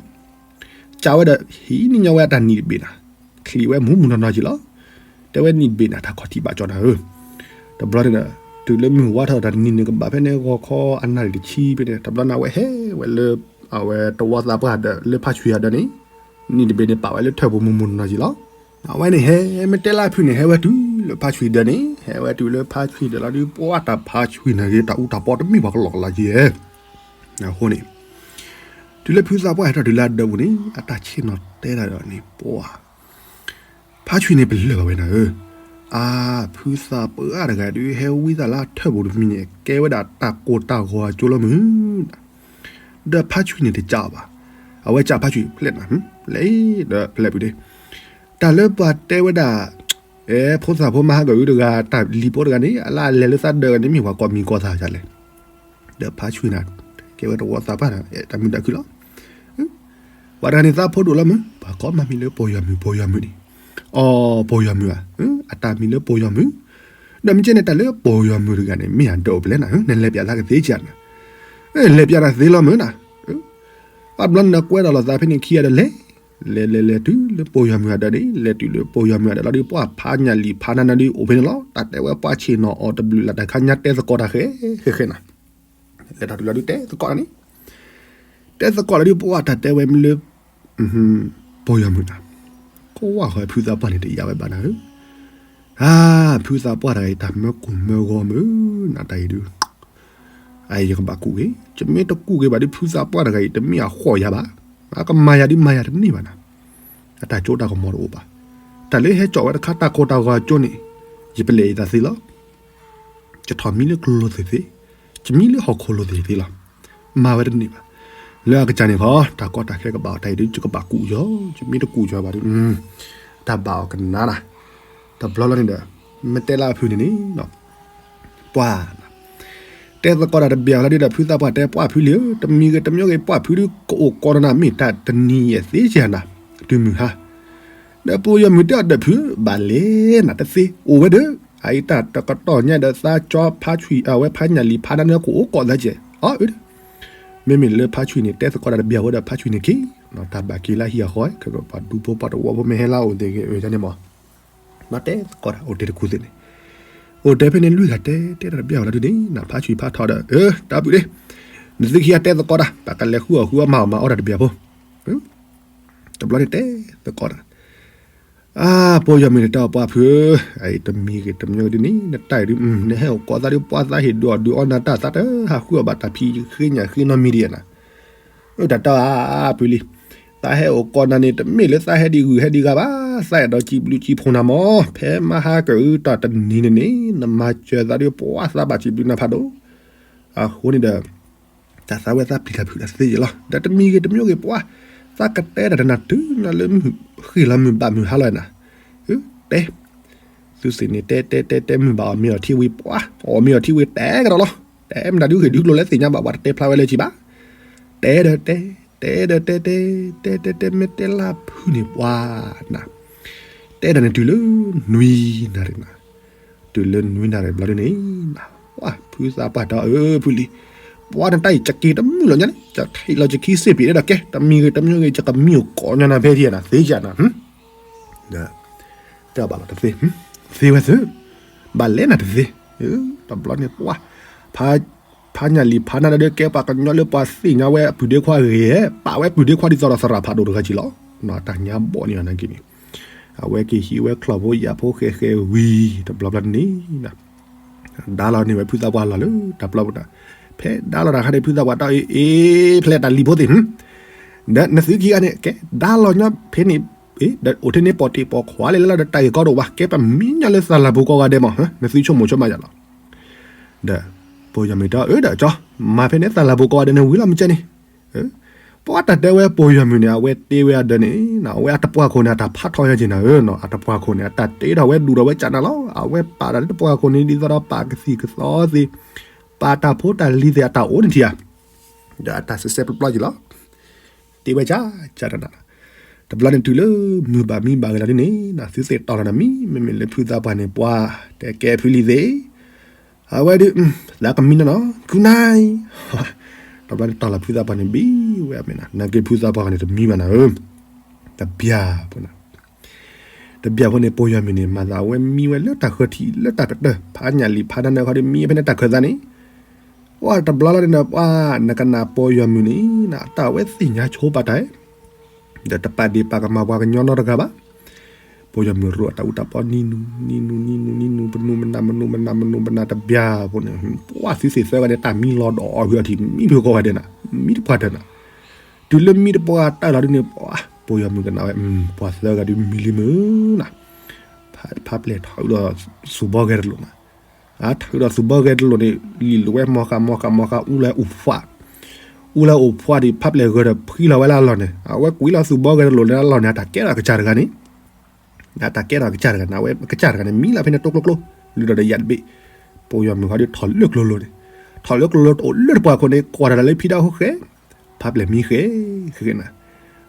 ကးဝဲဒီး ဟံးန့ၢ်ညီဝဲအတၢ်နံၣ်တဘ့ၣ်နၤ, ချံးဝဲမူးမူးနီၢ်နီၢ်က့ၤလီၤ. တဲဝဲနံၣ်တဘ့ၣ်နၤ တၢ်ခီၣ်ထံးဘၣ်ကၠီနၤဧၢ. တဘျီန့ၣ်ဒီး တုၤလၢမုၢ်ဝါထီၣ်တနံၤန့ၣ် ကဘၣ်ဖဲန့ၣ်ဂီၤခီအနၣ်ရံၣ်တဆံဖဲန့ၣ် တဘျီန့ၣ် အဝဲဟဲဝဲလၢ အဝဲတဝီသးပှၢ်ဒီး လၢဖါဆွံအဒၢးန့ၣ်, နံၣ်တဘ့ၣ်န့ၣ် ပာ်ဝဲလၢထၢၣ်ပူၤမူးမူးနီၢ်နီၢ်က့ၤလီၤ. အဝဲန့ၣ်ဟဲ မ့ၢ်တဲလၢအဖုၣ်န့ၣ် ဟဲဝဲတုၤလၢဖါဆွံအဒၢးန့ၣ်, ဟဲဝဲတုၤလၢဖါဆွံအဒၢးလီၤဒုး ပှၢ်တၢ်ဖါဆွံန့ၣ်ဂ့ၤ တၢ်အူတၢ်ပီတမ့ၢ်ပှၤကလီကလီက့ၤဧဲ. အဃိန့ၣ် တုၤလၢဖုသးပှၢ်ဟဲထီၣ်တုၤလၢအဒၢးပူၤန့ၣ် အတၢ်ဆ့ၣ်နီၤတဲဒၣ်ဒီးန့ၣ် ပှၢ် ဖါဆွံန့ၣ်ပလၢၢ်ဘၣ်ဝဲနၤဧၢ. အါ, ဖုသးပှၢ်တဂၤဒုး ဟဲဝံသးလၢထၢၣ်ပူၤတမံၤန့ၣ် ကဲဝဲဒၣ်တၢ်ကိၢ်တၢ်ဂီၤအကၠိလီၤမုၢ်, ဒီးဖါဆွံန့ၣ်တကးအီၤဘၣ်. အဝဲကးဖါဆွံဖျဲးနၤ, ဖျဲးဒီးဖျဲးပူၤဒ့, တၢ်လၢပှၤတဲဝဲဒၣ် အဲ ဖိသၣ်ဖိမါဟးဂီၤအုတဂၤ တၢ်လံၤဖိတဂၤန့ၣ် အလၢအလဲၤလၢသးဒၢးဂၤန့ၣ် မ့ၢ်ပှၤကိးမံၤကိးသးဒ်လဲၣ်. ဒီးဖါဆွံနၤ ကဲဝဲတဝီသးပှၢ်နၤ တၢ်မုာ်တၢ်ခုၣ်လီၤ. ပှၤတဂၤန့ၣ်သးဖိဒိၣ်လီၤမုၢ်, ပှၤကိးမံၤလၢပိာ်ယီၤမုၢ် ပိာ်ယီၤမုၢ်န့ၣ်, အီၤ ပိာ်ယီၤမုၢ်ဧါ, အတၢ်မံၤလၢပိာ်ယီၤမုၢ်, ဒီးမ့ၢ်ကဲန့ၣ် တၢ်လၢပိာ်ယီၤမုၢ်တဂၤန့ၣ် မ့ၢ်အဒၢးအိၣ်ဖဲလဲၣ်နၤ, နလဲၤပျးသးကသ့ကနၤ, လဲၤပျးနၤသ့လီၤမုၢ်နၤ. ဘၣ်ဘျီန့ၣ်ဒီးကွဲးဒီးလိာ်သးဖဲန့ၣ်ခံဂၤဒီးလဲၤ, လဲၤလဲၤလဲၤတုၤလၢပိာ်ယီၤမုၢ်အဒၢးန့ၣ်, လဲၤတုၤလၢပိာ်ယီၤမုၢ်အဒၢးလီၤဒုး ပှၢ်ဖးညၣ်လံာ်ဖးနါနၤဒုးအိၣ်ဖဲန့ၣ်လီၤ. တၢ်တဲဝဲပှၢ်ဆ့ၣ်နီၤအီၤတဘျုးလၢ်တၢ်ခါညါတဲသကိးတၢ်ဃဲဃဲဃဲနၤ, လဲၤတၢ်တုၤလီၤဒုးတဲသကိးတၢ်န့ၣ်, တဲသကိးလီၤဒုးပှၢ်တၢ်တဲဝဲမ့ၢ်လၢ ပိာ်ယီၤမုၢ်နၤ, ကွၢ်ဃီဖုသးပှၢ်န့ၣ်တယာ်ဝဲဘၣ်နၤဧၢ. အါ, ဖုသးပှၢ်တဂၤအံၤ တၢ်မၢကူၣ်မၢဂီၤမုၢ်နၤတၢ်အံၤဒုး အအံၤယကဘၣ်ကူၣ်က့ၤ, ယမ့ၢ်တကူၣ်က့ၤဘၣ်ဒုး ဖုသးပှၢ်တဂၤအံၤ တမ့ၢ်အဃီၣ်ယၤဘၣ်, အကမၤယၤဒုးမၤယၤတန့ၢ်ဘၣ်နၤ, အတၢ်ကၠိတၢ်ကမီၤတအိၣ်ဘၣ်. တၢ်လၢဟဲကၠီၣ်ဝဲတခါတၢ်ကိၢ်တၢ်ဂီၤအကၠိန့ၣ်, ယပလဲၤအံၤသးသ့လီၤ. ယထီၣ်မံလၢကျိသ့ၣ်သ့, ယမံလၢဟီၣ်ခိၣ်လိၤသ့ၣ်သ့လီၤ. မၤဝဲတန့ၢ်ဘၣ်. လၢအကစၢ်န့ၣ်ခီ တၢ်ကီတၢ်ခဲကဘၣ်အီၤတၢ်အံၤဒုး ယကဘၣ်ကူၣ်ယီၤ, ယမ့ၢ်တကူၣ်ယီၤဘၣ်ဒုး တၢ်ဘၣ်အီၤကနၤနၤ. တဘျီလီၤန့ၣ်ဒီး မ့ၢ်တဲလၢအဖုၣ်န့ၣ်န့ၣ် ပှၢ် တဲသကိးတၢ်တဘၣ်အီၤလီၤဒုးဒီး ဖုသးပှၢ်တဲပှၢ်ဖုလံဧၢ, တမံၤဂ့ၤတမံၤဂ့ၤ ပှၢ်ဖုဒုး ကအိၣ်ကိးနၤနၤ မ့ၢ်တၢ်တနံၤယဲၢ်သ့ကနၤ, တုၤမုၢ်ဟါ ဒီးပိာ်ယီၤမုၢ်တဲအီၤဒီးဖု ဘၣ်လဲၣ်နၤတသ့ အိၣ်ဝဲဒီး အအံၤတၢ်တကတီၢ်ညါဒီးသးကၠီဖါဆွံအဝဲဖးညၣ်လံၤဖးနါန့ၣ်ကအိၣ်ကိးသးကဲး, အၢ မ့မ့ၢ်လၢဖါဆွံန့ၣ် တဲသကိးတၢ်တဘၣ်အီၤဒီး ဖါဆွံန့ၣ်က့ၤ, တၢ်ဘၣ်က့ၤလၢဟံၣ်အဃီ ပှၤဒူဖိပှၤတဝီဖိမ့ၢ်ဟဲလၢအအိၣ်သ့ၣ်ဂ့ၤန့ၣ်မး တဲသကိးတၢ်အိၣ်တ့ၢ်တကူၣ်သ့ၣ်န့ၣ်, အိၣ်တဲဖဲန့ၣ်လွံၢ်ဂၤတဲ တဲတၢ်တဘၣ်အီၤလီၤဒုးန့ၣ် နဖါဆွံဖးထီဒီး တၢ်ပုၢ်ဒ့, နသုခံဂၤတဲသကိးတၢ် ပကလဲၤဃုအီၣ်ဃုအီမၤအီၣ်မၤအီၣ်တၢ်တဘၣ်ဖိ တဘျီန့ၣ်တဲသကိးတၢ်, အါ ပိာ်ယီၤမုၢ်န့ၣ်တဲအီၤပှၢ်ဖု, အအံၤတမံၤဂ့ၤတမံၤဂ့ၤဒုးန့ၣ် နတၢ်အံၤဒုး နဟဲအိၣ်ကိးသးဒုး ပှၢ်သးဟ့ၣ်ဒုးအီၣ်ဒုးအီနၤတၢ် သးတဟးဃုအီၣ်ဘၣ်တၢ်ဖံးဃ့ညၣ်ဃ့နီတမံၤဒံးနၤ, တၢ်တၢ်အါအါပှၤလံ, သးဟဲအိၣ်ကိးနၤန့ၣ် တမ့ၢ်လၢသးဟဲဒံးဂုာ်ဟဲဒံးဂၤဘၣ်, သးအဲၣ်ဒိးစံးဘျုးစံးဖှိၣ်နၤမး, ဖဲမဟါကအုတၢ်တနံၤန့ၣ်န့ၣ် နမၤစၢၤသးဒုး ပှၢ်သးဘၣ်စံးဘျုးနၤဖးဒိၣ်, အဃိန့ၣ်ဒီး တၢ်သးဝဲသးပျံၤတၢ်ဖုးတၢ်သ့ယဲၢ်လီၤ. ဒီးတမံၤဂ့ၤတမံၤဂ့ၤပှၤ, သးကတဲတၢ်တနၤတုၤနၤလၢမုၢ်ဃ့ၢ်လီၤမုၢ်ဘၣ်မုၢ်ဟါလီၤနၤ, တဲ, သုသ့ၣ်န့ၣ် တဲတဲတဲတဲမုၢ်ဘၣ်အီၣ်မ့ၤအီထံဝံၤပှၤ, အီၣ်မ့ၤအီထံဝံၤတဲကဒီးလီၤ. တဲမနုၤဒုးဂ့ၤဒုးကျိၤလၢသ့ၣ်ညါဘၣ် ပှၤတတဲဖျါဝဲလၢၤဘၣ်. တဲဒီးတဲ, တဲဒီးတဲတဲ, တဲတဲတဲမ့ၢ်တဲလၢဖုးန့ၣ်ပှၤနၤ, တဲဒၣ်န့ၣ်တုၤလၢနွံနၣ်ရံၣ်နၤ တုၤလၢနွံနၣ်ရံၣ်ဘျီဒ်န့ၣ်, ဖုသးပှၢ်တဲအီၤ ဖုလံၤ, ပှၤနတၢ်အံၤ ယက့ၤတမုာ်လီၤညါန့ၣ် ယထံၣ်လီၤယခံစ့ၢ်ပံၤဒီးကဲ, တမံၤဂ့ၤတမံၤဂ့ၤ ယကမံအိၣ်ကိးညါနၤဖဲဒံးနၤ သ့ယၤနၤ, ဒီး တဲအီၤဘၣ်လီၤတသ့, သ့ဝဲသ့, ဘၣ်လဲၣ်နၤတသ့, တဘျီန့ၣ် ပှၤ ဖးညၣ်လံၤဖးနၢ်ဒၢကဲပှၤကညီလၢ ပှၤသ့ၣ်ညါဝဲအပုၢ်ဒ့ခွါဂ့ၤ, ပာ်ဝဲပုၢ်ဒ့ခွါဒ်သိးဒီးသရၣ်ဖးဒိၣ်တဂၤက့ၤလီၤ. တၢ်ညါဘီၣ်န့ၣ်နာ်က့န့ၣ်, အဝဲက့ၤဟံးဝဲချီၣ်ဖိယာ်ဖိဃဲဃဲဝံၤ တဘျီဘျီန့ၣ် ဒါလီၤန့ၢ်ဝဲဖုသးပှၢ်လီၤလၢတၢ်ပျီပူၤတၢ်, ဖဲဒါလီၤတၢ်ခါန့ၣ် ဖုသးပှၢ်တၢ်အ့ၣ်အ့ၣ်ဖျဲးတၢ်လံၤဖိသ့ၣ်, ဒီးနသုခံဂၤန့ၣ် ကဲဒါလီၤညီဖဲန့ၣ်, ဒီးအိၣ်ထဲန့ၣ်ပိာ်တ့ၢ်ပိာ်ခွါလဲၣ်လၢဒီးတၢ်ဂ့ၢ်ကီတအိၣ်ဘၣ်, ကဲပမံညီလၢသးလၢ်ပူၤကိးဂၤဒဲးမး, နသုဆိကမိၣ်ဆိကမးယၤလီၤ. ဒီး ပိာ်ယွၤမုၢ်တၢ်အၢဒီးကၠီ, မၤဖဲန့ၣ်သးလၢ်ပူၤကိးဂၤဒဲးန့ၣ်ဝံၤလီၤမ့ၢ်ကဲန့ၣ်, ပှၤတၢ်တဲဝဲပိာ်ယွၤမုၢ်န့ၣ် အဝဲတ့ဝဲအဒၢးန့ၣ်, အဝဲအတပှၢ်ခိၣ်န့ၣ် အတၢ်ဖးထီယါက့ၤနၤဧၢနီၤ, အတပှၢ်ခိၣ်န့ၣ် အတၢ်တ့ထီၣ်ဝဲဒူၣ်ထီၣ်ဝဲကၢ်နၤလီၤ, အဝဲပာ်တၢ်လၢတပှၢ်ခိၣ်န့ၣ် ဒ်သိးဒီးပာ်ကသံၣ်ကသီသ့ၣ်, ပာ်တၢ်ဖိတၢ်လံၤသ့ၣ် အတၢ်အိၣ်န့ၣ်ထံၣ်ဧါ, ဒီးအတၢ်စဲးစဲးပျီပျီက့ၤလီၤ. တ့ဝဲကၢ်ကၢ်တနၤ, တဘျီန့ၣ်တုၤလၢမုၢ်ဘၣ်မံဘၣ်ဂ့ၤလီၤဒ်န့ၣ်, သုသ့ၣ်တီၢ်လီၤနၤမံ, မ့မ့ၢ်လၢဖုသးပှၢ်န့ၣ် ပှၤတဲကဲဖုလံၤသ့ၣ် အဝဲဒုး သးကမံနီၤနီၤ ကူနၤ, တဘျီန့ၣ်တီၢ်လီၤဖုသးပှၢ်န့ၣ်ဘံဝဲအမဲာ်နၤ, နာ်က့ဖုသးပှၢ်န့ၣ်တမံဘၣ်နၤဧၢ, တဘျီဖိန့ၣ်, တဘျီဖိန့ၣ် ပိာ်ယွၤမုၢ်န့ၣ် မၤသးအဝဲမံဝဲလၢတၢ်ဃၢၤထံးလၢတၢ်ကတၢၢ်, ဖးညၣ်လံၤဖးနၢ်နၢ်ခီဒုးမံဖဲန့ၣ်တၢ်ခၢၤသးန့ၣ်, ပှၤတဘျီလီၤန့ၣ်ဒီး ပှၤနကနၣ်ပိာ်ယွၤမုၢ်န့ၣ် အတၢ်ဝဲသ့ၣ်ညါဆိပာ်တၢ် ဒီးတပာ်ဒ့ၣ်ပာ်ကမၣ်ပှၤကညီနီတဂၤဘၣ်. ပိာ်ယွၤမုၢ်ရိအတၢ်အူတၢ်ပီနံၤနူၤ နံၤနူၤ နံၤနူၤ နံၤနူၤ ပနူၤပနၢ် ပနူၤပနၢ် ပနူၤပနၢ်တဘျီဖိန့ၣ်, ပှၤသုသ့ၣ်သၢဂၤန့ၣ် တၢ်မံလီၤဒီးအီၤဂုာ်အီၤထံး မံဖုကိးဂၤဒဲးနၤ, မံတပှၢ်တၢၢ်နၤ, တုၤလၢမံတပှၢ်တၢၢ်လီၤဒ်န့ၣ် ပှၤပိာ်ယွၤမုၢ်ကနၣ်ဝဲ ပှၤသၢဂၤဒုးမံလံမုၢ်နၤ, ဖးပျဲၢ်ထီၣ်အုးဒီးသူၣ်ဘီဂဲၤတလိာ်နၤ အထၢဒီးသူၣ်ဘီဂဲၤတလိာ်န့ၣ် လံာ်လိာ်ဝဲမီၤဃာ်မီၤဃာ်မီၤဃာ် အူလၢအိၣ်ဖှၣ်, အူလၢအိၣ်ဖှၣ်ဒံး ဖးပျဲၢ်ဂၢၢ်ဒီးဖှံလီၤဝဲလၢအလီၢ်န့ၣ်, အဝဲကွံာ်လီၤသူၣ်ဘီဂဲၤတလိာ်လၢအလီၢ်န့ၣ် အတၢ်ကဲထီၣ်အကစၢ်တဂၤန့ၣ်, အတၢ်ကဲထီၣ်အကစၢ်တဂၤန့ၣ် အဝဲအကစၢ်တဂၤန့ၣ် မံလီၤဖဲန့ၣ်တိကျိကျိ, လုၢ်ဒီးဒီးယၤတဘ့ၣ်, ပိာ်ယွၤမုၢ်ဃီဒုးထီၣ်လၢကျိလိၤန့ၣ်, ထီၣ်လၢကျိလိၤတအိၣ်လၢတပှၢ်ခိၣ်န့ၣ် ကွၢ်တၢ်လၢဖံဒၣ်ဟိဃဲ ဖးပျဲၢ်မံဃဲ, ဃဲနၤ,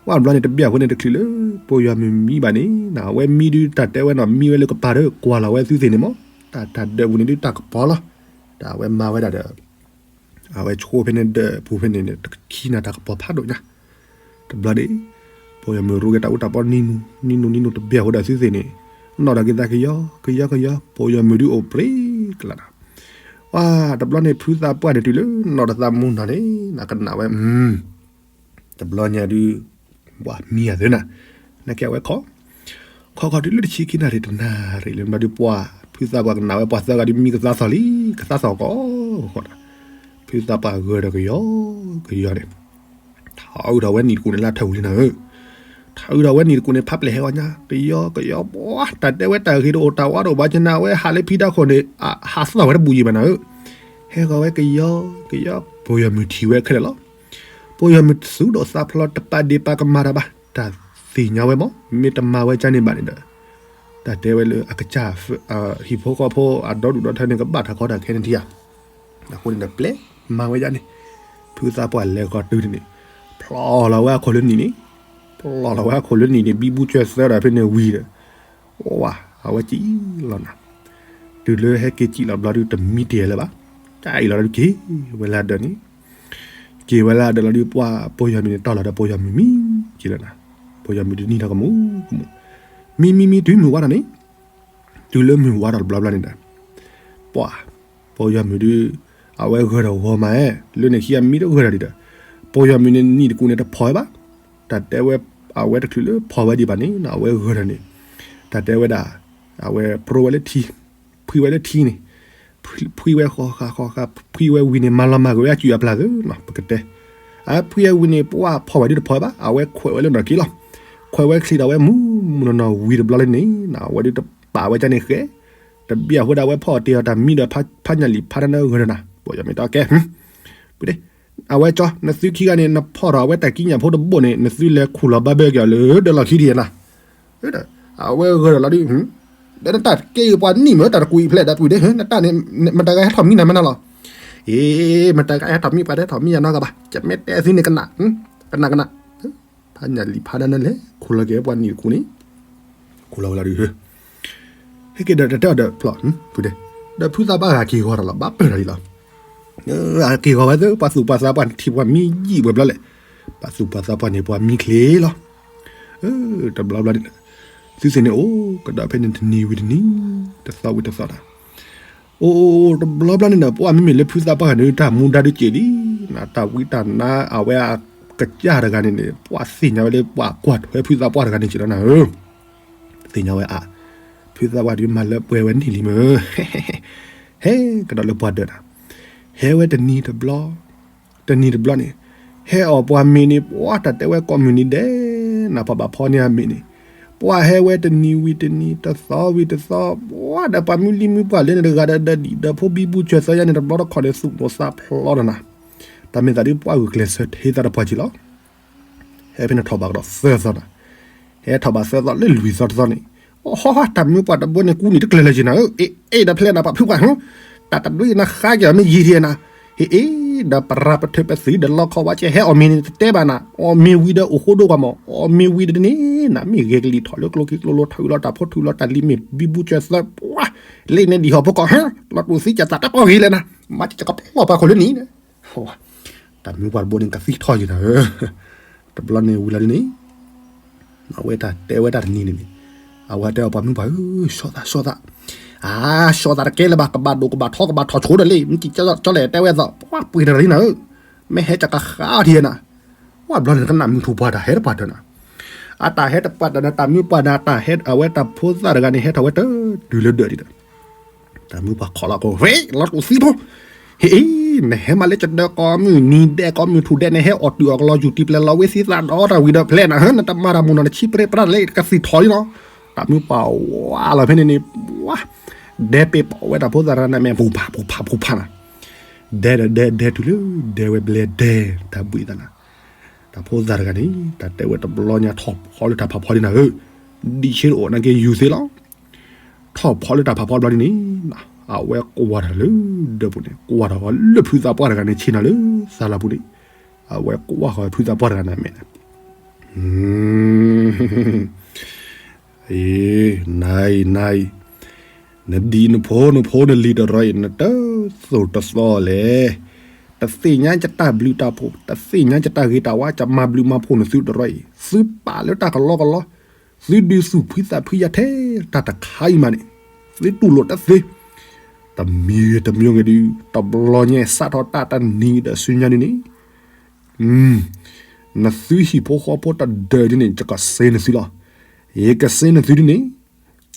ဝဲဘျီန့ၣ်တဘျီဖိန့ၣ်တချုးလၢ ပိာ်ယွၤမုၢ်မံဘၣ်န့ၣ် အဝဲမံဒုးတၢ်တဲဝဲနီၤ မံဝဲလၢကပၤဒီး ကွၢ်လီၤဝဲသုသ့ၣ်န့ၣ်မး, တၢ်တၢ်ဒၢးပူၤန့ၣ်ဒုး တၢ်ကပီၤလီၤ, တၢ်အဝဲမၤဝဲဒၣ်ဒီး အဝဲဆိဖဲန့ၣ်ဒၢးပူၤဖဲန့ၣ်န့ၣ် တခံနၤတၢ်ကပီၤဖးဒိၣ်ညါ, တဘျီန့ၣ် ပိာ်ယွၤမုၢ်ရိက့ၤတၢ်အူတၢ်ပီနံၤနူၤ နံၤနူၤနံၤနူၤတဘျီဖိဒီးသုသ့ၣ်န့ၣ် နီၣ်ဒီးက့ၤသးကယီကယီကယီ ပိာ်ယွၤမုၢ်ဒုးအိၣ်ပြ့ကလးနၤ, ဝဲတဘျီန့ၣ် ဖုသးပှၢ်န့ၣ်တုၤလၢနီၣ်တသးမူနီၤန့ၣ် နကနၣ်ဝဲ တဘျီညါဒုး ပှၤမံအသးနၤ, နာ်က့အဝဲခီ, ခီခီတုၤလၢတဆံခံနၣ်ရံၣ်တနၣ်ရံၣ်လၢဘျီဒုးပှၤ ဖုသးပှၢ်ကနၣ်ဝဲ ပှၤသၢဂၤဒုးမံကသါသီၣ်လံ, ကသါသီၣ်ကီးဃီဒီး ဖုသးပှၢ်ဂၢၢ်ဒီးကယီကယီန့ၣ် ထီၣ်အုးထီၣ်ဝဲနံၣ်တကူၣ်န့ၣ် လၢထၢၣ်ဝံၤလံနၤဧၢ, ထီၣ်အုးထီၣ်ဝဲနံၣ်တကူၣ်န့ၣ် ဖးပျဲၢ်ဟဲဂီၤညါ ကယီကယီ ပှၤတၢ်တဲဝဲတၢ်ဂ့ၤတအိၣ်တၢ်ဝါတအိၣ်ဘၣ်ကနၣ်ဝဲ ဟးလၢဖံဒၣ်ခိၣ်န့ၣ် ဟးသီၣ်ဝဲတဘူၣ်ယံၤဘၣ်နၤဧၢ, ဟဲဂီၤဝဲကယီကယီ ပိာ်ယွၤမုၢ်ထံၣ်ဝဲခဲလၢာ်လီၤ. ပိာ်ယွၤမုၢ်သူၣ်ဒိၣ်သးဖျိး တပာ်ဒ့ၣ်ပာ်ကမၣ်တၢ်ဘၣ်, တၢ်သ့ၣ်ညါဝဲမး မ့ၢ်တမၤဝဲကၢ်န့ၣ်ဘၣ်န့ၣ်ဒီး တၢ်တဲဝဲလၢအကစၢ် ဟံၣ်ဖိဃီဖိအဒီဒူၣ်ဒီထၢန့ၣ် ကဘၣ်တၢ်ကီတၢ်ခဲန့ၣ်ထံဧါ, အဃိန့ၣ်ဒီးပျဲမၤဝဲဒ်န့ၣ်, ဖုသးပှၢ်လဲၤဃီၤတုၤန့ၣ် ဖျီၣ်လီၤဝဲအခိၣ်လၢနံၣ်န့ၣ်, ဖျီၣ်လီၤဝဲအခိၣ်လၢနံၣ်န့ၣ် ဘံဘူဆှၢသၢဒီးဖဲန့ၣ်ဝံၤဒီး ဝါ အဝဲစံၣ်လီၤနၤ, တုၤလၢဟဲက့ၤစံၣ်လီၤဘျီဒုးတမံတ့ၢ်လၢၤဘၣ်, တၢ်အံၤလီၤဒုးက့ၤဝဲလၢအဒၢးန့ၣ် က့ၤဝဲလၢအဒၢးလီၤဒုး ပှၤပိာ်ယွၤမုၢ်န့ၣ်တီၢ်လီၤဒီးပိာ်ယွၤမုၢ်မံ, က့ၤလီၤနၤ, ပိာ်ယွၤမုၢ်ဒုးနံၤထီၣ်ကမူၤကမူၤ, မံမံမံတုၤမုၢ်ဝါထီၣ်န့ၣ်, တုၤလၢမုၢ်ဝါထီၣ်တဘျီဘျီန့ၣ်ဒီး ပှၤ ပိာ်ယွၤမုၢ်ဒုး အဝဲဂၢၢ်ဒီးဂီၤမး, လၢန့ၣ်ခံဂၤမံတဂၢၢ်ဒီးဒံးဒီး ပိာ်ယွၤမုၢ်န့ၣ်နံၣ်တကူၣ်န့ၣ်တဖီၣ်ဝဲဘၣ်, တၢ်တဲဝဲ အဝဲတချုးလၢဖီၣ်ဝဲဒံးဘၣ်န့ၣ် အဝဲဂၢၢ်ဒီးန့ၣ် တၢ်တဲဝဲဒၣ် အဝဲပြိဝဲလၢထံ ဖှံဝဲလၢထံန့ၣ်, ဖှံဝဲဃီဃာ်ဃီဃာ် ဖှံဝဲဝံၤန့ၣ် မၤလီၤမၢ်ကွံာ်ဝဲအစုၣ်အပျၢ်သ့နီၤ ပကတဲ, အဖှံဝဲဝံၤန့ၣ် ပှၤဖီၣ်ဝဲဒုးတဖီၣ်ဝဲဘၣ် အဝဲခွဲးဝဲလၢနီၢ်က့လီၤ, ခွဲးဝဲချံးဒီးဝဲမူမူနီၢ်နီၢ်ဝံၤတဘျီလၢန့ၣ် အဝဲဒုးတပာ်ဝဲကၢ်န့ၣ်ဃဲ, တဘျီအဃိဒီးအဝဲဖီၣ်တ့ၢ်အီၤတၢ်မံဒီး ဖးညၣ်လံာ်ဖးတၢ်နၢဂၢၢ်ဒီးနၤ ပိာ်ယွၤမုၢ်တၢ်ကဲ ပူၤဒ့ အဝဲကၠီ နသုခံဂၤန့ၣ် နဖီၣ်ထီၣ်အဝဲတၢ်ကံးညာ်ဖိတဘိၣ်န့ၣ် နသုလဲၤခူၣ်လီၤဘၣ်ဘၢက့ၤအီၤလၢဒၢးလီၢ်ခံဒံးနၤ, အဝဲဂၢၢ်ဒီးလီၤဒုး, ဒီးနတၢ်ကဲအံၤပှၤနံၣ်မ့ၢ်တၢ်တကွံာ်ဖျဲးဒီးပူၤဒ့ နတၢ်န့ၣ် မတၤဂၤဟဲထီၣ်မံနၤမနၤလီၤ, အ့ မတၤဂၤဟဲထီၣ်မံပှၤတဟဲထီၣ်မံယၤနီတဂၤဘၣ် ကမ့ၢ်တဲသုန့ၣ်ကနၣ်, ကနၣ်ကနၣ် ဖးညၣ်လံာ်ဖးတၢ်နၢလဲၤခူၣ်လီၤက့ၤပှၤနံၣ်တကူၣ်န့ၣ်, ခူၣ်လီၤဝဲလီၤဒုး ဟဲက့ၤဒီးတၢ်တဲအီၤဒီးဖျီၣ်, ပူၤဒ့ ဒီးဖုသးပှၢ်ဂၤက့ၤဂီၤဒီးလီၤ ဘၣ်ပၢၢ်ထီၣ်လံလီၤ, က့ၤဂီၤဝဲသ့ ပှၤသူၣ်ပှၤသးပှၢ်ထံၣ်ပှၤမံယံာ်ဝဲဘျီလဲၣ်, ပှၤသူၣ်ပှၤသးပှၢ်န့ၣ် ပှၤမံချ့လီၤ, တဘျီဘျီန့ၣ် သုသ့ၣ်န့ၣ်အိၣ်ကဒီးဖဲန့ၣ်တနံၤဝံၤတနံၤ, တသီဝံၤတသီနၤ, အိၣ်အိၣ်အိၣ်တဘျီဘျီန့ၣ်ဒီး ပှၢ်မ့မ့ၢ်လၢဖုသးပှၢ်ဂၤန့ၣ် တၢ်မူဒါဒုးကဲးလံနၤ, တၢ်ဝံတၢ်နါအဝဲအကစၢ်တဂၤန့ၣ်န့ၣ် ပှၢ်သ့ၣ်ညါဝဲလၢပှၤကွၢ်ထွဲဖုသးပှၢ်တဂၤန့ၣ်က့ၤလီၤနၤဧၢ, သ့ၣ်ညါဝဲအါ, ဖုသးပှၢ်ဒုးမၤလၢပှဲၤဝဲန့ၢ်လံမ့ၢ် ဟဲကဒီးလၢပှၢ်ဒၢးနၤ, ဟဲဝဲတနံၤတဘျီ, တနံၤတဘျီန့ၣ်, ဟဲအီၣ်ပှၤမ့ၤန့ၣ် ပှၢ်တၢ်တဲဝဲကိးမုၢ်နံၤဒဲးနၤ ပှၤဘၣ်ဖီန့ၢ်အမ့ၤန့ၣ်, ပှၢ်ဟဲဝဲတနံၤဝံၤတနံၤ တသီဝံၤတသီ, ပှၢ်ဒီးပှၤမုၢ်လံၢ်မုၢ်ပှၢ်လၢန့ၣ်တဂၤဒီး ဒီးဒံၣ်ဒီးဖိဘံဘူဆၢၣ်သၢယါန့ၣ် တဘျီတခီၣ်န့ၣ် သူၣ်မိၣ်သးဖျီဒီးနၤ, တၢ်မ့ၢ်သးဒ်ပှၢ်ဂုာ်ကျဲးစၢးထဲသးတပှၢ်က့ၤလီၤ ဟဲဖဲန့ၣ်ထီၣ်ဘးကဒီးသၢသီနၤ, ဟဲထီၣ်ဘးသၢသီလၢလွံၢ်သီတသီန့ၣ်, အိၣ်ဟီ တၢ်မုၢ်ပှၢ်တဘိန့ၣ် ကူန့ၣ်တကျၢၤလၢက့ၤနၤဧၢ, အ့ၣ် အ့ၣ်ဒီးဖဲလဲၣ်နၤ ပှၤဖုပှၢ်, တၢ်တဒွံနၤဃါက့ၤအီၤမ့ၢ်ယံာ်ဒံးနၤ, ဟ့ၣ်အ့ၣ် ဒီးပရၤပထၢၣ်ပသံဒီးလီခီဝါကဲဟဲအီၣ်မ့ၤန့ၣ် တတဲဘၣ်နၤ, အီၣ်မ့ၤဝံၤဒီးအိၣ်ဃိဒိၣ်ကွၢ်မး, အီၣ်မ့ၤဝံၤဒီးန့ၣ် နၤမ့ၢ်ဂဲၤကလံၤထီၣ်လၢကျိခံကျိလိၤ ထုးလီၤတၢ်ဖိ ထုးလီၤတၢ်လံာ်မ့ၢ်ဘံဘူဆၢၣ်သၢပှၢ်, လ့န့ၣ်ဒံၣ်ဟီၣ်ဖိကီၢ် ဟၢ လီၤတူာ်သံကၢ်သးတၢ်ကီၢ်ဂ့ၤလဲၣ်နၤ, မၤကကပျီၢ်ပှၤခိၣ်လၢနံၤ တၢ်မုၢ်ပှၢ်တဘိန့ၣ် ကသံၣ်ထီၣ်ယံၤနၤဧၢ, တဘျီန့ၣ်ဝံၤလီၤဒ်န့ၣ်, အဝဲတၢ်တဲဝဲတၢ်တနံၤန့ၣ်န့ၣ်, အဝဲတဲအီၤပှၤမုၢ်ပှၢ်ဧၢ, ဆီသး ဆီသး, အါ ဆီသးတကဲလၢၤဘၣ်, ကဘၣ်ဒိၣ်ကဘၣ်ထီကဘၣ်ထီၣ်ဆိဒီးလံ, မ့ၢ်ကၠီလဲၣ်တဲဝဲသီး, ပှၢ်ပှ့ၤတရံနၤဧၢ, မ့ၢ်ဟဲကကဃါအီၤထံနၤ, ပှၢ်ဘျီန့ၣ်ကနၣ်မုၢ်ထူၣ်ပှၢ်တၢ်ဟဲတပှၢ်တၢၢ်နၤ, အတၢ်ဟဲတပှၢ်တၢၢ်ဒီး တၢ်မုၢ်ပှၢ်ဒီးတၢ်ဟဲ အဝဲတၢ်ဖိသၣ်တဂၤန့ၣ် ဟဲထီၣ်ဝဲတတုၤလၢဒၢးဒံးဒီး တၢ်မုၢ်ပှၢ်ခိးလီၤကိး ဝ့ၢ် လီၤတူာ်သံဖိ, ဟ့ၣ်အ့ၣ် နဟဲမးလၢကဒၢကိးမုၢ်နံၤဒဲးကိးမုၢ်ထူၣ်ဒဲး နဟဲအီၣ်တုၤအီၣ်ကလီယူၤ တံၤပျဲလီၤဝ့ၢ်သံသးဒီတၢ်ဝံၤဒီးဖျဲးနၤဧၢ, နတမၤတၢ်မူနီၤ နဆံးပြ့ပြၢ်လၢကသံၣ်ထီၣ်လံလီၤ, တၢ်မုၢ်ပှၢ်ဝါလီၤဖဲန့ၣ်န့ၣ်, ဝါ, ဒဲပ့ၤပိာ်ဝဲတၢ်ဖိသၣ်တဂၤန့ၣ်မ့ၢ် ပူၤဖးပူၤဖးပူၤဖးနၤ, ဒဲဒီးဒဲဒဲတုၤလၢ ဒဲဝဲဘျဲဒဲ, တၢ်ဘှံးသးနၤ တၢ်ဖိသၣ်တဂၤန့ၣ် တၢ်တဲဝဲတဘျီညါထီၣ်ဖီလၢတၢ်ဖးဖီလံနၤဧၢ, ဒံၣ်ဆ့တအိၣ်နာ်က့ယူၤသ့လီၤ, ထီၣ်ဖီလၢတၢ်ဖးဖီဘျီဒ်န့ၣ်, အဝဲကွၢ်တၢ်လၢဒၢးပူၤန့ၣ် ကွၢ်တၢ်ဃီလၢဖုသးပှၢ်တဂၤန့ၣ်ဆ့ၣ်နီၤလၢသးလီၤပူၤန့ၣ်, အဝဲကွၢ်ဃီဖုသးပှၢ်တဂၤန့ၣ်အမဲာ်န့ၣ် အ့ နၤအံၤ နၤအံၤ, နဒံၣ်နဖိနဖိနလံၤတရီအံၤ နတသိၣ်တသီလဲၣ်, တသ့ၣ်ညါယတၢ်ဘျုးတၢ်ဖှိၣ် တသ့ၣ်ညါယတၢ်ဂ့ၤတၢ်ဝါ ယမၤဘျုးမၤဖှိၣ်နသုတရီအံၤ သုပာ်လၢတၢ်ကလီကလီ, သုဒုးသူၣ်ဖှံသးဖှံယၤထဲတၢ်တခါအံၤမးန့ၣ်, သုတူၢ်လိာ်တသ့, တမံၤဂ့ၤတမံၤဂ့ၤဒုး တဘျီညါစးထီၣ်တၢ်တနံၤဒီးဆူညါဒ်န့ၣ် နသုဟံၣ်ဖိဃီဖိတဒၢးဒ်န့ၣ် ယကစ့နသုလီၤ. ယကစ့နသုဒ်န့ၣ်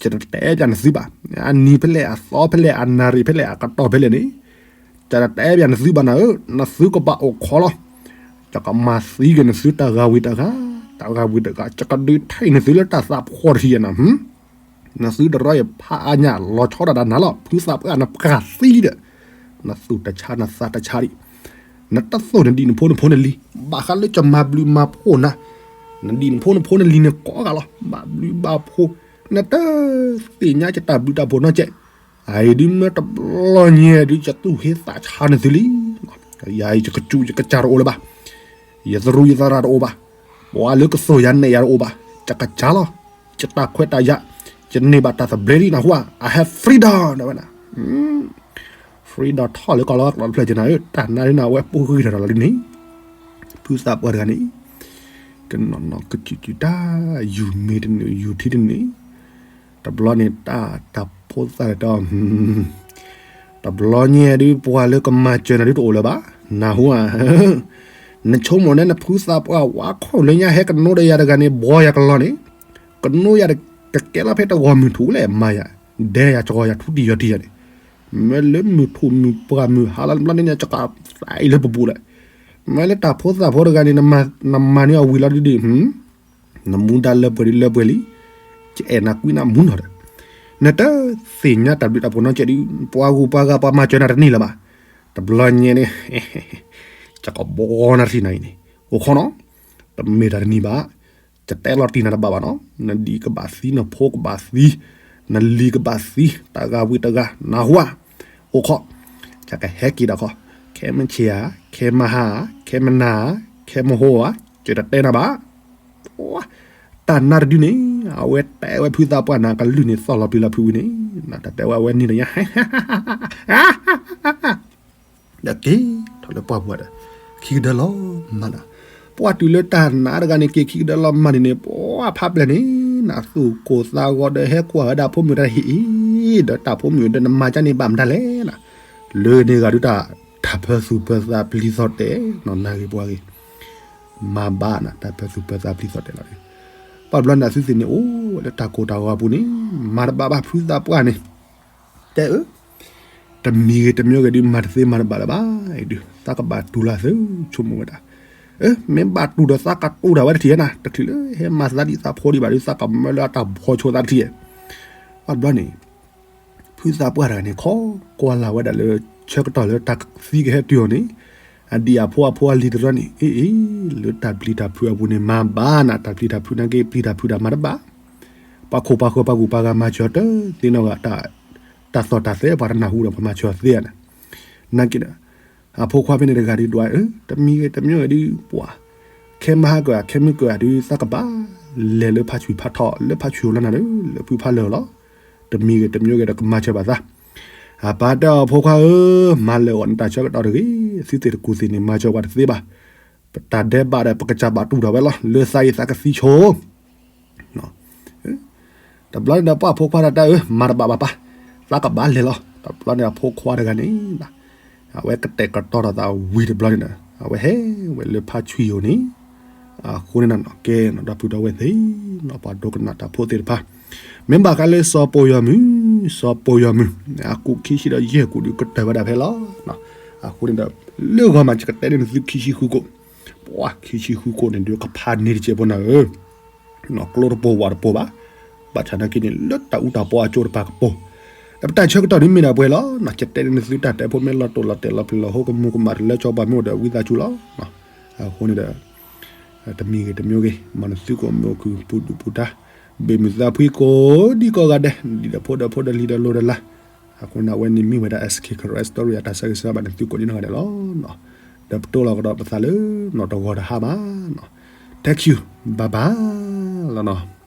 ယတတဲပျးနသုဘၣ်. အနံၤဖဲလဲၣ် အသီဖဲလဲၣ် အနၣ်ရံၣ်ဖဲလဲၣ် အကတီၢ်ဖဲလဲၣ်န့ၣ် ယတတဲပျးနသုဘၣ်နၤဧၢ, နသုကဘၣ်အိၣ်ခိးလီၤ. ယကမၤသံက့ၤနသုတဂၤဝံၤတဂၤ, တဂၤဝံၤတဂၤ, ယကဒုးထဲးနသုလၢတၢ်သးဖှီၣ်တထံၣ်ယနၤ နသုတရီအံၤဖးအါညါ လီၤဆီဒၣ်တၢ်နၤလီၤ. ဖုသးပှၢ်နပှၢ်သံဒီး နသူၣ်တဆါနသးတဆါဒံး, နတသိၣ်နဒံၣ်နဖိနဖိနလံၤ, ဘၣ်ဃးလၢယမၤဘျုးမၤဖှိၣ်နၤ, နဒံၣ်နဖိနဖိနလံၤန့ၣ်ကိးဂၤလီၤ, ဘၣ်ဘျုးဘၣ်ဖှိၣ်, နတသ့ၣ်ညါယတၢ်ဘျုးတၢ်ဖှိၣ်နီတစဲး, အအံၤဒုးမ့ၢ်တဘျီညါဒုး ယသူၣ်ဟ့သးဆါနသုလံ. ယၤအံၤယကစူးယကစၢ်တအိၣ်လၢၤဘၣ်, ယသရူးယသရၣ်တအိၣ်ဘၣ်, ပှၤလၢကသိၣ်ယၤနဲၣ်ယၤတအိၣ်ဘၣ်, ယကစၢ်လီၤ. ယတၢ်ခွဲးတၢ်ယာ်, ယန့ၢ်ဘၣ်တၢ်သဘျ့လံနၢ်ဟူဧါ, I have freedom ဒၣ်ဝဲနၤ, freedom ထီၣ်လၢကီၢ်လီၤကီၢ်တဖျၢၣ်က့ၤနၤဧၢ, တၢ်နါဒုးနၤဝဲပိၢ်ဂံၢ်ထီၣ်ဒီးလီၤဒ်န့ၣ်, ဖုသးပှၢ်တဂၤန့ၣ် ကနီၢ်နီၢ်ကစူးကစူးတၢ်, ယူၤမ့ၢ်တနုာ် ယူၤထံတနုာ်, တဘျီန့ၣ်တၢ်တၢ်ဖိသၣ်တၢ် တဘျီညါဒုး ပှၤလၢကမၤစၢၤနၤဒုးတအိၣ်လၢၤဘၣ်, နၢ်ဟူဧါ. နဆိကမိၣ်န့ၣ် နဖုသးပှၢ်ဝါခိၣ်လၢညါဟဲကနိဒီးယၤတဂၤန့ၣ် ဘှီယၤကလီန့ၣ်, ကနိယၤတကကဲလီၤဖဲတဂီၤမုၢ်ထူၣ်လဲၣ်မၤယၤ, ဒဲယၤကဂီၤယၤထူတံၢ်ယီၤတံၢ်ယၤန့ၣ်, မ့ၢ်လၢမုၢ်ထူၣ်မုၢ်ပှၢ်မုၢ်ဟါလီၤတဘျီန့ၣ် ယကသးအံၤလၢပပူၤလဲၣ်, မ့ၢ်လၢတၢ်ဖိသၣ်ဖိတဂၤန့ၣ် နမၤန့ၢ်အီၤဝံၤလီၤဒုးဒုး နမူဒါလၢပှဲၤဒုးလၢပှဲၤလံ, ယအဲၣ်နၤကွံနၤမူနီၤဒီး, နတသ့ၣ်ညါတၢ်ဘျုးတၢ်ဖှိၣ်နီတစဲးဒုး ပှၤဂုၤပှၤဂၤပှၤမၤစၢၤနၤတန့ၢ်လၢၤဘၣ်, တဘျီညါန့ၣ် ယကဘှီနၤတထံၣ်နၤအံၤန့ၣ်, အိၣ်ခိးနီၤ, တမ့ၢ်တၢ်တနံၤဘၣ်, ယတဲလီၤတံၢ်နၤတဘၣ်ဘၣ်နီၤ, နဒံၣ်ကဘၣ်သံ နဖိကဘၣ်သံ, နလံၤကဘၣ်သံ, တဂၤဝံၤတဂၤ နၢ်ဟူဧါ, အိၣ်ခိး, ယကဟဲက့ၤဒီးခီ, ခဲမုၢ်ဆ့ၣ်ဧါ, ခဲမုၢ်ဟါဧါ, ခဲမုၢ်နၤဧါ, ခဲမုၢ်ဟါဧါ, ယတတဲနၤဘၣ် တၢ်နါတဒုန့ၣ် အဝဲတဲဝဲဖုသးပှၢ်နၤကလုၢ်န့ၣ် သီၣ်လီၤပျံၤလီၤဖုးဝံၤန့ၣ် နတၢ်တဲဝဲအဝဲန့ၣ်ဒီးညါ ဒီးက့ၤထီၣ်လၢပှၢ်ပူၤဒီး ခံကဒၢလီၤမၢ်ဒီး ပှၢ်တုၤလၢတၢ်နါတဂၤန့ၣ် က့ၤခံကဒၢလီၤမၢ်န့ၣ်န့ၣ် ပှၢ်ဖးပျဲၢ်န့ၣ် နသူၣ်ကိၢ်သးဂီၤဒီးဟဲကွၢ်ဝဲဒၣ်ဖိမုၣ်တၢ်ဟံၣ်အံၤ ဒီးတၢ်ဖိမုၣ်ဒီးနမၤကန့ၢ်ဘၣ်မတၤလဲၣ်နၤ, လၢန့ၣ်ဂၤဒုးတၢ် တၢ်ပၢၤသူၣ်ပၢၤသးပျံၤသီၣ်တဲာ်နီၤ နၢ်ဂ့ၤပှၤဂ့ၤ, မၤဘၣ်နၤ တၢ်ပၢၤသူၣ်ပၢၤသးပျံၤသီၣ်တဲာ်လီၤ. ပှၤဘျီန့ၣ်အသုသ့ၣ်န့ၣ် အိၣ်ဝဲလၢတၢ်ကိၢ်တၢ်ဂီၤအပူၤန့ၣ် မၤတဘၣ်ဘၣ်ဖုသးပှၢ်န့ၣ် တဲအၢ တမံၤဂ့ၤတမံၤဂ့ၤဒုး မၤတသ့မၤတဘၣ်လၢၤဘၣ်အံၤဒုး သးကဘၣ်တူၢ်လၢ်သု ဆိကမိၣ်ဝဲဒၣ်, အၢ မ့ၢ်ဘၣ်တူၢ်ဒီးသးကတူၢ်တၢ်ဝဲတထံၣ်နၤ တချုးလၢဟဲမၤသးဒ်သးဖိဒံးဘၣ်ဒုး သးကမၢလၢအတၢ်ဖီဆိသးတထံၣ်, ပှၤဘျီန့ၣ် ဖုသးပှၢ်တဂၤန့ၣ် ခိးကွၢ်လၢ်ဝဲဒၣ်လၢ ဆၢကတီၢ်လၢတၢ်သံကဟဲတုၤအီၤန့ၣ်, အဒံၣ်အဖိအဖိအလံၤတရၢန့ၣ် အ့ၣ်အ့ၣ် လၢတၢ်ပျံၤတၢ်ဖုးအပူၤန့ၣ် မၤဘၣ်နၤ တၢ်ပျံၤတၢ်ဖုးနာ်က့ ပျံၤတၢ်ဖုးတၢ်မၤတဘၣ်, ပှၤခိၣ်ပှၤဃၢၤပှၤဂုၤပှၤဂၤမၤစၢၤတသ့နီတဂၤ, တၢ်သီၣ်တၢ်သဲပှၤတနၢ်ဟူဒီးပှၤမၤစၢၤသ့ဧါန့ၣ်, နာ်က့ဒီး အဖိခွါဖဲန့ၣ်တဂၤဒုးဒွး တမံၤဂ့ၤတမံၤဂ့ၤဒုး ပှၤ ခဲမဟါကၢၤ ခဲမုၢ်ကၢၤဒုး သးကဘၣ်လဲၤလၢဖးဆှံဖးထီၣ် လၢဖးဆှံအိၣ်လီၤနၤဒီး လၢဖုဖးလၢာ်လီၤ, တမံၤဂ့ၤတမံၤဂ့ၤဒီးကမၤစၢၤဘၣ်သး, အပၢ်တဲအီၤဖိခွါဧၢ, မၤလၢာ်အီၤနတၢ်ဆၢကတီၢ်တဂ့ၤ, သုသ့ၣ်တကူၣ်သ့ၣ်န့ၣ် မၤစၢၤပှၤတသ့ဘၣ်, ပတၢ်ဒဲးဘးဒီး ပကစၢ်ဘၣ်တူၢ်ထီၣ်ဝဲလီၤ, လၢသးအံၤသးကသံဆိ တဘျီန့ၣ်ဒီးပှၤဖိခွါတၢ်တဲအၢ မၤတဘၣ်ဘၣ်ပၢ်, သးကဘၣ်လဲၤလီၤ, တဘျီန့ၣ်အဖိခွါတဂၤန့ၣ် အဝဲကတဲာ်ကတီၤထီၣ်သးဝံၤတဘျီန့ၣ်ဒီး အဝဲဟဲဝဲလၢဖးဆှံအိၣ်န့ၣ်, အဃိန့ၣ်နီၤ ကဲနီၤ ဒီပုၢ်ဒီဝဲၢ်သ့ၣ်နီၤ ပှၤဒိကနၣ်တၢ်ဖိသ့ၣ်တဖၣ်, မ့ၢ်ဘၣ်ဃးလၢစီၤပိာ်ယီၤမုၢ်, စီၤပိာ်ယီၤမုၢ် အကူးခံဆံဒီးယဲၢ်ကူးဒုးကတၢၢ်ဝဲဒၣ်ဖဲလီၤ, အဃိန့ၣ်ဒီး လၢဂီၤမး ယကတဲန့ၢ်နသုခံဆံဃုကိၣ်, ပှၤခံဆံဃုကိၣ်န့ၣ်ဒုးကဖးန့ၢ်တကဲးဖိနၤဧၢ ကျိတပိာ်ဝးတပိာ်ဘၣ်, ဘၣ်ဆၣ်နာ်က့န့ၣ် လၢတၢ်အူတၢ်ပီအကၠိတပၤကပိာ်, ဒီးပတၢ်ဆၢကတီၢ်ဒုးမ့ၢ်ဒၣ်ပှဲၤလီၤ, ကတဲန့ၢ်နသုတၢ်တဲဖိမ့ၢ်လီၤတိၢ်လီၤတဲာ်လီၤပျံၤလီၤဟိ ကမူၤကမၣ်တလၢကၠီပှၤမ့ၢ်အိၣ်ဒီးဝံသးစူၤလီၤ, အဃိန့ၣ်ဒီး တမံၤဂ့ၤတမံၤဂ့ၤ မ်နသုကအိၣ်မူအိၣ်ခုၣ်ပူၤဒူၣ်ပူၤဒါ, ဘ့ၣ်မုာ်သးဖှံကိးဒံကိးဂၤဒဲး ဒ်ဒီးဖိဒီးဖိဒီးလံၤဒီးလိၤဒီးလၤ, အဃိန့ၣ်အဝဲန့ၣ်မ့ၢ်ဝဲဒၣ် S K Karen Story အတၢ်ဆၢဂ့ၤဆၢဝါဘၣ်နသုကိးဒံနီၢ်ဂၤဒဲးလီၤ. ဒီးပတိၢ်လီၤကဒီးပသးလၢနီၢ်တဂီၤတဟါမးနီၤ, Thank you, bye bye လီၤနီၤ.